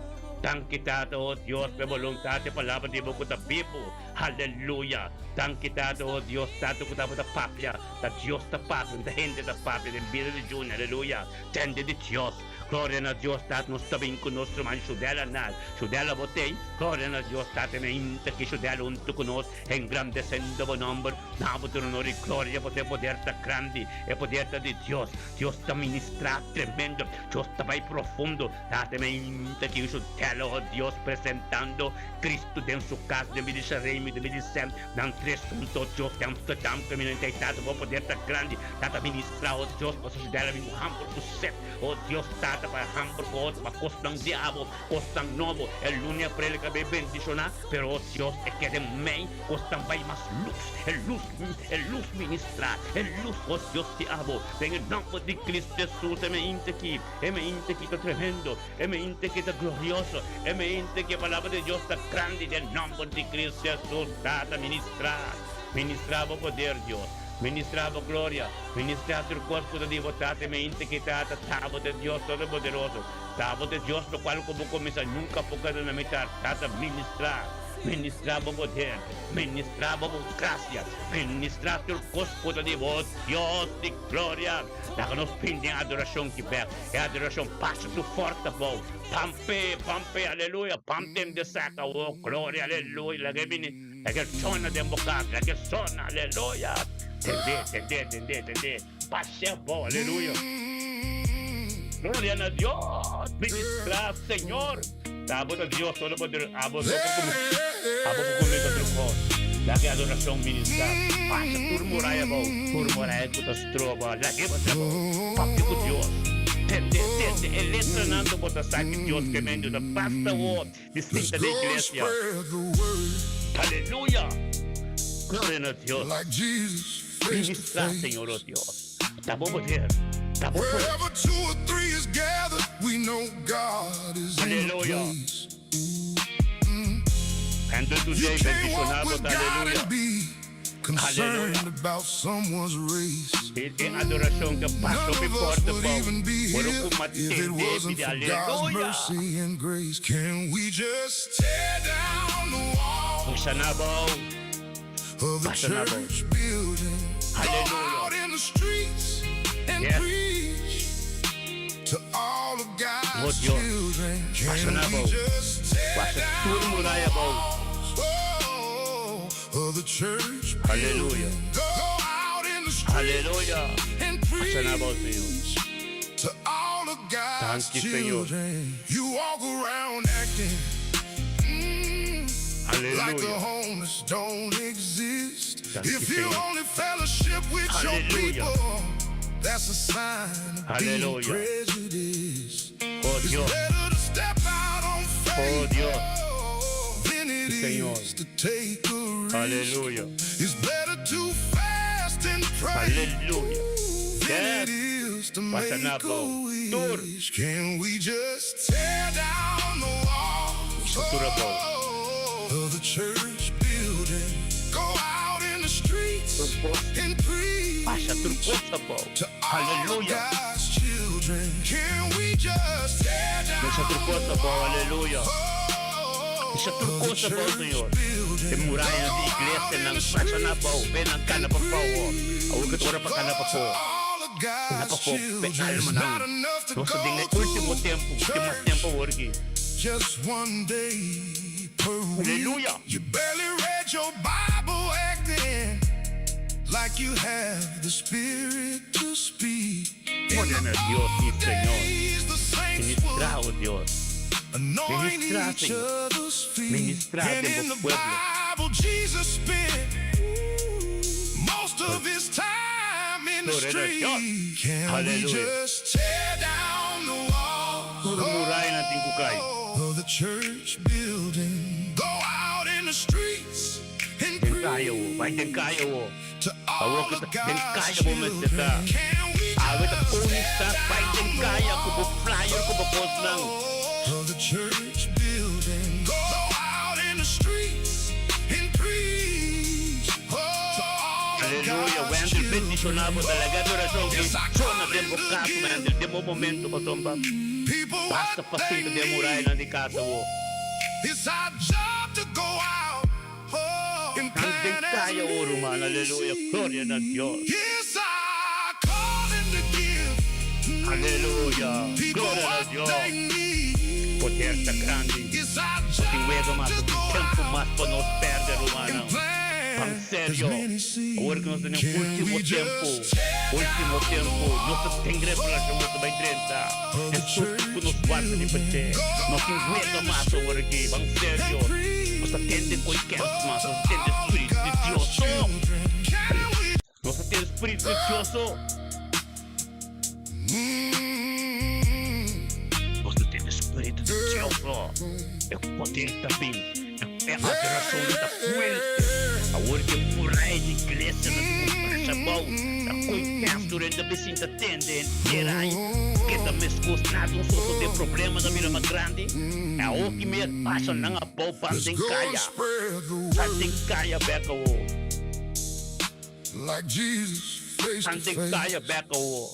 Danki Tata oh Dios pa e boluntad e palabra di bo ku ta bibu aleluya. Danki Tata oh Dios Tata ku tabata papia ta Dios ta papia no ta hende ta papia den bida di Juni aleluya. Tende di Dios. Gloria na Dios Tata nos ta bin ku nos ruman Shudela na Shudela bo tei Gloria na Dios Tata mi ainda ki Shudela huntu ku nos engrandesendo bo nomber na bo tur honor i gloria pasobra e poder ta grandi e poder ta di Dios Dios ta ministra tremendo Dios ta bai profundo Tata mi ainda ki Shudela oh Dios presentando Cristo den su kas den bida di Sharemi den bida di Sem nan tres hunto Dios den Amsterdam kaminda tei Tata bo poder ta grandi Tata ministra oh Dios pasobra Shudela bin ku hamber ku set. O Dios Tata, pa hamber ku otro, pa kosnan di abo, kosnan nobo. E luna aprel ka bay bendishoná, pero o Dios, e keda en mei, kosnan bay mas lus, e lus, e lus ministrá, e lus, o Dios di abo, den e nomber di Cristo Jesus, e meinte aki, e meinte aki ta tremendo, e meinte aki ta glorioso, e meinte aki e palabra di Dios ta grandi, den nomber di Cristo Jesus, Tata, ministrá, ministrá bo poder, Dios. Ministrá bo gloria, ministrá tur kos ku ta di bo Tata i mente ki Tata, ta bo ta Dios Todopoderoso, ta bo ta Dios lokual ku bo kuminsá nunka por keda na mitar. Tata, ministrá, ministrá bo poder, ministrá bo grasia, ministrá tur kos ku ta di bo, Dios di gloria. Laga nos bini den adorashon ki bèk, e adorashon pasa tur fòrte abou. Pampe, pampe, aleluya, pampe den saka, oh gloria, aleluya, laga e bini. Laga sona den bo kas, laga sona, aleluya. Tende, tende, tende, tende. Pas'e bo, aleluya. Gloria na Dios, ministra Señor. Ta abo ta Dios Todopoderoso, abo so por kuminsá, abo por kuminsá tur kos. Laga e adorashon ministra. Pasa tur muraya abou, tur muraya ku ta stroba, lag'e pasa abou. Papia ku Dios. Tende, tende e letranan ku bo ta sa ki Dios ke men yuda. Basta wou. Di sinta den iglesia. Aleluya! Gloria na Dios! Ministra, Señor, oh Dios. Ta bo poder, ta bo poder. Aleluya! Hende tur dia i bendiciona bo ta aleluya. Aleluya. E e adoracion ke pasa hopi forte bou. Ora ku ma tende e pidi aleluya. Pasa na bou. Pasa na bou. Aleluya. Yes. Oh Dios. Pasa na bou. Pasa tur muraya bou. Aleluya. Aleluya. Pasa na bou, Señor. Danki, Señor. Like the Aleluya. homeless don't exist. Danki, If you Señor. only fellowship with your Aleluya. people, that's a sign of being Aleluya. prejudiced. Oh It's Dios. better to step out on Oh faith Dios. than it Sí, Señor. is to take a risk. Aleluya. It's better to fast and pray Aleluya. than Yes. it is to Pasa make na a abou. Tur. wish. Can we just tear down the walls Tur abou. of the church building? Go out in the streets and preach Pasa tur kos abou. to all of Aleluya. God's children. Can we just tear down Pasa tur kos the abou. Aleluya. Pasa tur of the kos abou, church Señor. building? E muraya di iglesia nan pasa na abou. Ben nan kana pafó. Awor ku ora pa kana pafó. Kana pafó. Pe alma nan. Nos ta den e último tempu. Tin mas tempu awor aki. Just one day per week. Aleluya. You barely read your Bible acting like you have the spirit to speak. Gloria na Dios, mi Señor. Days the saints Ministra, would oh Dios. anoint Ministra, each Señor. other's feet. Ministra And den in bo the pueblo. Bible, Jesus spent most of his time in the Gloria na Dios. street. Can we Hallelujah. just tear down the walls Tur muraya nan tin ku kai. of the church building? Go out in the streets and Den kaya wo. preach Bai den kaya wo. to all Awor ku of ta den God's kaya bo mester children. ta. Can we Awe ta just koningsdag tear bai den down the kaya ku bo flyer ku bo kosnan. of the church building? Go out in the streets and preach to all of Aleluya. God's Wendel, bendishoná bo children. talaga oracion ki Yes, I sona come den in bo to kas, give Wendel. Den bo momento pasobra. people Basta what they pa sinta den muraya need. nan di kas wo. It's our job to go out oh, and Nan den plant as kaya wo, ruman. many Aleluya. Gloria na Dios. It's our calling to give Aleluya. people Gloria na what Dios. they need. Poder ta grandi. It's our Tin wega job mas, to tin go tempu out mas pa nos pèrdè, and rumannan. Ban plant as serio. many Awor ku nos seeds. tin Can último we tempu. just tear Último down the tempu. Nos tin revelashon ku ta bai drenta. of E the susto ku church nos warda di building? p'e. Go No tin out wega in the mas awor aki. streets Ban and serio. Nos ta tende preach koi kèns mas. to Nos ta tende all of spiritu di God's Dios so. children. Can we? Nos ta tende spiritu di Dios so. Nos ta tende spiritu di Dios so. E poder ta bin. E adorashon ta fuerte. Awor ku muraya di iglesia nan ta basha abou. Ta koi kèns tur hende ta sinta tende henter ai. Keda meskos nada un sosodé problema ta bira mas grandi. E awor ki mi a basha nan abou ban Let's den go and kaya. spread the Ban word den kaya bèk awor. like Jesus face Ban to den kaya face. bèk awor.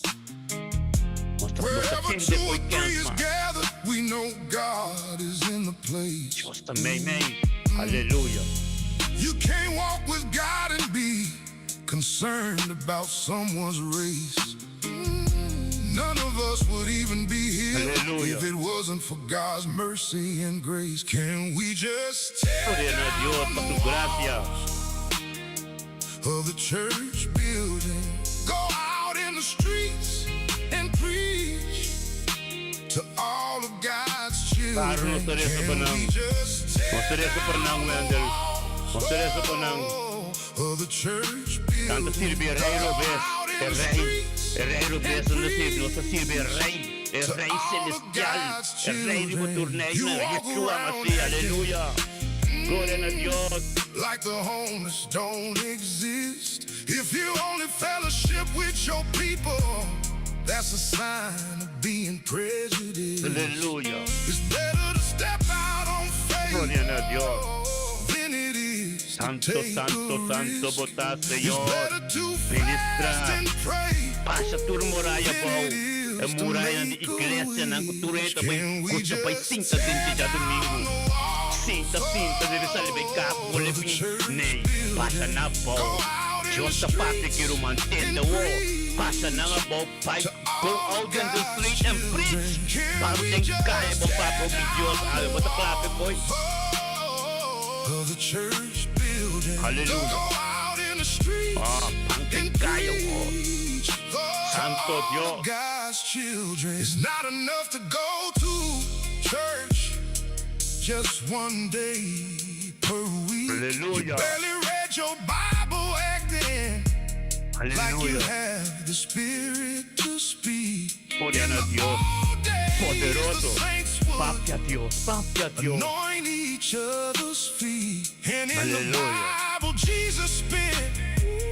Nos ta nos ta Wherever tende two koi or three kèns is man. gathered, we know God is in the place. Dios ta meimei. Aleluya. You can't walk with God and be concerned about someone's race. None of us would even be here Aleluya. if it wasn't for God's mercy and grace. Can we just tear Gloria na Dios down pa the su grasia. walls of the church building? Go out in the streets and preach to all of God's Claro, nos children. ta resa pa Can nan. we just Nos tear ta resa pa nan, down the Wendel. walls Nos ta resa pa nan. of the church Nan ta building? sirbi e Go rei robes. out E in the rei. streets E rei and robes nan ta sirbi. Nos ta sirbi e preach rei. E to rei all of celestial. God's E rei riba children. tur You reina. walk Yeshua around Mashiach. acting Aleluya. Gloria na Dios. like the homeless don't exist. If you only fellowship with your people, that's a sign of being prejudiced. Aleluya. It's better to step out on faith Gloria na Dios. than it is to Santo, take santo, a santo risk. bo ta, It's Señor. better to Ministra. fast and pray Pasa tur muraya than abou. it E is to muraya di make a iglesia nan ku tur wish. hende bai Can we ku ta bai just sinta den tear djadumingu. down the walls Sinta, sinta, debe sali bai kap, of bole the bin. church Nee, pasa building? na abou. Go out in the Dios ta papia streets ki ruman and tende wo. preach Pasa nan abou, bai to go all of out in the God's street and children. preach. Can Ban we den kaya just bo tear papia ku Dios down awe the bo ta klapia koi. walls of the church building? Hallelujah. Go out in the streets Ah, ban den and kaya wo. preach to Santo all of Dios. God's children. It's not enough to go to church just one day. per week. You Aleluya. barely read your Bible acting like you Aleluya. have the spirit to speak. Gloria In na the Dios. old days, the Poderoso. saints would Papia Dios, papia Dios. anoint each other's feet. And in the Aleluya. Bible, Jesus spent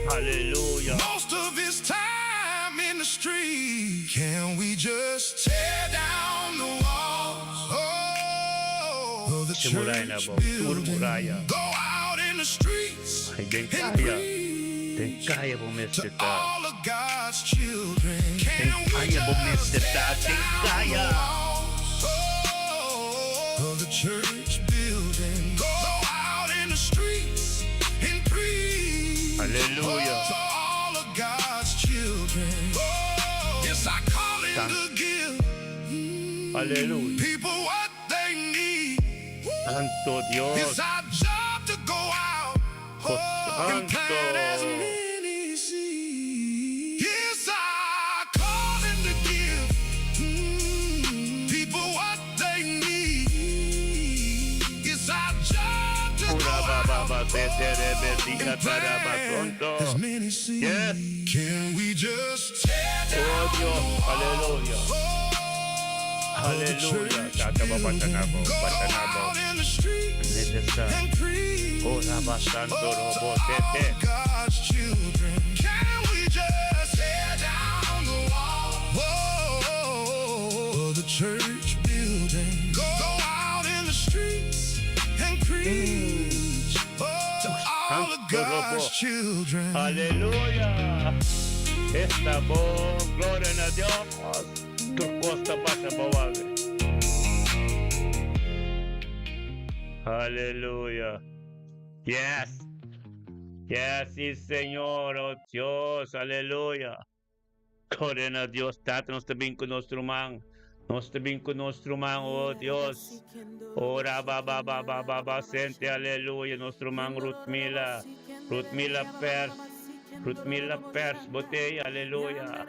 Aleluya. most of his time in the street. Can we just tear down the walls? Oh, of the E muraya church bo, tur building. muraya. Go out in the streets Ay, den and kaya. Den preach kaya bo to mester ta. all of God's children. Den Can we kaya bo just mester ta. tear Den down the kaya. walls? Oh, of the church building. Go out in the streets and preach. Aleluya. Oh, to all of God's children. Oh, it's our calling Tan- to give Aleluya. people what they need. Santo It's Dios. our job to go out oh, and plant as Santo. many seeds. It's our calling to give people what they need. It's our job to go Ura ba ba out ba te te re be si and a ta ra ba plant sonto. as many Yes. seeds. Can we just tear Oh down the Dios. walls? Aleluya. Oh, of the Aleluya. church Tata ba building. batanabo, Go batanabo. out in the streets Necesa. and Ora preach ba santo oh, to robo all te of te. God's children. Can we just tear down the wall? Whoa, of the church building. Go out in the streets and preach oh, to all of Santo robo. God's children. Aleluya. Esta bo, gloria na Dios. Tur costa pasa bawabe. Aleluya. Yes. Yes, sí, Señor, oh Dios, aleluya. Gloria na Dios, Tata, nos ta bin ku nos ruman. Nos ta bin ku nos ruman, oh Dios. Ora ba ba ba ba ba ba sente, aleluya. Nos ruman Ruthmila. Ruthmila Pers. Ruthmila Pers, botella, aleluya.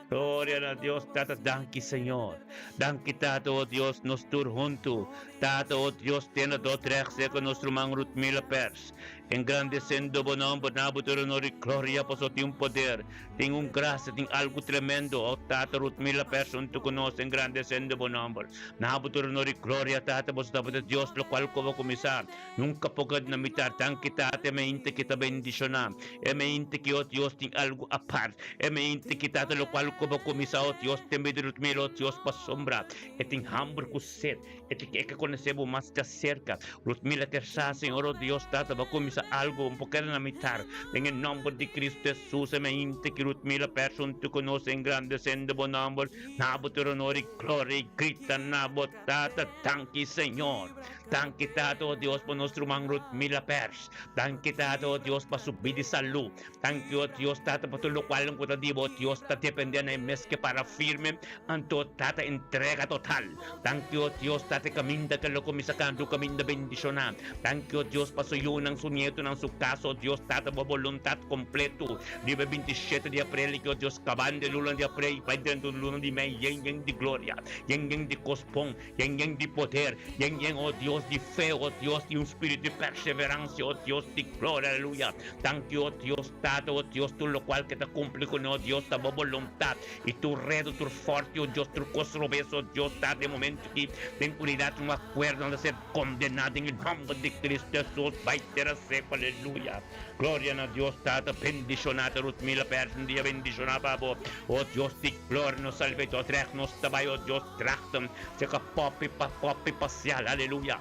Gloria na Dios, Tata, danki Señor. Danki Tata, oh Dios, nos tur huntu. Tata, oh Dios, tiene Dordrecht, ku nos ruman Ruthmila Pers. Engrandeciendo bo nomber, na bo tur honor i gloria, paso tin un poder, tin un gracia, tin algo tremendo. Oh Tata, Ruthmila Pers, huntu ku nos, engrandeciendo bo nomber. Na bo tur honor i gloria, Tata, bo ta Dios, lokual ku bo kuminsá. Nunka por keda na mitar. Danki Tata, e mainta ku ta bendishoná. E mainta ku, oh Dios, tin algo apart. E mainta ku Tata, lokual ku bo kuminsá, oh Dios, den bida di Ruthmila, oh Dios, pasobra. E tin hamber ku set. E tin ke konosé bo mas di serka. Ruthmila ke sa, Señor, oh Dios, Tata, bo a kuminsá algo un poko na mitar. Den nòmber di Kristu Hesus, e mainta ku Ruthmila Pers huntu ku nos engrandesiendo bo nòmber. Na bo tur honor i gloria i grita na bo Tata, danki Señor. Danki Tata, oh Dios, pa nos ruman Ruthmila Pers. Danki Tata, oh Dios, pa su bida i salú. Danki, oh Dios, Tata, pa tur lokual ku ta di bo, Dios, ta dependé na e mes ke para firme. Anto, Tata, entrega total. Danki, oh Dios, Tata, kaminda ku lo kuminsá kanta un kaminda bendishoná. Danki, oh Dios, pa su yunan, su nietonan, su kas, oh Dios, Tata, bo boluntat kompleto. Riba e 27 di aprel, oh Dios, kabando e luna di aprel i bai drenta un luna di mei yen yen di gloria, yen yen di kos bon, yen yen di poder, yen yen, oh Dios, di fe, oh Dios, di un spiritu di perseveransia, oh Dios, di gloria, aleluya. Danki, oh Dios, Tata, oh Dios, tur lokual ku ta kumpli kuné, oh Dios, ta bo boluntat. I tur redo, tur fòrti, oh Dios, tur kos robes, oh Dios, Tata, e momentu aki, den unidat, un akuerdo, nan ta ser kondená den e nòmber di Kristu Hesus, bai tera seku, aleluya. Gloria na Dios Tata, bendishoná ta Ruthmila Pers, un dia bendishoná pa bo, oh Dios di gloria, nos Salvedor, trèk nos ta bai, oh Dios, trachten, seka popi pa popi pasial, aleluya.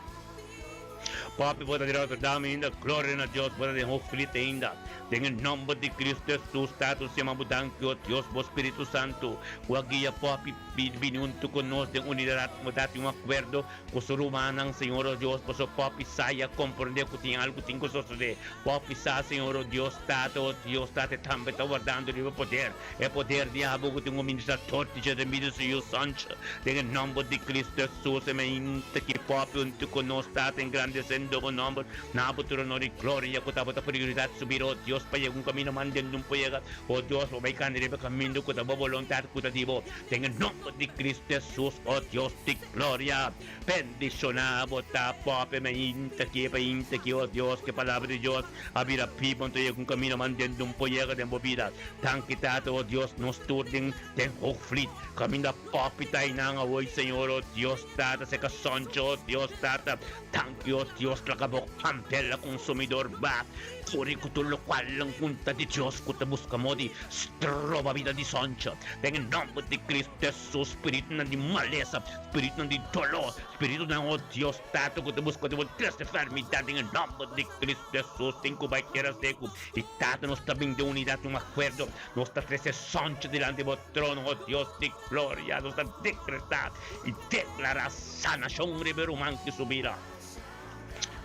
Popi bo ta di Rotterdam ainda, gloria na Dios, bo ta den Hoogvliet ainda, den e nòmber di Cristo Hesus, Tata, nos yama bo danki, oh Dios, bo Spiritu Santu, ku a guia popi bini huntu ku nos den unidat, bo ta tin un akuerdo Ku su rumannan, Señor o Dios, pasobra pòp Isai a komprendé ku tin algu tin ku sosodé. Pòp Isa, Señor o Dios, Tata, o Dios, Tata, e tambe ta wardando riba poder, e poder di abo ku tin un ministrador di dje den bida su yu Sancho. Den e nòmber di Cristo Hesus, e mainta ki pòp huntu ku nos, Tata, engrandesé. engrandesiendo bo nòmber. Na bo tur honor i gloria ku tabata prioridat su bida, o Dios, pa yega un kaminda manden un por yega. O Dios, bo bai kanda riba e kaminda ku ta bo boluntat ku ta di bo. Den e nòmber di Kristu Hesus, o Dios di gloria, bendishoná bo ta pòp e mainta aki, e painta aki, o Dios, ku e palabra di Dios a bira biba anto yega un kaminda manden un por yega den bo bida. Danki, Tata, o Dios, nos tur den den Hoogvliet, kaminda pòp i ta einan awoy, Señor, o Dios, Tata, seka soncho, o Dios, Tata. Danki, o Dios, laga bo kandela konsumidor ba kuri ku tur lokual nan kunta di Dios ku ta buska mo di stroba bida di Soncho. Den e nòmber di Kristu Hesus, spiritunan di malesa, spiritunan di doló, spiritunan, o Dios Tata, ku ta buska di bo trese enfermidat, den e nòmber di Kristu Hesus tin ku bai tera seku. I Tata, nos ta bin den unidat, un akuerdo, nos ta trese Soncho dilanti bo trono, o Dios di gloria, nos ta dekretá i deklará sanashon riba e ruman ki su bida.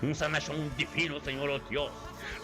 Un sanashon divino, Señor, o Dios.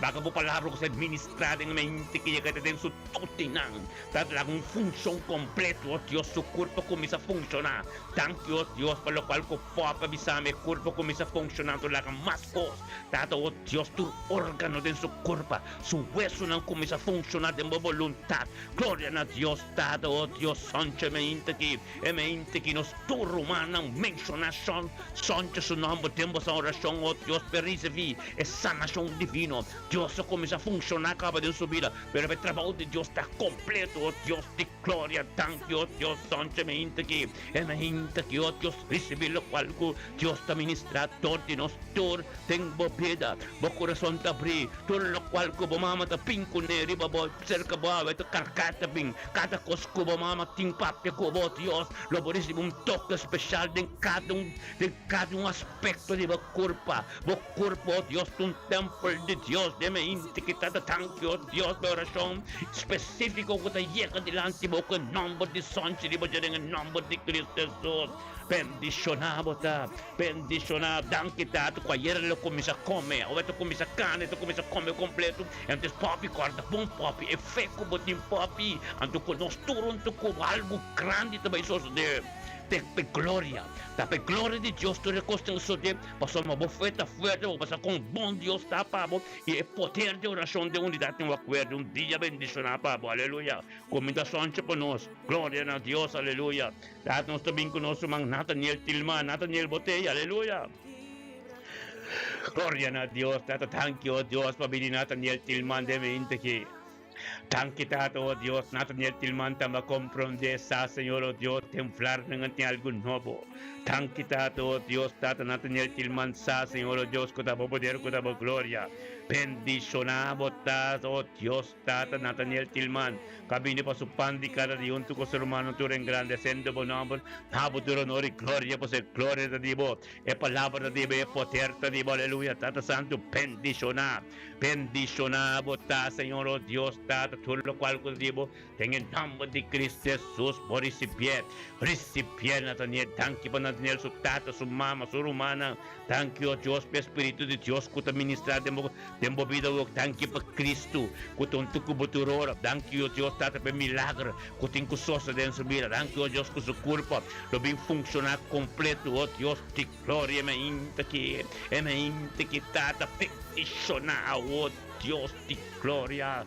Laga bo palabra ku ser ministrá den e mente ki yega te den su totinan. Ta laga un funshon kompleto, o Dios, su kurpo kuminsá funshoná. Danki, o Dios, pa lokual ku Pòp a bisa mi, e kurpo kuminsá funshoná, anto laga mas kos. Tata, o Dios, tur órgano den su kurpa, su wesunan kuminsá funshoná den bo boluntat. Gloria na Dios, Tata, o Dios, Sancho e mente aki. E mente ki nos tur rumannan menshoná Shon Soncho su nòmber den boso orashon, o Dios, p'e risibí e sanashon divino. Dios a kuminsá funshoná kaba den su bida, pero e trabou di Dios ta kompleto, o Dios di gloria. Danki, o Dios, Soncho e mente ki, e mente ki, o Dios, risibí lokual ku Dios ta ministrá dor di nos tur den bo bida. Bo kurason ta abrí, tur lokual ku bo mama ta bin kuné riba bo. Serka bo awe ta kargá ta bin. Kada kos ku bo mama tin papia ku bo, Dios, lo bo risibi un toke speshal den kada un den kada un aspekto di bo kurpa. Bo kurpa, o Dios, ta un tèmpel di Dios. Den mi inti ki ta ta danki, o Dios, pa e orashon spesífiko ku ta yega dilanti bo ku e nòmber di Sonchi riba dje den e nòmber di Kristu Hesus. Bendishoná bo ta. Bendishoná. Danki, Tata, ku ayera lo kuminsá kome. Awe ta kuminsá kana, e ta kuminsá kome kompleto. Antes popi kòrda bon popi e fe ku bo tin popi anto ku nos tur huntu ku bo algu grandi ta bai sosodé te p'e gloria ta p'e gloria di Dios tur e kos tin sosodé pasobra bo fe ta fuerte bo sa kon bon Dios ta pa bo i e poder di orashon den unidat tin un akuerdo un dia bendishoná pa bo aleluya kuminda sonche pa nos gloria na Dios aleluya Tata nos ta bin ku nos ruman Nathaniel Tilma Nathaniel bo t'ei aleluya. Gloria na Dios, Tata, danki, oh Dios, pa bini Nathaniel Tilman den mente aki. Danki, Tata, oh Dios, Nathaniel Tilman tamba comprende sa, Señor, oh Dios, den Vlaardingen tin algo nobo. Danki, Tata, oh Dios, Tata Nathaniel Tilman sa, Señor, oh Dios, cu ta bo poder, cu ta bo gloria. Bendiciona bo, Tata, oh Dios, Tata Nathaniel Tilman. Ka bini pa su pan di kada di huntu ku su rumannan tur engrandesendo bo nòmber. Na bo tur honor i gloria, pasobra e gloria ta di bo, e palabra ta di bo, e poder ta di bo. Aleluya! Tata Santu, bendishoná, bendishoná bo ta, Señor, o Dios Tata, tur lokual ku ta di bo, den e nòmber di Kristu Hesus, bo risibié, risibié, Nataniel. Danki pa Nataniel, su tata, su mama, su rumannan. Danki, o Dios, pa e Spiritu di Dios ku ta ministrá den bo, den bo bida awor. Danki pa Kristu ku ta huntu ku bo tur ora. Danki, o Dios Tata, pa e milager ku tin ku sosodé den su bida. Danki, o Dios, ku su kurpa lo bin funshoná kompletu. O Dios di gloria, e mainta ki, e mainta ki Tata bendishoná, o Dios di gloria.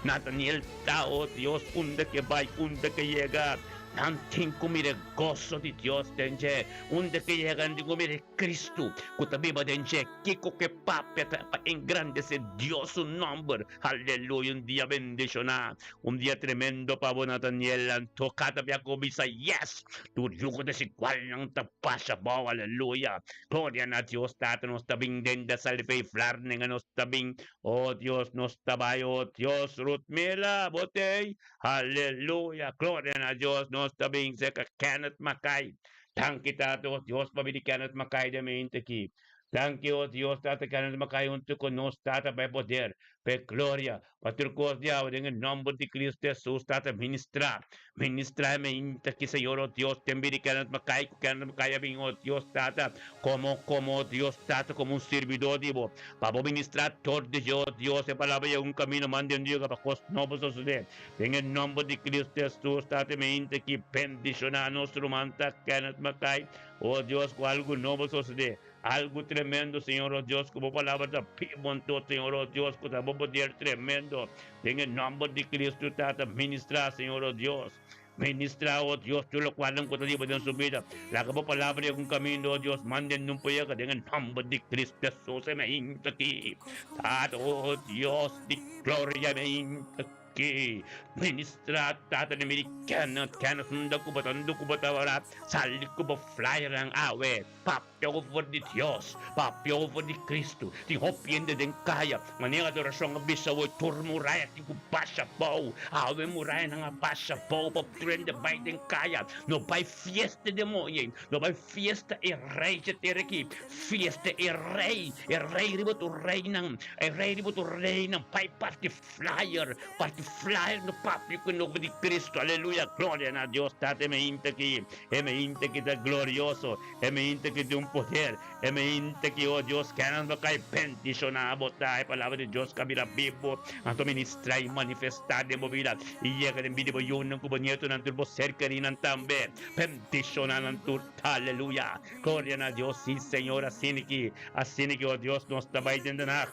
Nataniel ta, o Dios, unda ke bai, unda ke yega. Nan tin ku mira e goso di Dios den dje. Unda ke yega nan tin ku mira e Kristu ku ta biba den dje. Kiko ku e papia ta pa engrandesé Dios su nòmber. Aleluya! Un dia bendishoná, un dia tremendo pa bo, Nataniel. Anto kada bia ku bo bisa yes, tur yugo desigualnan ta basha abou. Aleluya! Gloria na Dios Tata. Nos ta bin den de Salve Vlaardingen. Nos ta bin, oh Dios, nos ta bai, oh Dios. Ruthmila, bo t'ei? Aleluya! Gloria na Dios! Nos ta bin serka Kenneth Mackay. Danki Tata, oh Dios, pa bini Kenneth Mackay den mente aki. Danki, oh Dios, Tata Kenneth Mackay huntu ku nos, Tata, pa e poder, pa e gloria, pa tur kos di awe den e nomber di Cristo Jesus, Tata, ministra, ministra e mente aki, Señor, oh Dios, den bini Kenneth Mackay, ku Kenneth Mackay a bin, oh Dios, Tata, komo, komo, oh Dios, Tata, komo un sirbidor di Bo, Pa bo ministrá tur di dje, o Dios, e palabra yega un camino man den diga pa cos nobo sosodé. Den e nomber di Cristo Jesus, Tata mi hinte ki bendiciona nos ruman ta Kenneth Mackay, o Dios, cu algo nobo sosodé. Algu tremendo, Señor, oh Dios, ku bo palabra ta bibu anto, Señor, oh Dios, ku ta bo poder tremendo. Den e nòmber di Cristo, Tata, ministrá, Señor, oh Dios. Ministrá, oh Dios, tur lokualnan ku ta riba den su bida. Laga bo palabra yega un kaminda, oh Dios, manda e number yega den e nòmber di Cristo Hesus, e mainta aki. Tata, oh Dios di gloria, e mainta aki. Ministrá, Tata, den mi di Kenneth, Kenneth, unda ku bo ta, unda ku bo ta ora, sali ku bo flyernan awe. Papia over di Dios, papia over di Cristo. Tin hopi hende den kaya, manera adorashon a bisa awor, tur muraya tin ku basha bou. Awe murayanan a basha bou pa tur hende bai den kaya. No bai fiesta den moye, no bai fiesta e rei dje tera aki, fiesta e rei, e rei riba tur reinan, e rei riba tur reinan. Bai parti flyer, parti flyer no papia ku e nomber di Cristo. Aleluya, gloria na Dios Tata e mainta aki. E mente ki ta glorioso, e mente ki tin un poder, e mente ki, oh Dios, kenan lo kai bendishoná bo ta. E palabra di Dios ka bira bibu, anto ministrá i manifestá den bo bida i yega den bida di bo yunan ku bo nietonan, tur bo ser kerínan tambe. Bendishoná nan tur. Aleluya! Gloria na Dios! Sí, Señor, asina ki, asina ki, oh Dios, nos ta bai den den nag.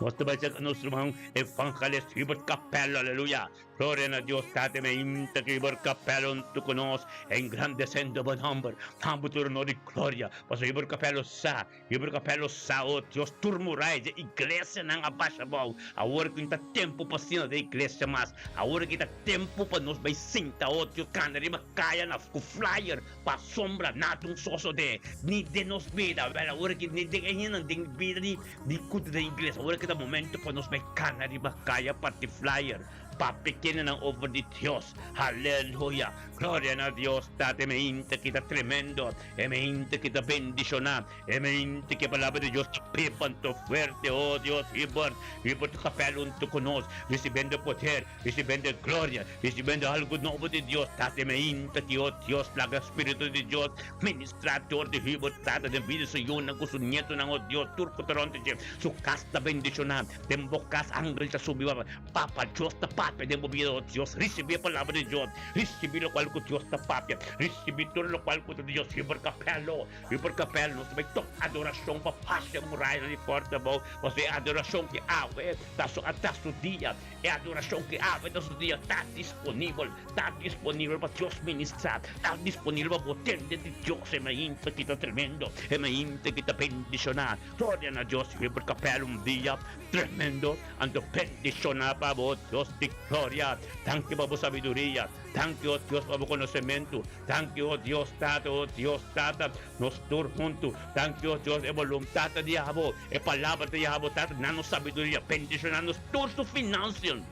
Nos ta bai serka nos ruman Evangelist Hubert Capello, aleluya! Gloria na Dios Tata me inta ki Hubert Capello huntu ku nos engrandesendo bo nomber. Tambe tur honor i gloria pasobra Hubert Capello sa, Hubert Capello sa, oh Dios, tur muraya dje iglesianan a basha abou. Awor ki no ta tempu pa sina den iglesia mas. Awor ki ta tempu pa nos bai sinta, oh Dios, kanda riba kaya na ku flyer pa asombra nada un sosode ni den nos bida. Wèl awor ki ni den e hendenan den bida di Di kuta den iglesia ora ki ta momento pa nos bai kana riba kaya parti flyer pa pekeñonan over di Dios. Haleluya! Gloria na Dios Tata e mente ki ta tremendo, e mente ki ta bendiciona, e mente ki e palabra di Dios ta pepa anto fuerte. Oh Dios, Hubert, Hubert Capel hunto cu nos, ricibiendo poder, ricibiendo gloria, ricibiendo algo nobo di Dios. Tata e mente ki, oh Dios, laga Spiritu di Dios Ministrá dor di Hubert Tata den bida su yunan ku su nietonan, o Dios, tur ku ta rònt dje. Su kas ta bendishoná. Den bo kas angel ta subi wak. Papa Dios ta papia den bo bida, o Dios. Risibí e palabra di Dios. Risibí lokual ku Dios ta papia. Risibí tur lokual ku ta di Dios. Hubert Capello, Hubert Capello, nos ta bai tok adorashon pa pasa e murayanan di fòrti abou. Pasobra e adorashon ki awe ta su ta su dia. E adorashon ki awe ta su dia ta disponibel. Ta disponibel pa Dios ministrá. Ta disponibel pa bo tende di Dios. E mainta ki ta tremendo. E mainta ki ta bendishoná. Gloria na Dios. Hubert Capel un dia tremendo. Anto bendishoná pa bo Dios di gloria. Danki pa bo sabiduria. Danki o Dios pa bo konosementu. Danki o Dios Tata, o Dios Tata. Nos tur huntu. Danki o Dios e boluntat ta di abo. E palabra ta di abo Tata. Na nos sabiduria. Bendishoná nos tur su finansian.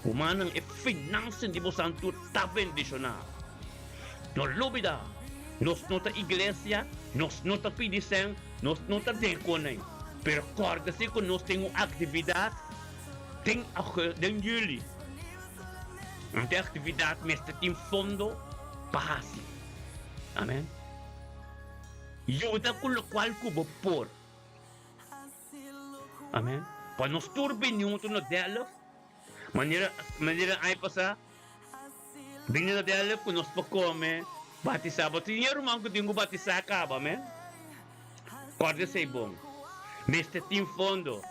Humannan, e finansian di bosan tur ta bendishoná. No lubida, nos no ta iglesia, nos no ta pidi sèn, nos no ta den konai. Pero kòrda si ku nos tin un aktividat den den yüli. Anto e aktividat mester tin fondo pa hasi. Amen. Yuda ku lokual ku bo por. Amen. Pa nos tur bini huntu na Delft, manera manera aña pasá, bini na Delft ku nos por kome, batisá. Bo tin e ruman ku tin ku batisá kaba, amen. Kòrda esei bon. Mester tin fondo.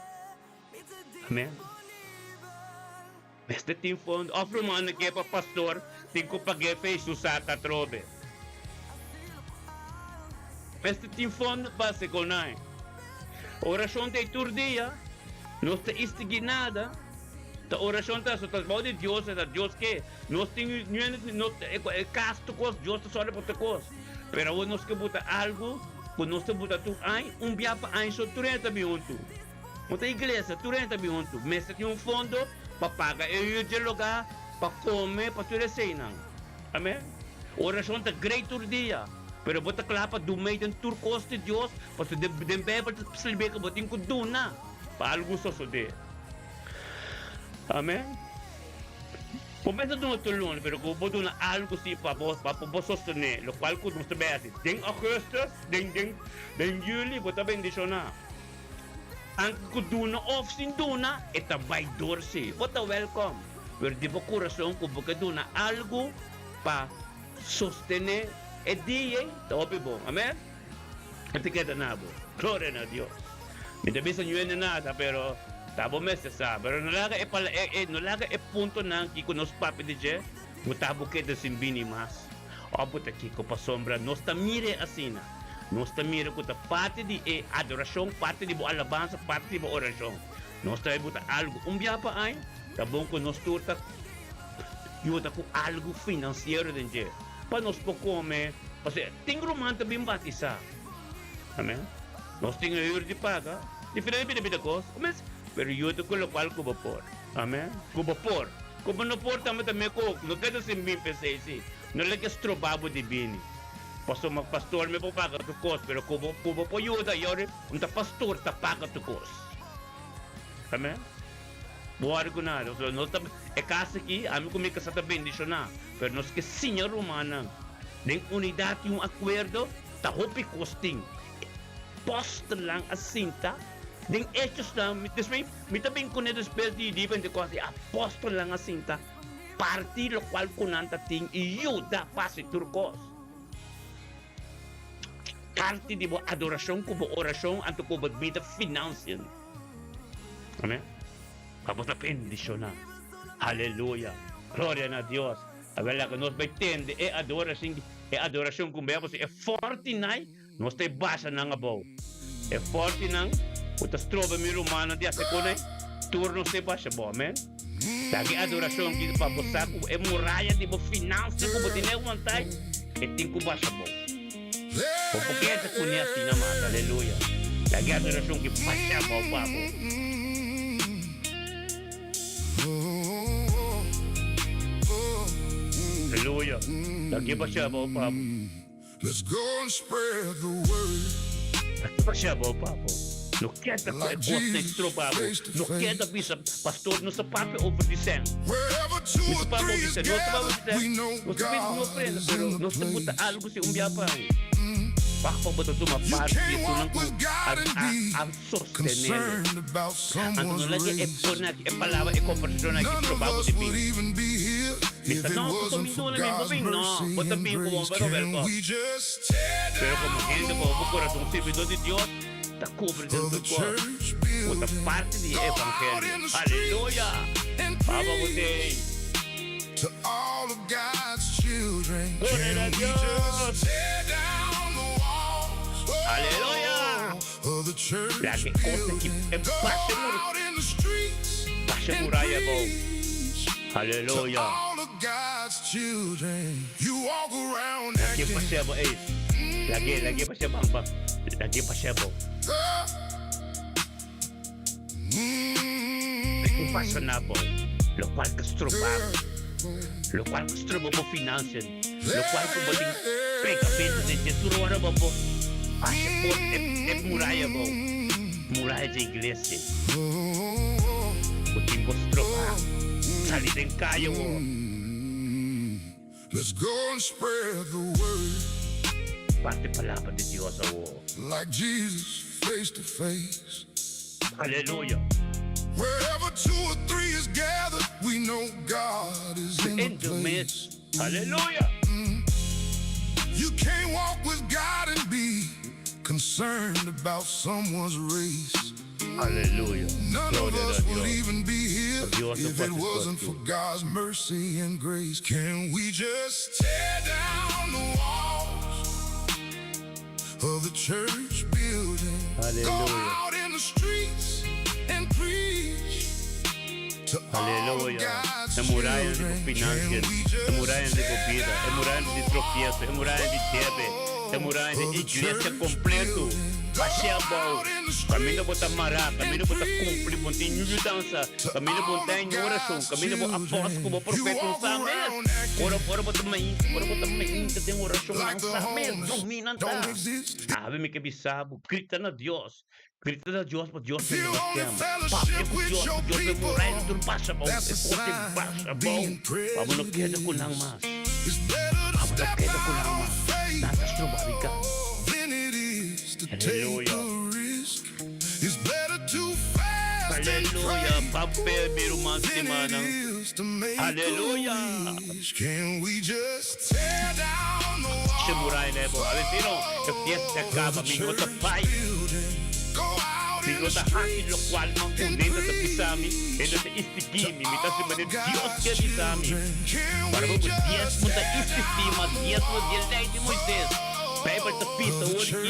Amen. Mester tin fondo. Òf rumannan ke pa pastor tin ku pag'é pa e su saka atrobe. Mester tin fondo pa hasi konai. Orashon ta ei tur dia. Nos ta istigí nada. Ta orashon ta so ta bou di Dios ta Dios ke. Nos tin nos e kas tur kos Dios ta sòru pa tur kos. Pero awor nos ke buta algu ku nos ta buta tur aña un bia pa aña so tur hende ta bin huntu. No ta iglesia, tur hende ta bin huntu. Mester tin un fondo pa paga e huur dje lugá, pa kome, pa tur eseinan. Amen. Orashon ta grei tur dia, pero bo ta kla pa dumei den tur kos di Dios, pasobra den Beibel ta skribí ku bo tin ku duna pa algu sosodé. Amen. Bo mester duna tur luna, pero ku bo duna algu si pa bo pa bo sostené, lokual ku nos ta bai hasi den augustus, den den den juli bo ta bendishoná. Anke ku duna òf sin duna, e ta bai dor si. Bo ta wèlkòm, pero di bo kurason ku bo ke duna algu pa sostené e dia ei, ta hopi bon. Amèn. E ta keda na bo. Gloria na Dios. Mi ta bisa ñu hende nada, pero ta bo mester sa. Pero no laga e pala, e, e, no laga e puntonan ki ku nos papia di dje, bo ta bo keda sin bini mas. Òf bo ta kiko? Pasobra nos ta mir'é asina. Nos ta mira ku ta parti di e adorashon, parti di bo alabansa, parti di bo orashon. Nos ta buta algu un bia pa aña, ta bon ku nos tur ta yuda ku algu finansiero den dje, pa nos por kome. Pasobra tin ruman ta bin batisá. Amen. Nos tin e hür di paga, diferente bida bida kos, mes, pero yuda ku lokual ku bo por. Amen. Ku bo por. Ku bo no por tambe ta mekó, no keda sin bin p'esei si. No laga stroba bo di bini. Pasobra pastor mi por paga tur kos, pero ku bo ku bo por yuda, yori, un ta pastor ta paga tur kos. Amen. Bo wòrdu ku nada. Pasobra nos ta, e kas aki, ami ku mi kasá ta bendishoná, pero nos ke siña rumannan den unidat i un akuerdo, ta hopi kos tin. E apòstelnan a sinta den Hechosnan, mi, despues mi ta bin kuné despues di di Pentekòste, e apòstelnan a sinta parti lokual ku nan ta tin i yuda pa hasi tur kos. Parti di bo adorashon ku bo orashon anto ku bo bida finansien. Amen. Pa bo ta bendishoná. Aleluya. Gloria na Dios. Awel laga nos bai tende e adorashon, e adorashon ku bia pasobra e fortinan nos ta e basha nan abou. E fortinan ku ta stroba mi rumannan di hasi kune, tur nos ta e basha abou. Amen. Laga e adorashon ki pa bo sa ku e muraya di bo finansa ku bo tin e wantay, e tin ku basha abou. Bo por keda kuné asina mas. Aleluya. Laga e adorashon ki basha abou pa bo. Aleluya. Laga e basha abou pa bo. Let's go and spread the word. Aki pa shaba bo papo. No keda ku e kos ta estroba bo. No keda bisa pastor no sa papia over di sèn. Mi sa papia over di sèn. No sa papia over di sèn. Nos ta bisa no prenda pero nos ta buta algu si un bia pa un. Wak pa bo ta tuma parti di esunnan ku a a sostenele. Anto no laga e pone aki e palabra e kombersashon aki stroba bo di bin. Bisa no pasobra mi duna mi bo bin no bo ta bin ku bo pero welkom. Pero komo hende ku bo kurason sirbidor di Dios ta kubri den tur kos. Bo ta parti di e evangelio. Aleluya! Papa bo t'ei. Gloria na Dios! Aleluya! Laga e kos aki e basha mur basha muraya abou. Aleluya! Lag'é basha abou, ey. Lag'é, lag'é basha ban, ban. Lag'é basha abou. Lag'é basha na abou. Lokual ta stroba bo. Lokual ku stroba bo finansian. Lokual ku bo tin pekamentu den dje tur ora bo por basha por e e muraya abou. Muraya dje iglesia. Bo tin bo stroba sali den kaya awor. Let's go and spread the word. Parti palabra di Dios awor. Like Jesus face to face. Aleluya. Wherever two or three is gathered, we know God is in the In the place. midst. Aleluya. You can't walk with God and be concerned about someone's race. Aleluya. None of Gloria na us would Dios. even be here Dios ta if it fasi wasn't for kos. God's mercy and grace. Can we just tear down the walls of the church building? Go Aleluya. out in the streets and preach to all of Aleluya. God's E murayanan di bo children. Can financiën, we e just murayanan di bo tear bida, e down murayanan di the tropieso, e murayanan di debe, e walls murayanan di of the iglesia church kompleto. building? Go Bash'é abou. out in the Kaminda bo ta streets mará, and kaminda bo ta kumpli, preach bo no tin niun yudansa, to kaminda bo no all ta of haña orashon, God's kaminda bo apòstel ku bo children. You profeta no walk sa mes. around Ora acting ora bo ta mainta, ora bo ta mainta den orashon, like nan the sa mes, homeless drumí nan ta. don't exist. Awe mi ke bisa bo, grita na Dios. Grita na Dios pa Dios If tende you bo only stem. Papia fellowship ku with Dios your pa Dios e people, muraya di tur basha abou, that's e a kote sign of basha abou, being pa bo no keda ku nan prejudiced. mas. It's better to Pa bo no step keda ku out nan on mas. faith Nan ta stroba di kas. than it is to take Aleluya. a risk. It's better to fast and Aleluya. pray Papia mi ruman than it stimanan. is to make a Aleluya. wish. Can we just tear down the Basha. e muraya na e bo. Avesino, e fiesta a kaba, mi no ta bai. Mi no ta hasi lokual man ku hende ta bisa mi, hende ta istigí mi, mi ta hasi manera Dios ke bisa mi. Para bo ku diesmo ta insistí mas diesmo di e lei di Moises. Beibel ta bisa ora ki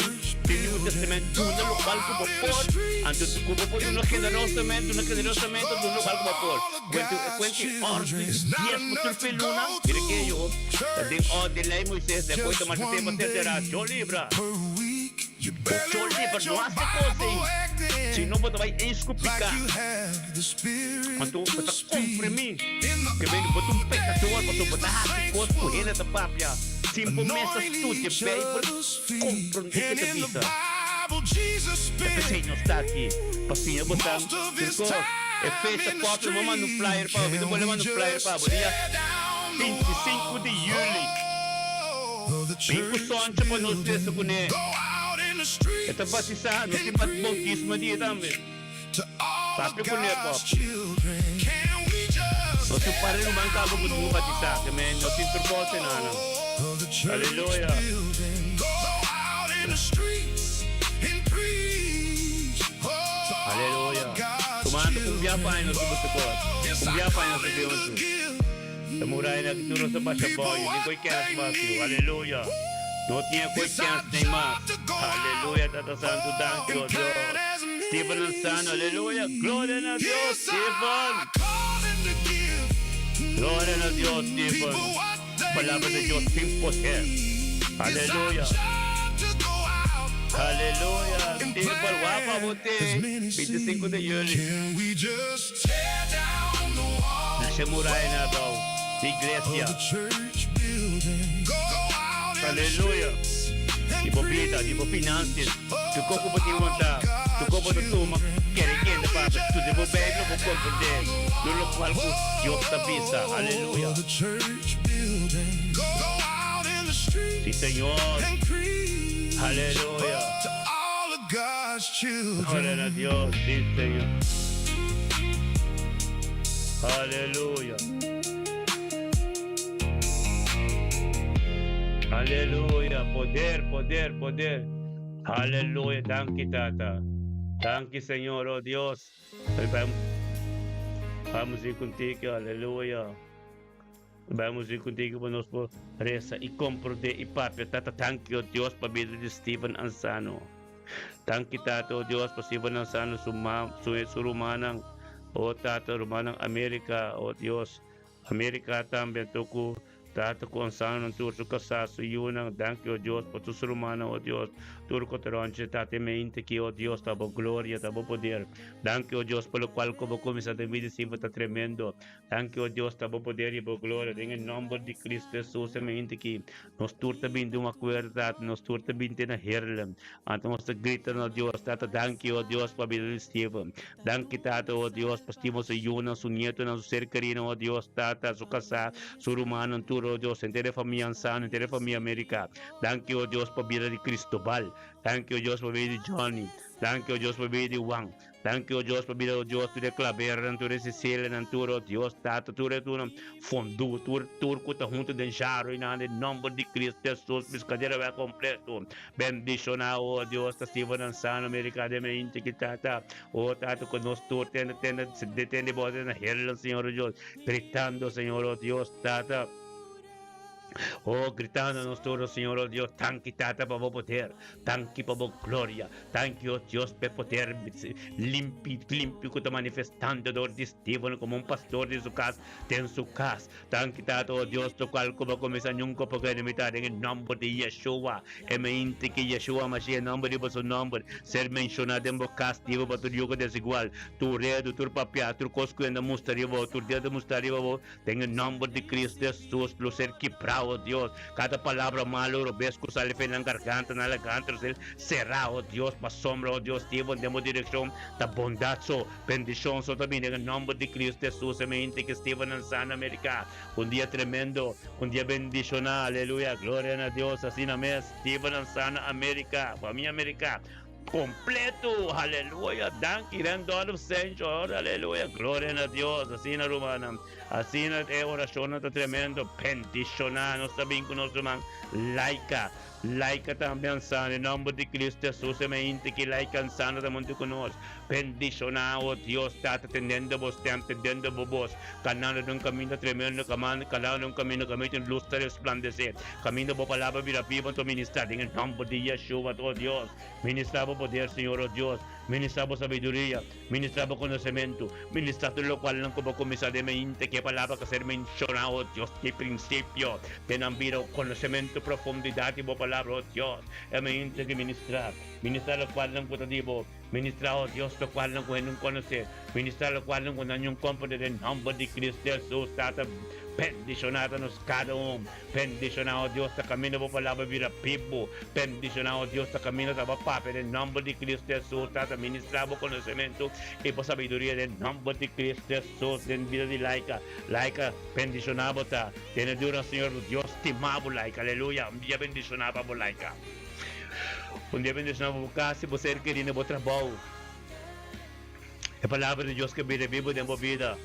den Nieuwe Testament duna lokual ku bo por, anto ku bo por duna generosamente, duna generosamente, duna lokual ku bo por. Kuenti e kuenti òrdu di diesmo tur fe luna, mira ke yo ta den òrdu di lei Moises, e koe ta masha tempu a ser derá, cho libra. Bo libra no hasi kos ei, sino bo ta bai eens ku piká. Anto bo ta komprimí ke bini bo ta un pekador pasobra bo ta hasi kos ku hende ta papia sin bo mes ta studia Beibel komprondé ke ta bisa. Ta p'esei nos ta aki, pa siña bo tan tur kos. E fecha kòpi bo manda un flyer pa bo, mi ta bolbe manda un flyer pa bo dia 25 di yüli. Bin ku soncha pa nos lesa kuné. E ta batisá, nos tin bautismo di e tambe. Papia kuné pòp. Nos tin un par di ruman kaba ku tin ku batisá, ke men no tin tur kos e nanan. Aleluya! Aleluya! Tumando un bia pa aña nos ku boso kos. Un bia pa aña nos ta bin huntu. Ta muraya na ki tur nos a basha boyo, ni koe kens mas yu. Aleluya! No tin e koe kens nen mas. Aleluya, Tata Santu, danki, o Dios. Steven Ansano, aleluya! Gloria na Dios, Steven! Gloria na Dios, Steven! Palabra di Dios tin poder. Aleluya! Aleluya! Steven, wapa bo te 25 di juli. Nashe muraya na abou di iglesia. Aleluya! Di bo bida, di bo finansias, tur kos ku bo tin wantá, tur kos bo ta tuma, kere kende papia, studia bo Beibel bo komprendé tur lokual ku Dios ta bisa. Aleluya! Si Señor! Aleluya! Gloria na Dios, si Señor. Aleluya. Aleluya. Poder, poder, poder. Aleluya. Danki, Tata. Danki, Señor, oh Dios. Vamos ir contigo, aleluya. Bai muzik contigo pa nos por reza y comprende y papia. Tata, danki, oh Dios, pa bida di Steven Ansano. Danki, Tata, oh Dios, pa Steven Ansano, su mam, su, su rumannan. Oh Tata, rumannan America, oh Dios. America tambe, anto cu Tata cu Ansano tur su casá, su yunan. Danki, oh Dios, pa tur su rumannan, oh Dios. Tur cu ta ronchi, Tata, e mente aki, oh Dios, ta bo gloria, ta bo poder. Danki, oh Dios, pa locual cu bo cuminsa den bida di Steven ta tremendo. Danki, o Dios, ta bo poder i bo gloria. Den e nomber di Cristo Jesus e mente aki, nos tur ta bini den un akuerdo, Tata, nos tur ta bini te na Heerlen. Anto nos ta grita na Dios, Tata, danki, o Dios, pa bida di Steven. Danki, Tata, o Dios, pa Steven su yunan, su nietonan, su ser kerinan, o Dios, Tata, su kasá, su rumannan tur, o Dios, henter e famia Ansano, henter e famia America. Danki, o Dios, pa bida di Cristobal. Danki, o Dios, pa bida di Johnny. Danki, o Dios, pa bida di Juan. Danki, o Dios, pa bida, o Dios, tur e klavernan, tur e siselenan, tur, o Dios, Tata, tur e tur fondú, tur, tur ku ta huntu den sharo i nan, den nòmber di Cristo Jesus, piskadera wè kompleto. Bendishoná, o Dios, ta sirba nan sano, Amerika den mente ki, Tata, o Tata, ku nos tur tende, tende, tende bo den Heerlen, Señor, o Dios, gritando, Señor, o Dios, Tata. Oh, gritando nos tur, Señor, oh Dios, danki Tata pa bo poder, danki pa bo gloria, danki, oh Dios, p'e poder limpi, limpi ku ta manifestando dor di Steven komo un pastor di su kas, den su kas. Danki Tata, oh Dios, lokual ku bo a kuminsá nunka por keda limitá den e nòmber di Yeshua. E mente ki Yeshua Mashiach, e nòmber riba su nòmber, ser menshoná den bo kas, riba bo tur yugo desigual, tur redu, tur papiá, tur kos ku hende a mustra riba bo, tur dedo mustra riba bo, Den e nomber di Cristo Jesus lo ser kibrá, oh Dios. Cada palabra malo, robes cu sali fe nan garganta, nan laganta lo ser cerá, oh Dios, pasobra, oh Dios, Steven den bo direccion ta bondad so, bendicion so ta bini den e nomber di Cristo Jesus. E mente ki Steven nan sana America. Un dia tremendo, un dia bendicioná, aleluya, gloria na Dios, asina mes, Steven nan sana America, famia America. Kompleto! Aleluya! Danki Randolph Senjor! Aleluya! Gloria na Dios! Asina rumannan, asina e orashonnan ta tremendo. Bendishoná! Nos ta bin ku nos ruman Laika. Laika tambe ansano. E nòmber di Kristu Hesus e mainti ki Laika ansano ta monti ku nos. Bendishoná, o Dios Tata, tendendo bo stèm, tendendo bo bos, kanando den un kaminda tremendo, kanando den un kaminda kaminda tin lus ta resplandesé, kaminda bo palabra bira biba anto ministrá den e nòmber di Yeshua, o Dios. Ministrá bo poder, Señor, o Dios. Ministrá bo sabiduria. Ministrá bo konosementu. Ministrá tur lokualnan ku bo kuminsá den mente ku e palabra ku a ser menshoná, o Dios, di prinsipio te nan bira un konosementu profundidat di bo palabra, o Dios. E mente ku ministrá. Ministrá lokualnan ku ta di bo. Ministrá, o Dios, lokualnan ku hende no konosé. Ministrá lokualnan ku nan no komprendé den nòmber di Kristu Hesus, Tata. Bendishoná ta nos kada un. Bendishoná, o Dios, ta kaminda bo palabra bira bibu. Bendishoná, o Dios, ta kaminda ta bo papia den nòmber di Kristu Hesus. Tata, ministrá bo konosementu i bo sabiduria den nòmber di Kristu Hesus den bida di Laika. Laika, bendishoná bo ta. Tene dura, Señor bo Dios stima bo, Laika. Aleluya! Un dia bendishoná pa bo, Laika. Un dia bendishoná pa bo kas i bo ser kerí na bo trabou. E palabra di Dios ke bira bibu den bo bida.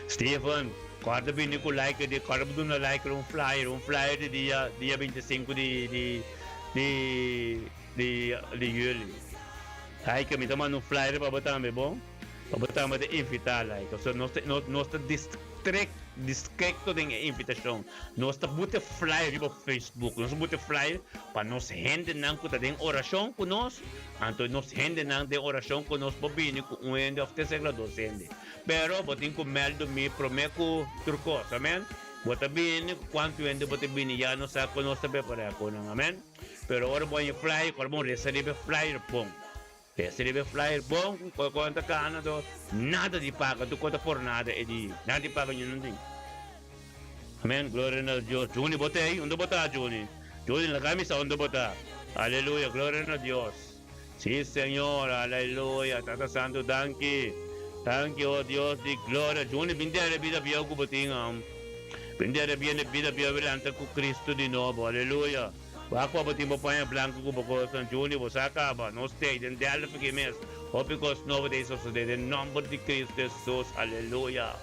Steven, kòrda bini ku like di, kòrda bo duna like un flyer, un flyer di dia, dia 25 di, di, di, di, di juli. Like, mi ta manda un flyer pa bo tambe, bon? Pa bo tambe ta invitá, like. Pasobra nos ta, nos, nos ta distrek, diskrekto den e invitashon. Nos ta buta e flyer riba Facebook. Nos ta buta e flyer pa nos hendenan ku ta den orashon ku nos. Anto nos hendenan den orashon ku nos por bini ku un hende òf te segla dos hende. Pero bo tin ku mèldu mi promé ku tur kos. Amèn. Bo ta bini ku kuantu hende bo ta bini ya nos sa ku nos ta prepará ku nan. Amèn. Pero ora bo haña flyer, ora bo resa riba e flyer bon. Resa riba e flyer bon, ku kos ta kana anto nada di paga, tur kos ta por nada e di nada di paga ñu no tin. Amèn. Gloria na Dios. Juni bo ta ei? Unda bo ta Juni? Juni laga mi sa unda bo ta. Aleluya. Gloria na Dios. Si Señor. Aleluya. Tata Santu danki. Danki o Dios di gloria. Juni bin dere bida bieu ku bo tin. Bin dere biene bida bieu i lanta ku Cristo di nobo. Aleluya. Wak pa bo tin bo paña blanku ku bo kosnan. Juni bo sa kaba. No stay den Delft aki mes. Hopi kos nobo ta sosode den nomber di Cristo Jesus. Aleluya.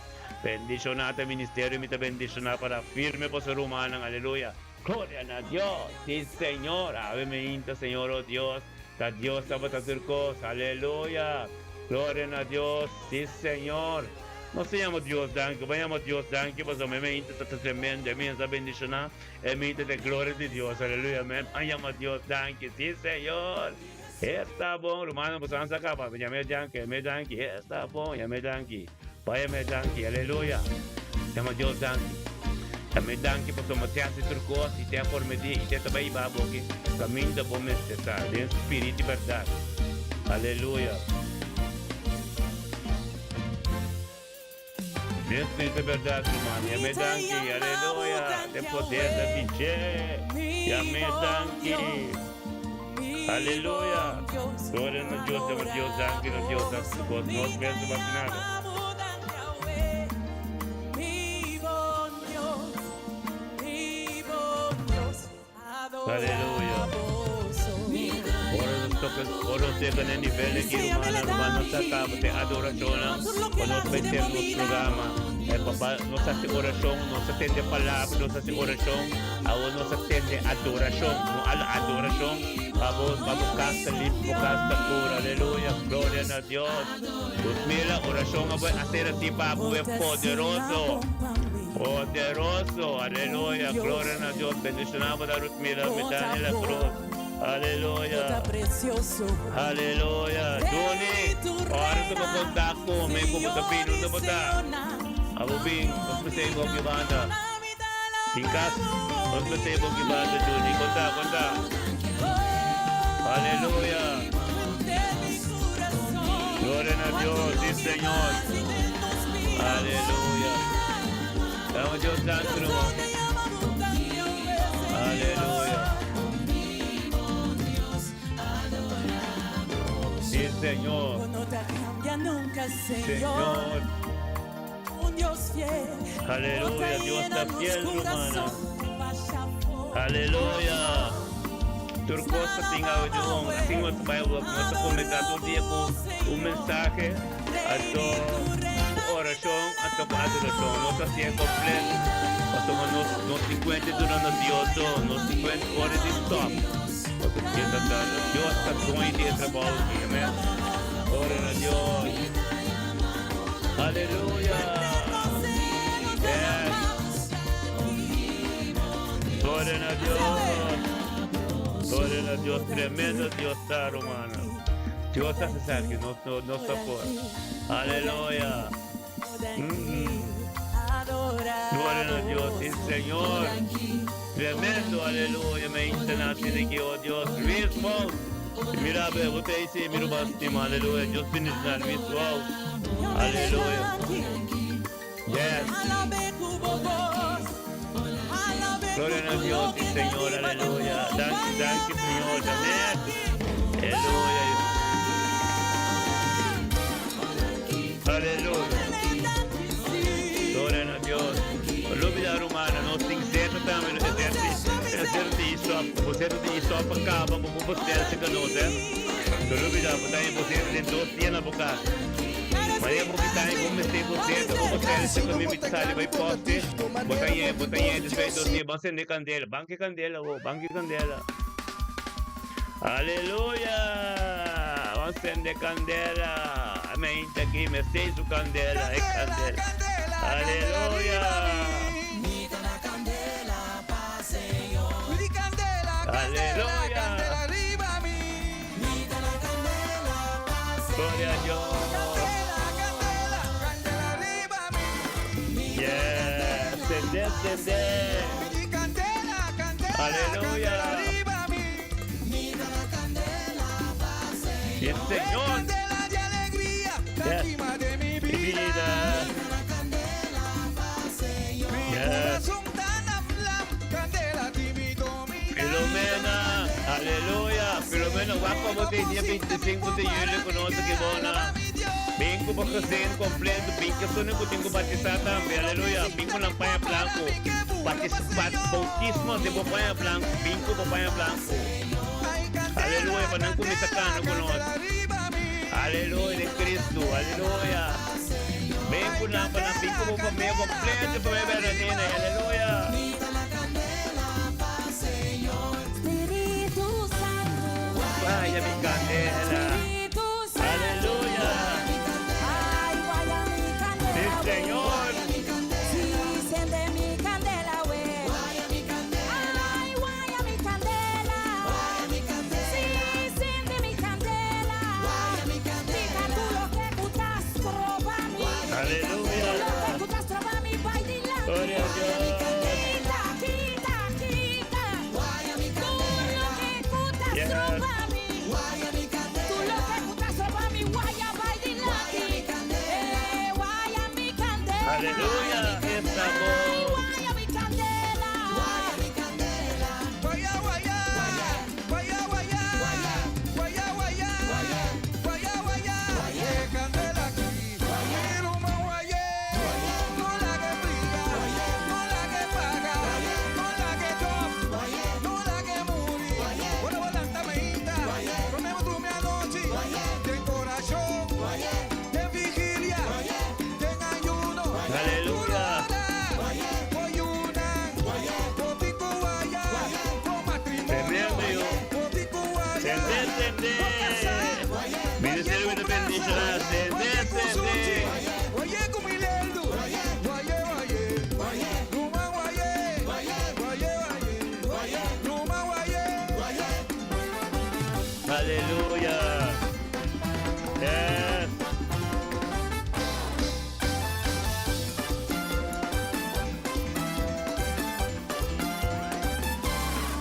Bendiciona ta ministerio mi ta bendiciona para firme boso rumannan aleluya gloria na Dios si Señor awe mi inta Señor oh Dios ta Dios tabata tur cos aleluya gloria na Dios si Señor nos ta yama Dios danki bo yama Dios danki pasobra mi inta ta tremendo e mi sa bendiciona e mi inta ta gloria di Dios aleluya amen a yama Dios danki si Señor esta bon rumannan boso ansa caba yama danki yama danki esta bon yama danki. Bai a mi danki, aleluya. Yama Dios danki. Yama e danki pasobra te hasi tur kos i te a forma di i te ta bai hiba bo ki kaminda bo mester ta den spirit i bèrdat. Aleluya. Den spirit i bèrdat, ruman. Yama e danki, aleluya. Den poder ta di dje. Yama e danki. Aleluya! Gloria na Dios, yama Dios danki na Dios hasi su kos, nos mes no hasi nada. Aleluya! Ora nos toka, ora nos yega na e nivel aki rumannan, ruman nos ta kaba te adorashonnan pa nos bai ser nos programa. E papa nos hasi orashon, nos a tende palabra, nos hasi orashon. Awor nos a tende adorashon, no al adorashon pa bo, pa bo kas ta limpi, bo kas ta puro. Aleluya, gloria na Dios. Luzmila, orashon a bo a ser así pa bo e poderoso. Poderoso, aleluya, gloria na Dios. Bendiciona bo ta Luzmila, mi Daniela Cruz. Aleluya. Aleluya. Juni, ora tu bo contact cu mi, cu bo ta bini, unda bo ta? Abo bin, nos mester bo ki banda. Tin kas, nos mester bo ki banda Juni. Konta, konta. Aleluya. Gloria na Dios, si Señor. Aleluya. Damos Dios danki, ruman. Aleluya. Si Señor. Señor. Aleluya, Dios ta fiel, rumana. Aleluya. Tur kos ta tin awe di un. Asin nos ta bai awor. Nos ta kuminsá tur dia ku un mensahe, anto ku orashon, anto ku adorashon. Nos ta hasié kompleto pasobra nos no tin kuenta duna na Dios so. Nos tin kuenta ora di stòp. Nos ta keda ta Dios ta dueño di e trabou aki. Amen. Gloria na Dios. Aleluya. Yes. Gloria na Dios. Gloria na Dios. Tremendo Dios ta, rumannan. Dios ta haci esaki, nos no nos ta por. Aleluya. Mm. Gloria na Dios. Sí, Señor. Tremendo, aleluya. Me internati de ki, oh Dios. Luis Wout. Mira, be, bo te dice, mi ruman stima, aleluya. Dios bendiciona Luis Wout. Aleluya. Yes. Gloria na Dios, sí, Señor, aleluya. Danki, danki, Señor. Janet. Aleluya. Aleluya. Gloria na Dios. Olubida rumannan, nos tin zeta tambe, e zeta, e zeta di isop, bo zeta di isop a caba, bo por bostel cerca nos, eh. No lubida, bo ta haña bo zeta den dos dia na bo cas. Maria bo kita haña bo mester bo zeta, bo bostel cerca mi, mi ta sali bay poste, bo ta haña, bo ta haña despues di dos dia, ban sende candela, ban ki candela bo, ban ki candela. Aleluya! Ban sende candela. Amén aki mester su candela, e candela. Aleluya! Aleluya! Gloria a Dios. Yes, sende, sende. Aleluya. Sí, Señor. Yes. Mi vida. Yes. Filomena, aleluya. Filomena, wak pa bo te dia 25 di juli ku nos aki bona. Bin ku bo gezin kompleto, bin ku esunnan ku tin ku batisá tambe, aleluya. Bin ku nan paña blanku. Batis, bat, boutismo den bo paña blanku, bin ku bo paña blanku. Aleluya, pa nan kuminsá kana ku nos. Aleluya, den Kristu, aleluya. Bin ku nan, pa nan bin ku bo famia kompleto, famia Bernardina, aleluya. Vaya mi candela. Aleluya. Sí, Señor. Aleluya. Gloria a Dios. Yes. Aleluya. Esta voz. Aleluya. Tremendo, yo. Sende, sende. Ministerio de bendicionar. Sende, sende. Aleluya. Yes.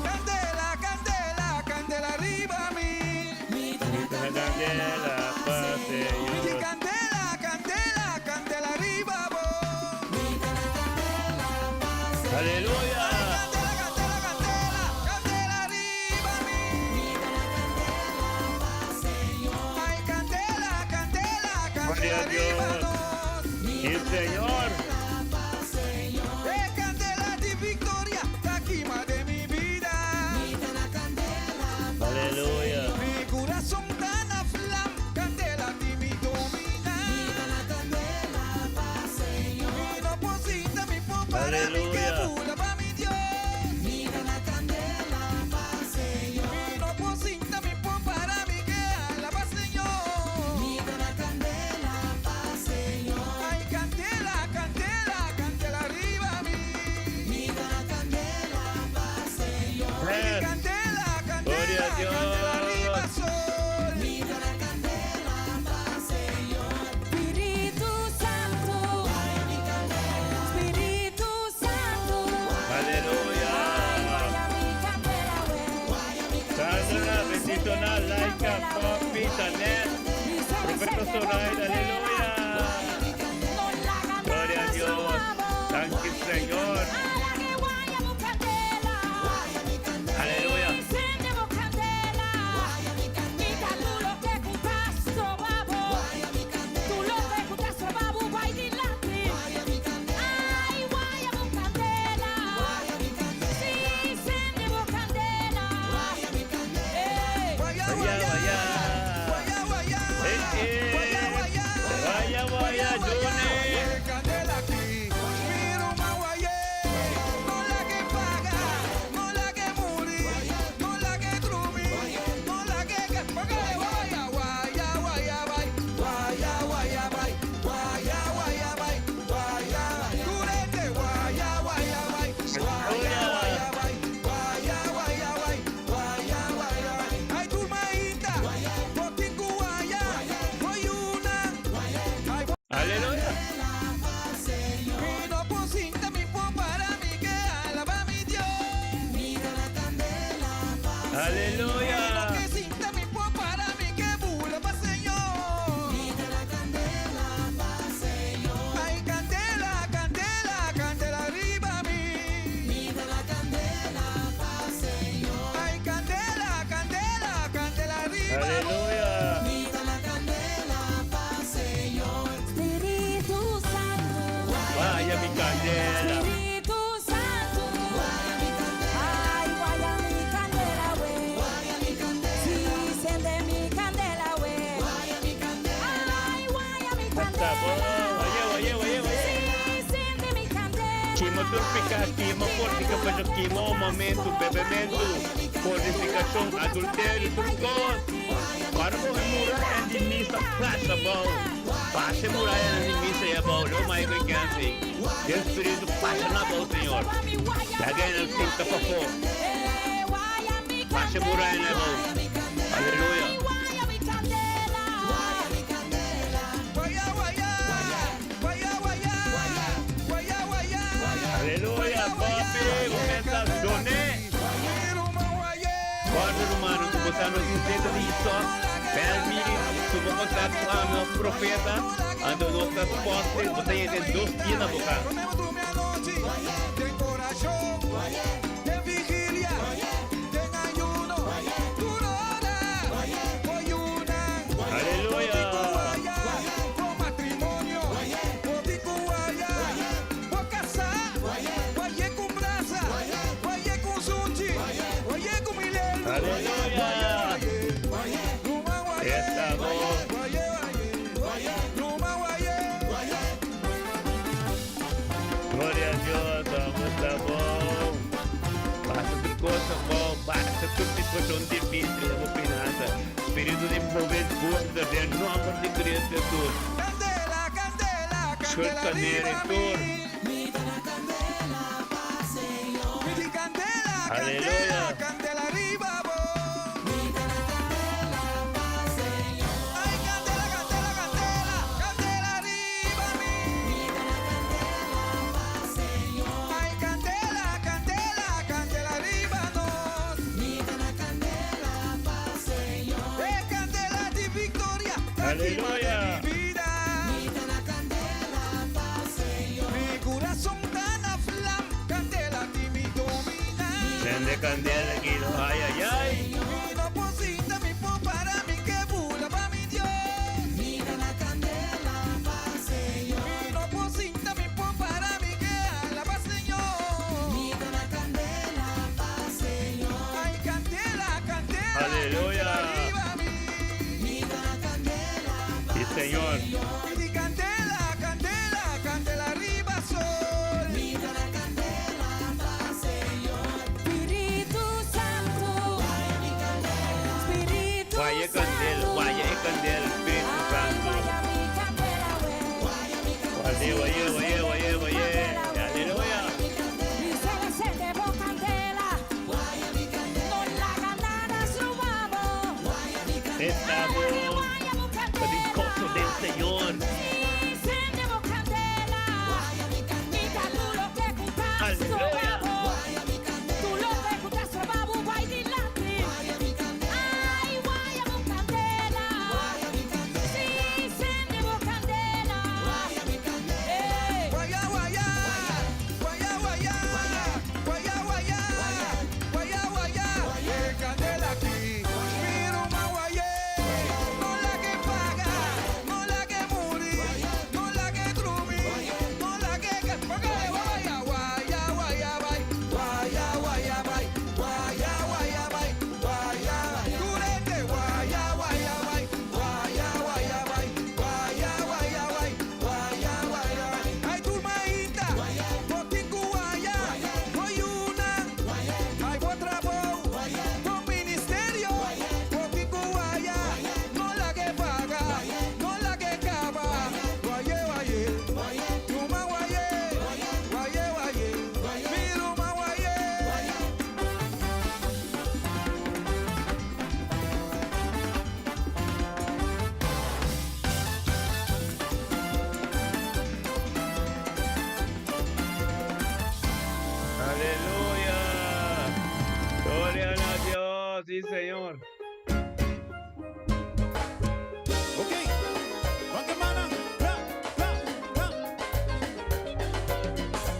Candela, candela, candela riba mi. Candela, pa Señor. Candela, candela, candela riba bo. Aleluya. Candela, candela, candela, candela riba mi. Ay, candela, candela, Gloria candela a Dios. riba nos. Sí, Señor. Eh, candela di victoria, ta kima den mi bida. Bendishoná, like, copy, net. Profeta Zoraida, aleluya. Gloria a Dios. Thank you, Señor. Aleluya. Waya, Waya, waya. Waya, waya. Eh, eh. Waya, waya. Waya, waya, Johnny. Candela aki, mi ruman waya. No lag'é paga, no lag'é muri, no lag'é drumi, no lag'é paga. Waya, waya, waya, bai. Waya, waya, bai. Waya, waya, bai. Waya, durete, waya, waya, bai. Waya, waya, bai. Waya, waya, bai. Waya, waya, bai. Ai tur mainta, bo tin ku waya, wayuna. Ai, Aleluya. Mi no por sinta, mi por para, mi ke alabá mi Dios. Aleluya. Mi no ke sinta, mi por para, mi ke bula pa Señor. Ai, kandela, kandela, kandela riba mi. Ai, kandela, kandela, kandela riba mi. Aleluya. Spiritu Santu. Waya mi kandela. Spiritu Santu. Ai, waya mi kandela, we. Si, sende mi kandela, we. Ai, waya mi Basta, bo. kandela. Waya, waya, waya, waya. Si, sende mi kandela. Kima tur piká, kima fornikashon, kima humamentu, bebementu, fornikashon, adulterio, tur kos. Para bo muraya di misa pasa abou. Pasa muraya di misa ei abou. No Michael Kenzie. E Spiritu pasa na abou, Señor. Laga nan sinta pafó. Pasa muraya na abou. Aleluya. Waya, waya, waya, waya, waya, waya. Aleluya, papi. Kuminsá duna. Guarda, ruman, ku bo no tin zeta di sòs. Bel mi, tuma kontakto ku nos profeta. Anto nos ta sponsor, bo ta haña 2 dia na bo kas. Den kurason, den vigilia, den ayuno, tur ora, ayuna. Aleluya. Bo matrimonio, bo tin ku waya, bo kasá, waya ku brasa, waya ku sunchi, waya ku milelo. Aleluya. Esta voz. Ruman waya. Gloria a Dios, vamos, ta bon. Pasa tur kos bon, pasa tur situashon difísil, bo finansa. Spiritu di move bòrda den nòmber di Kristu Hesus. Kandela, kandela, Schud kandela kandela, riba tur. mi. Mi di kandela, Aleluya. kandela, kandela riba bo. Ai, kandela, kandela, kandela, kandela riba mi. Ai, kandela, kandela, kandela riba nos. E kandela di viktoria, Aleluya. di mi bida. Mi kurason ta na vlam, kandela di mi dominá. Sende kandela aki, no? Ai, ai, ai. Mi no por sinta, mi por para, mi ke bula pa mi Dios. Mi no por sinta, mi por para, mi ke alabá Señor. Ai, kandela, kandela, Aleluya. kandela riba mi. Si, Señor. Mi di kandela, kandela, kandela riba sol. Spiritu Santu. Spiritu Waya kandela, waya e kandela, Spiritu Santu. Waya mi kandela, we. Waya, waya, waya, waya, waya. Aleluya. Mi sende bo kandela. No laga nada stroba bo. Estamos con el gozo del Señor. Sende bo kandela. Mi ta tur loke ku ta Aleluya. Tur loke ku ta stroba bo bai dilanti. Ai, Sí, Señor. Ok, wak mannan. Kla, kla, kla.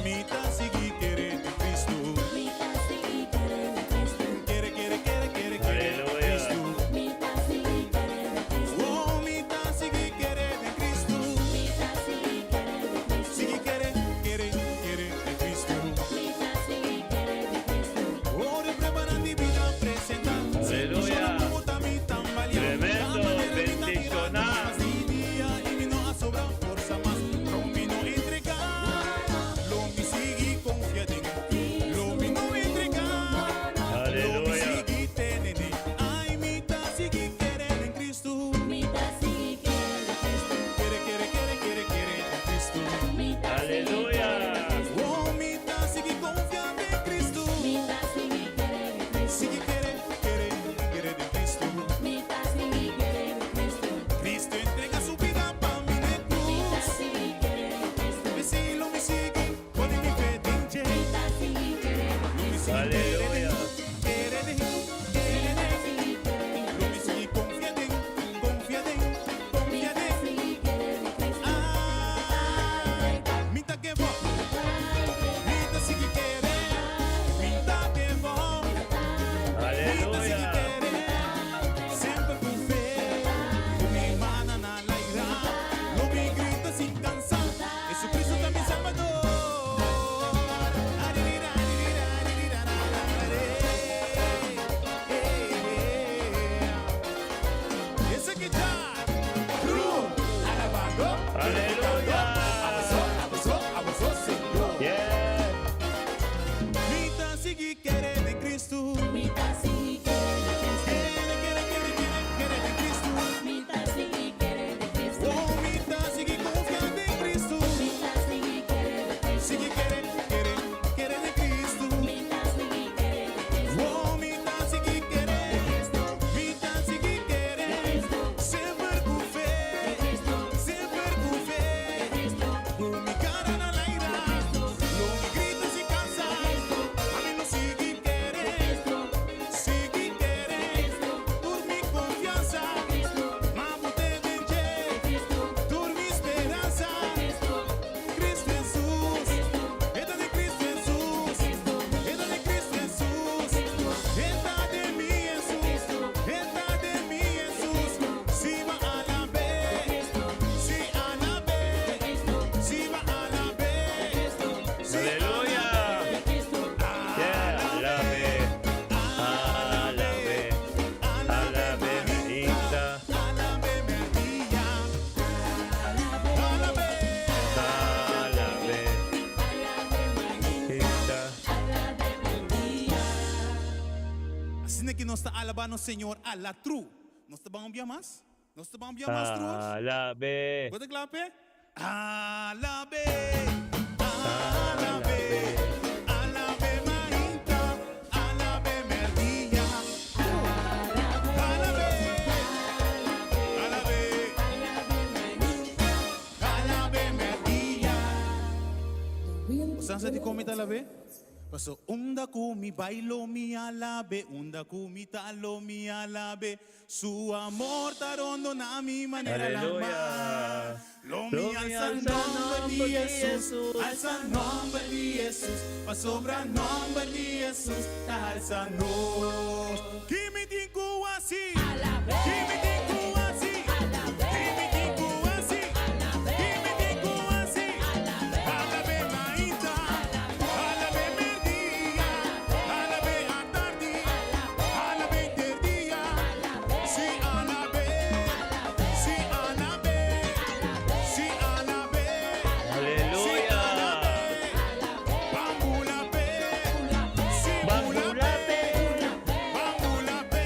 Mi ta sigui kere den Cristo. Kere, kere, kere, kere, kere den Aleluya. Cristo. Oh, mi ta sigui kere den Cristo. Sigui kere, kere, kere den Cristo. Ora pruebanan di bida presentá. Aleluya. Tremendo, bendishoná. Dia i mi no a sobra forsa mas, lo mi no entregá. Lo mi sigui konfia den. Lo mi no entregá. Lo mi Aleluya. sigui tene. Ai, mi ta sigui kere den Cristo. Kere, kere, kere, kere, kere den Cristo. Aleluya. Oh, mi ta sigui konfia den Cristo. Sigui kere, kere, kere den Cristo. Cristo a entregá su bida pa mi den krus. P'esei lo mi sigui, pone mi fe den dje. Lo mi sigui Aleluya. kere den, kere den. Lo mi sigui konfia den, konfia den, konfia den. Ai, mi ta give up. Mi ta sigui kere, mi ta give up. Mi ta sigui Aleluya. kere, semper ku fe. Ku mi mannan na laira, lo mi grita sin kansa. Jesucristo ta mi Salbador. Aririra, aririra, aririra, ararare. Eh, eh. Esaki ta. True, alabando. Aleluya. Abasó, abasó, abasó, Señor. Mi ta sigui kere den Cristo. Kere, kere, kere, kere, kere den Cristo. Oh, mi ta sigui konfia den Cristo. Sigui kere, kere, kere den Cristo. Oh, mi ta sigui kere. Mi ta sigui kere. Semper ku fe. Semper ku fe. Ku mi kara na laira. Lo mi grita sin kansa. Ami lo sigui kere. Sigui kere. Tur mi konfiansa. M'a pone den dje. Tur mi speransa. Cristo Jesus. E ta di Cristo Jesus. E ta di Cristo Jesus. E ta di mi Jesus. E ta di mi Jesus. Si m'a alab'é. Si alab'é. Si m'a alab'é. Si Aleluya. Yeah, alabe. Alabe. Alabe, mainta. Alabe merdia. Alabe. Alabe. Mainta. Asina ku nos ta alabando Señor a la true. Nos ta bai mas? Nos ta bai mas true? Alabe. Bota klap, eh? Alabe, alabe, alabe mainta, alabe merdia. Alabe, alabe, alabe merdia. Sansa di komita alabe? Paso unda ku mi bailo mi alabe, unda ku mi talo mi alabe. Su amor ta rondona mi manera la Aleluya. mar. Lo Lo mi mi alsa alsa nomber di nomber di Jesus, Jesus. alsa nomber di Jesus, pasobra nomber di Jesus, ta alsa nos. Ki mi tin ku hasi, ki mi tin ku hasi, ki mi tin ku hasi, ki mi tin ku hasi. Alabe mainta, alabe merdia, alabe atardi, alabe dia. Si alabe, si alabe, si alabe. Aleluya. Bambula pe, si Bambula bula pe, bambula pe.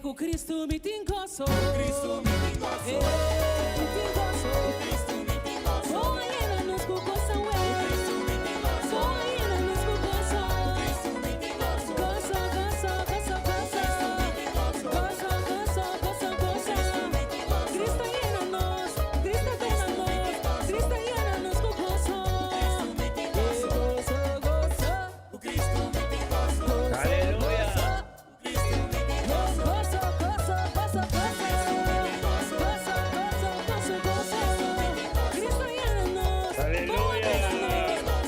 Ku Kristu mi tin goso. Kristu mi tin goso. Mi tin goso. Kristu mi tin goso. Bo a yena nos ku goso, eh. Kristu mi tin goso. Bo a yena nos ku goso. Kristu mi tin goso. Goso, goso, goso, goso. Kristu mi tin goso. Goso, goso, goso, goso. Kristu mi tin goso. Kristu yena nos. Kristu yena nos. Kristu yena nos ku goso. Kristu mi tin goso. Goso, goso. Kristu mi tin goso. Aleluya. Kristu mi tin goso. Goso, goso, goso, goso. Goso, goso, goso, goso. Kristu yena nos. Aleluya.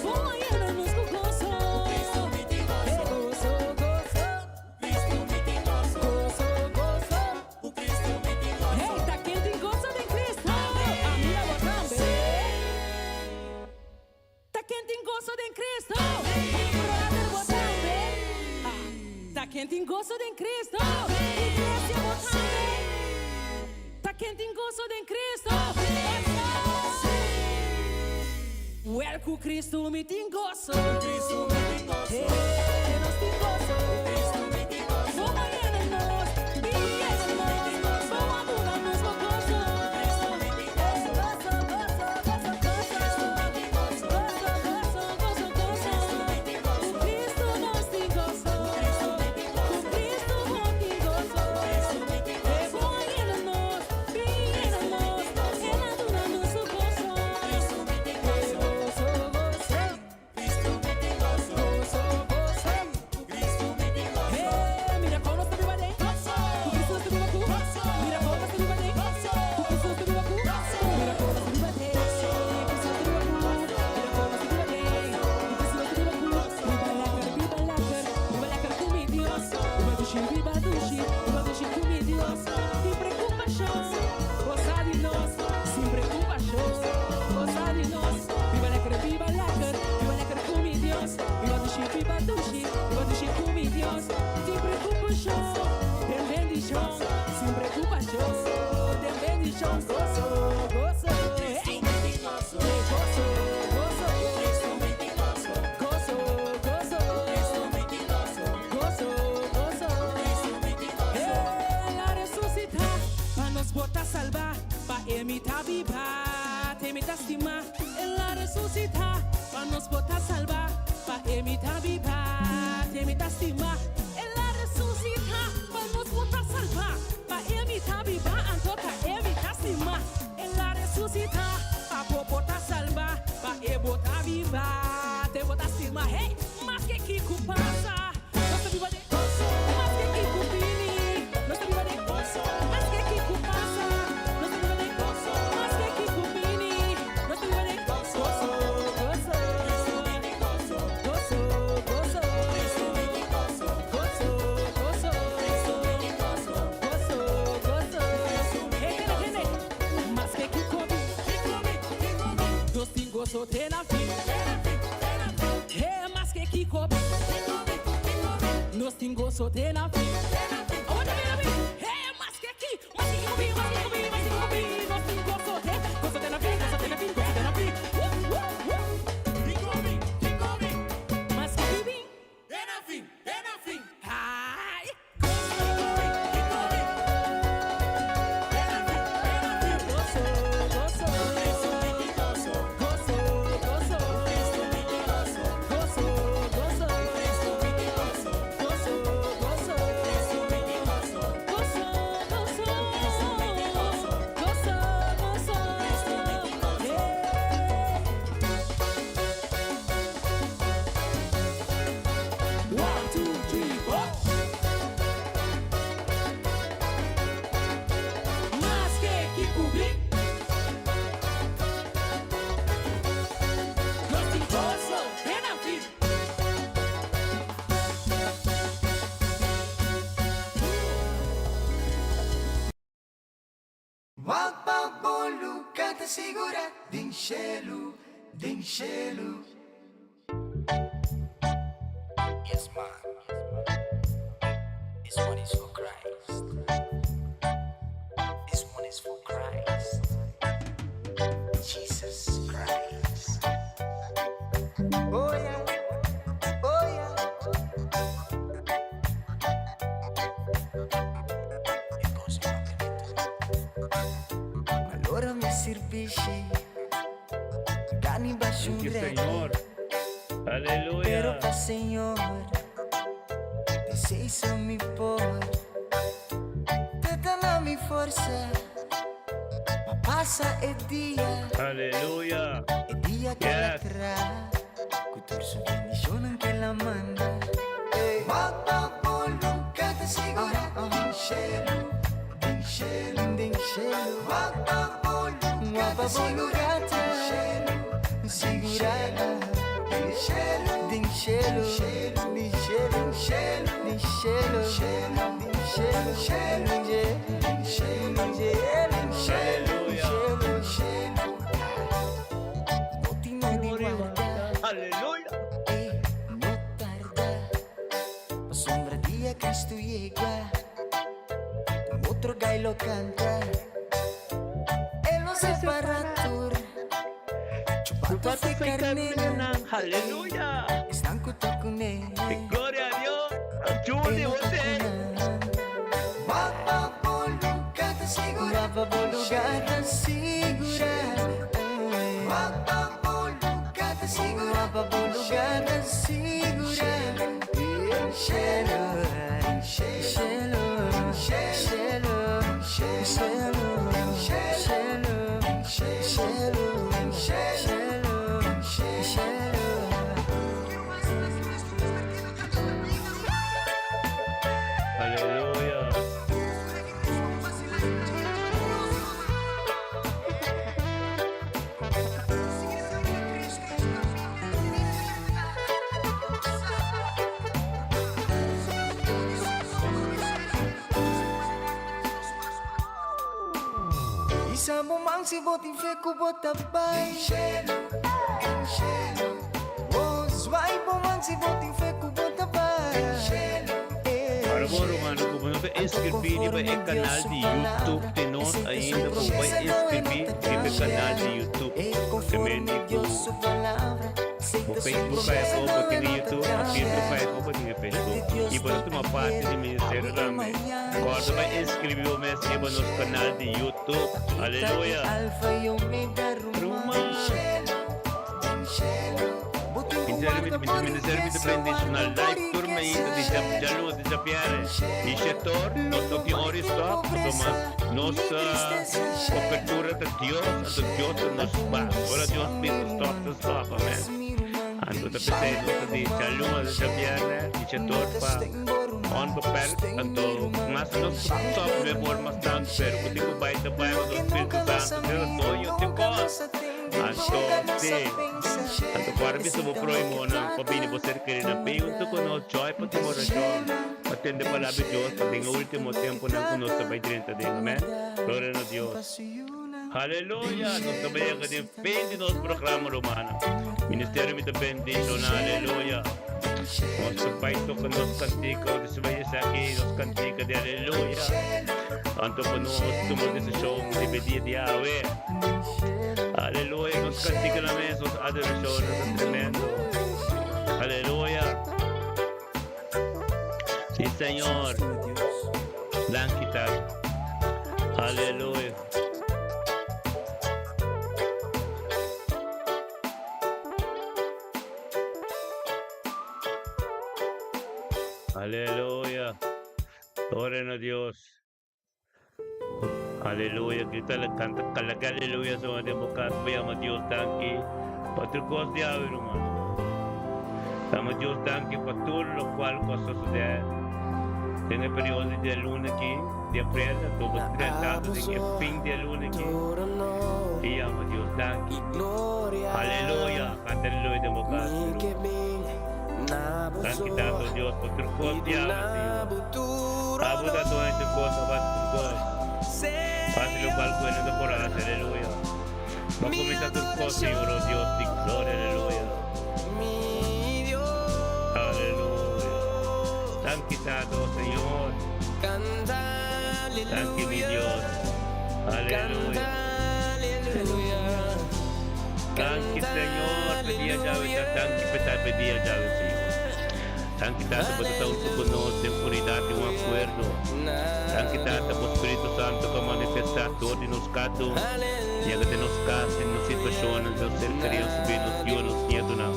Bo a yena nos ku goso. Kristu mi tin goso. Goso, goso. Kristu mi tin goso. Goso, goso. Kristu mi tin goso. Hey, ta ken tin goso den Kristu? Ami abo tambe. Ta ken tin goso den Kristu? Brother, bo tambe. Ah, ta ken tin goso den Kristu? Iglesia, bo tambe. Ta ken tin goso den Kristu? Wel, ku Kristu mi tin goso. Kristu mi tin goso. Hey, nos tin goso. Kristu mi tin goso. Bo a yena nos, yena nos, bo a duna nos goso. Kristu mi tin goso. Goso, goso, goso, goso. Kristu mi tin goso. Goso, goso, goso, goso. Kristu mi tin goso. Ku Kristu nos tin goso. Kristu mi tin goso. Ku Kristu bo tin goso. Kristu mi tin goso. Bo a yena nos, yena nos, El a duna nos goso. Kristu mi tin goso. Goso, goso. Kristu mi tin goso. Goso, goso. Kristu mi tin goso. Hey, mira kon nos ta biba den. Goso. Ku Kristu nos ta biba ku. Goso. Mira kon nos ta biba den. Goso. Ku Kristu nos ta biba ku. Goso. Mira kon nos ta biba den. Kristu nos ta biba ku. Mira kon nos ta biba den. Ku Kristu nos ta biba ku. Biba lekker, biba lekker, biba lekker ku mi Dios. Biba dushi, biba dushi, biba dushi ku mi Dios. Sin preokupashon, gosa di nos. Sin preokupashon, gosa di nos. Biba lekker, biba lekker, biba lekker ku mi Dios. Biba dushi, biba dushi, biba dushi ku mi Dios. Sin preokupashon, den bendishon. Sin preokupashon, den bendishon. Goso, goso, hey. Mi tin goso. Goso, goso, Kristu mi tin goso. goso, goso, Kristu mi tin goso. goso, goso. Kristu mi tin goso. El a resusitá, pa nos por ta salbá, pa E mi ta biba, t'E mi ta stima. El a resusitá, pa nos por ta salbá, pa E mi ta biba, t'E mi ta stima. El a resusitá, pa nos por ta salbá, pa E mi ta biba, anto ta E mi ta stima. El a resusitá, pa bo por ta salbá, pa E bo ta biba, t'E bo ta stima. Hey, maske kiko pasa, nos ta biba den Goso. Maske kiko bini, nos ta biba den Goso. Maske kiko pasa, nos ta biba den Goso. Maske kiko bini, nos ta biba den Goso. Goso, Kristu mi tin goso. goso, goso, Kristu mi tin goso. goso, goso, Kristu mi tin goso. goso, goso. Kristu mi Hey, tin tene, tene. Maske kiko bin, Kiko bin, kiko bin. nos tin goso te na fin. Te na fin, te na fin. Hey, maske kiko bin, Kiko bin, kiko bin. nos tin goso te na fin. Te na fin. Oh, wait a minute, wait. Hey, maske ki, maske kiko bin, maske kiko bin, maske kiko bin. Nos tin goso te, goso te na fin, goso te na fin, goso te na fin. Woo, woo, woo. Kiko bin, kiko bin. Maske ki bin, Te na fin, te na fin. ai. Kiko bin, kiko bin. Te na fin, te na fin. Goso, goso, Kristu mi tin goso. goso, goso, Kristu mi tin goso. goso, goso, Kristu mi tin goso. goso, goso, Kristu mi tin goso. goso, goso, Kristu mi tin goso. goso, goso. Kristu mi tin goso. Hey. One, two, three, four. Maske kiko bin, nos tin goso te na fin. Wak pa bo lugá ta sigurá den shelu, den shelu. Yes, man. This one is for Christ. This one is for Christ. Jesus Christ. Oh yeah, oh yeah. sirbishi Gani Thank you, Señor. Aleluya. Señor mi por mi forsa Pasa e dia Aleluya. E dia ku Yes. Ku tur su bendishonnan ku el a manda Wak pa bo lugá ta sigurá Den shelu, den shelu, den shelu Wak pa bo lugá ta sigurá Den shelu, sigurá Den shelu, den shelu, den shelu, den shelu, den shelu, den shelu, den shelu, den shelu, Aleluya. shelu No tin nodi warda Aleluya. E no tarda Pasobra dia Cristo yega Un otro gai lo canta E lo separa tur Chubato Chubato fe fe carnenan carnenan. Aleluya. Esnan ku ta kuné Gloria a Dios. Judy, você. Wak pa bo lugá ta sigurá Wak pa bo lugá ta sigurá Wak pa bo lugá ta sigurá Wak pa bo lugá ta sigurá Shelo, shelo, shelo, shelo, shelo, shelo, shelo, shelo. Aleluya. Hisa bo man si bo tin fe ku bo ta bai. Oh, zwaai bo man si bo tin fe ku bo ta bai. Para bo ruman, ku bo no ta inskribí riba e kanal di YouTube te nos ainda bo bai inskribí riba e kanal di YouTube. Te mende ku bo Facebook pa e bo tin YouTube, a filtro pa e bo tin Facebook. I bo ta tuma parti di ministerio tambe. Kòrda bai inskribí bo mes riba nos kanal di YouTube. Aleluya! Ruman! Ministerio mi ta bendiciona live tur mainta di djaluna te djabièrnè i shetor nos no tin ora di stop pasobra nos cobertura ta Dios anto Dios ta nos pas ora Dios bisa stop ta stop amen anto ta pesey nos ta di djaluna te djabièrnè di shetor pa onbeperkt anto mas nos stop mehor mas tanto pero ku tin ku bai ta bai pasobra Spiritu Santo ta doño di kos. Anto si, anto ku ora bisa bo prohimonan pa bini bo ser kerinan, bin huntu ku nos, joy pa tin orashon, pa tende palabra di Dios pa den e ultimo temponan ku nos ta bai drenta den. Amen. Gloria na Dios. Haleluya! Nos ta bai yega den fin di nos programa, rumannan. Ministerio mi ta bendishona. Aleluya! Nos ta bai toka nos kantika, ora si bai esaki, nos kantika di aleluya. Anto pa nos tuma desishon riba e dia di awe. Aleluya, nos cantica na mes, nos adoracion ta tremendo. Aleluya. Sí, Señor. Danki, Tata. Aleluya. Aleluya. Gloria na Dios. Aleluya, grita la canta kalaga aleluya so de boca yama Dios danki pa tur kos di awe ruman. Yama Dios danki pa tur lo cual ku a sosode den e periodo di e luna aki di aprel anto bo ta drentando den e fin di e luna aki i yama Dios danki. Aleluya, canta aleluya den bo cas ruman. Danki Tata Dios pa tur kos di awe Señor. Abo ta duna tur kos, abo hasi tur kos. Hasi lokual ku e no ta por hasi, aleluya. Bo a kuminsá tur kos, Señor, o Dios di gloria, aleluya. Aleluya. Danki Tata, o Señor. Danki mi Dios. Aleluya. Danki Señor pa dia djawe ta danki pa ta pa dia djawe Señor. Danki Tata bo ta ta huntu ku nos den unidad den un akuerdo. Danki Tata bo Spiritu Santo ku a manifesta dor di nos kada un. Yega den nos kas, den nos situashonnan, den nos ser kerido, nos bida, nos yu, nos nietonan.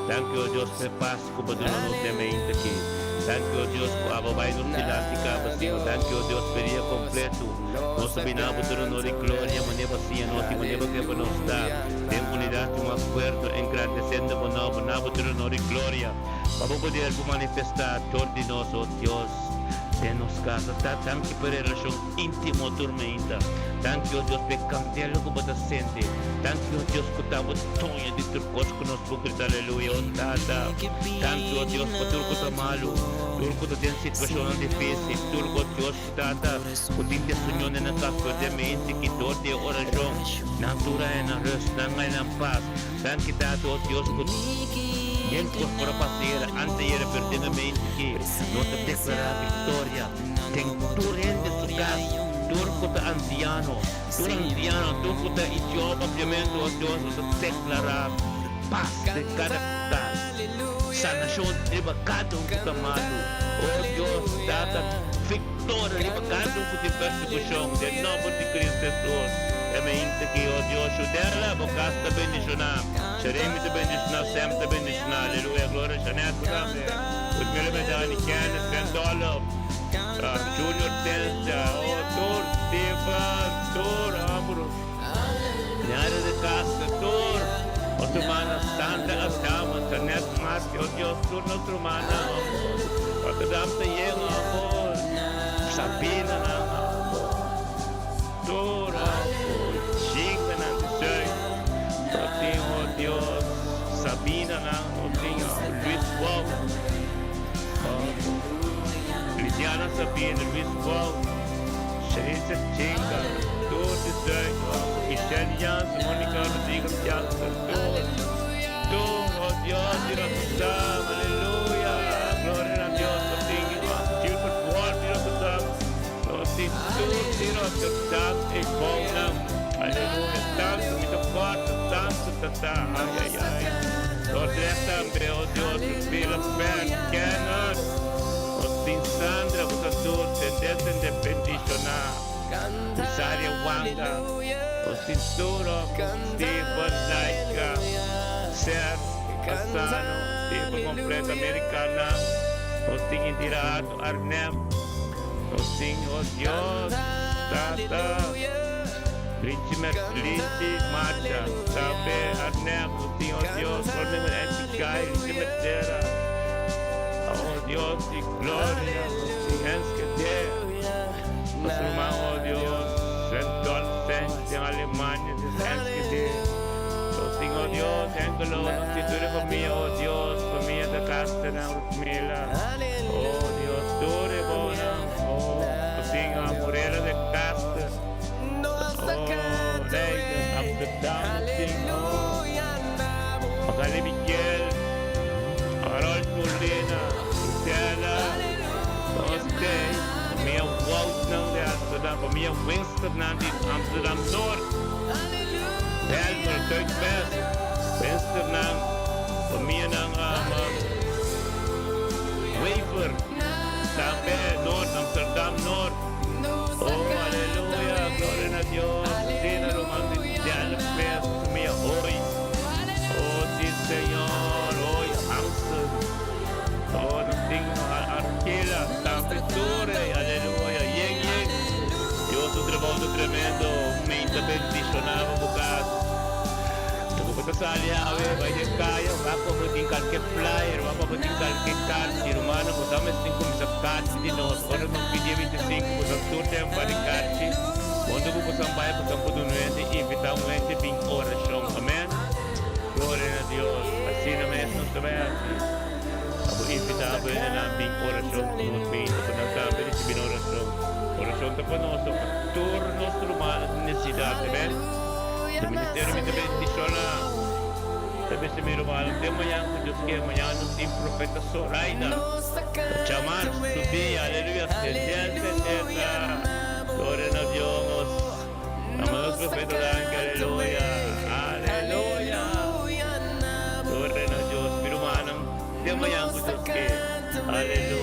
Danki, o Dios, pa e pas ku bo duna nos den mente aki. Danki, o Dios, ku abo bai nos dilanti kaba, Señor. Danki, o Dios, pa e dia kompletu. Nos ta bini abo tur honor i gloria, manera bo a siña nos i manera bo ke pa nos ta den unidat i un akuerdo, engrandesiendo bo nomber. Na bo tur honor i gloria, pa bo poder por manifestá dor di nos, o Dios, den nos kasa. Ta danki pa e relashon íntimo tur meinta. Danki, o Dios, pa e kandela ku bo ta sende. Danki, o Dios, ku ta bo doño di tur kos ku nos por grita aleluya, o Tata. Danki, o Dios, pa tur ku ta malu, tur ku ta den situashonnan difísil, tur ku, o Dios, Tata, ku tin desunion den nan kas, pero den mente ki dor di e orashon, nan tur a hena rust, nan a hena pas. Danki, Tata, o Dios, ku den kos por a pasa yera, anteyera, pero den e mente ki nos ta deklará viktoria den tur hende su kas, tur ku ta ansiano, tur ansiano, tur ku ta idioma papiamentu, o Dios, nos ta deklará pas den kada kas, sanashon riba kada un ku ta malu, o Dios, Tata. Tora riba kada un ku tin persekushon, den nòmber di Kristu Hesus. E mente ki, o Dios, Shudela, bo kas ta bendishoná. Sheremi ta bendishoná, Sem ta bendishoná. Aleluya, gloria, Shanette ku tambe. Ludmila Medani, Kenneth, Ben Dollof, Junior Telcha, o tur, Steven, tur, amor. Ñario de Castro, tur. Nos rumannan Sandra Adama, Janette Marti, o Dios, tur nos rumannan, amor. Rotterdam ta yen, amor. Sabina nan, amor. Tur, amor. Chinga nan di Zuid. Nos tin, o Dios, Sabina nan, nos tin, amor. Luis Wout, amor. Lidiana Sabina, Luis Wout. Sherissa Chinga, tur di Zuid, amor. Michelle Jansen, Monica Rodriguez Jansen, tur. Tur, o Dios di Rotterdam, aleluya, gloria na Dios, nos tin Gilbert Wolf di Rotterdam, nos tin tur di Rotterdam e bounan, aleluya, tantu mi ta kòrda, tantu ta ta, ay ay ay, Dordrecht tambe, o Dios, Ludmila, Bert, Kenneth, nos tin Sandra, bo ta tur, tende tende bendishoná, Misaria Wanga, nos tin tur, Steven, Laika, Ser, Asano, Steven completo, Americana, nos tin Indira Arto, Arnhem, nos tin, oh Dios, Tata, Richie Mer, Richie Marcha, tambe Arnhem, nos tin, oh Dios, Ornhem Angie Guy, Richie Mercera, oh Dios di gloria, nos tin Enschede, nos ruman, oh Dios, Randolph Sanchez den Alemania, den Enschede. Nos tin, oh Dios, Hengelo, nos tin tur e famia, oh Dios, famia da Castenan, Rutmila, oh Dios, tur e bonan, oh, nos tin a Morela de Caster, oh, Leiden, Amsterdam, nos tin, oh, Magali Miguel, Harold Molina, Rutela, nos tin famia Woutnan de Amsterdam, famia Winsternan di Amsterdam Noord. Belmer, Zuidwest, Vensternan, famianan Wever, tambe Noord, Amsterdam Noord. Oh, aleluya, gloria na Dios. Asina ruman di Delft, famia Hoy. Oh, si Señor, Hoy, Amstel. Oh, nos tin Arkela, tambe Torre, aleluya, yen, yen. Dios su trabou ta tremendo, mi ta bendiciona bo bo cas. Ta bo ta sali awe bai den caya, wak pa bo tin kalke flyer, wak pa bo tin kalke karchi. Rumano, bo sa mes tin cuminsa karchi di nos. Ora nos bin dia 25, bo sa tur den pa di karchi. Wonde ku bo san bai, bo san por duna un hende, invita un hende bin oracion. Amen. Gloria na Dios. Asina mes nos ta bai haci. Abo invitá bo hendenan bin orashon ku nos binta pa nan tambe risibí nan orashon. Orashon ta pa nos, pa tur nos rumannan den nesesidat. Amen. E ministerio mi ta bendishoná. Ta bisa mi rumannan te mañan ku Dios ke. Mañan nos tin Profeta Soraida. Ta chamar su dia. Aleluya. Sendel, sendel ta. Gloria na Dios. Ama nos profeta danki aleluya aleluya Gloria na Dios mi rumannan te mañan ku Dios ke aleluya.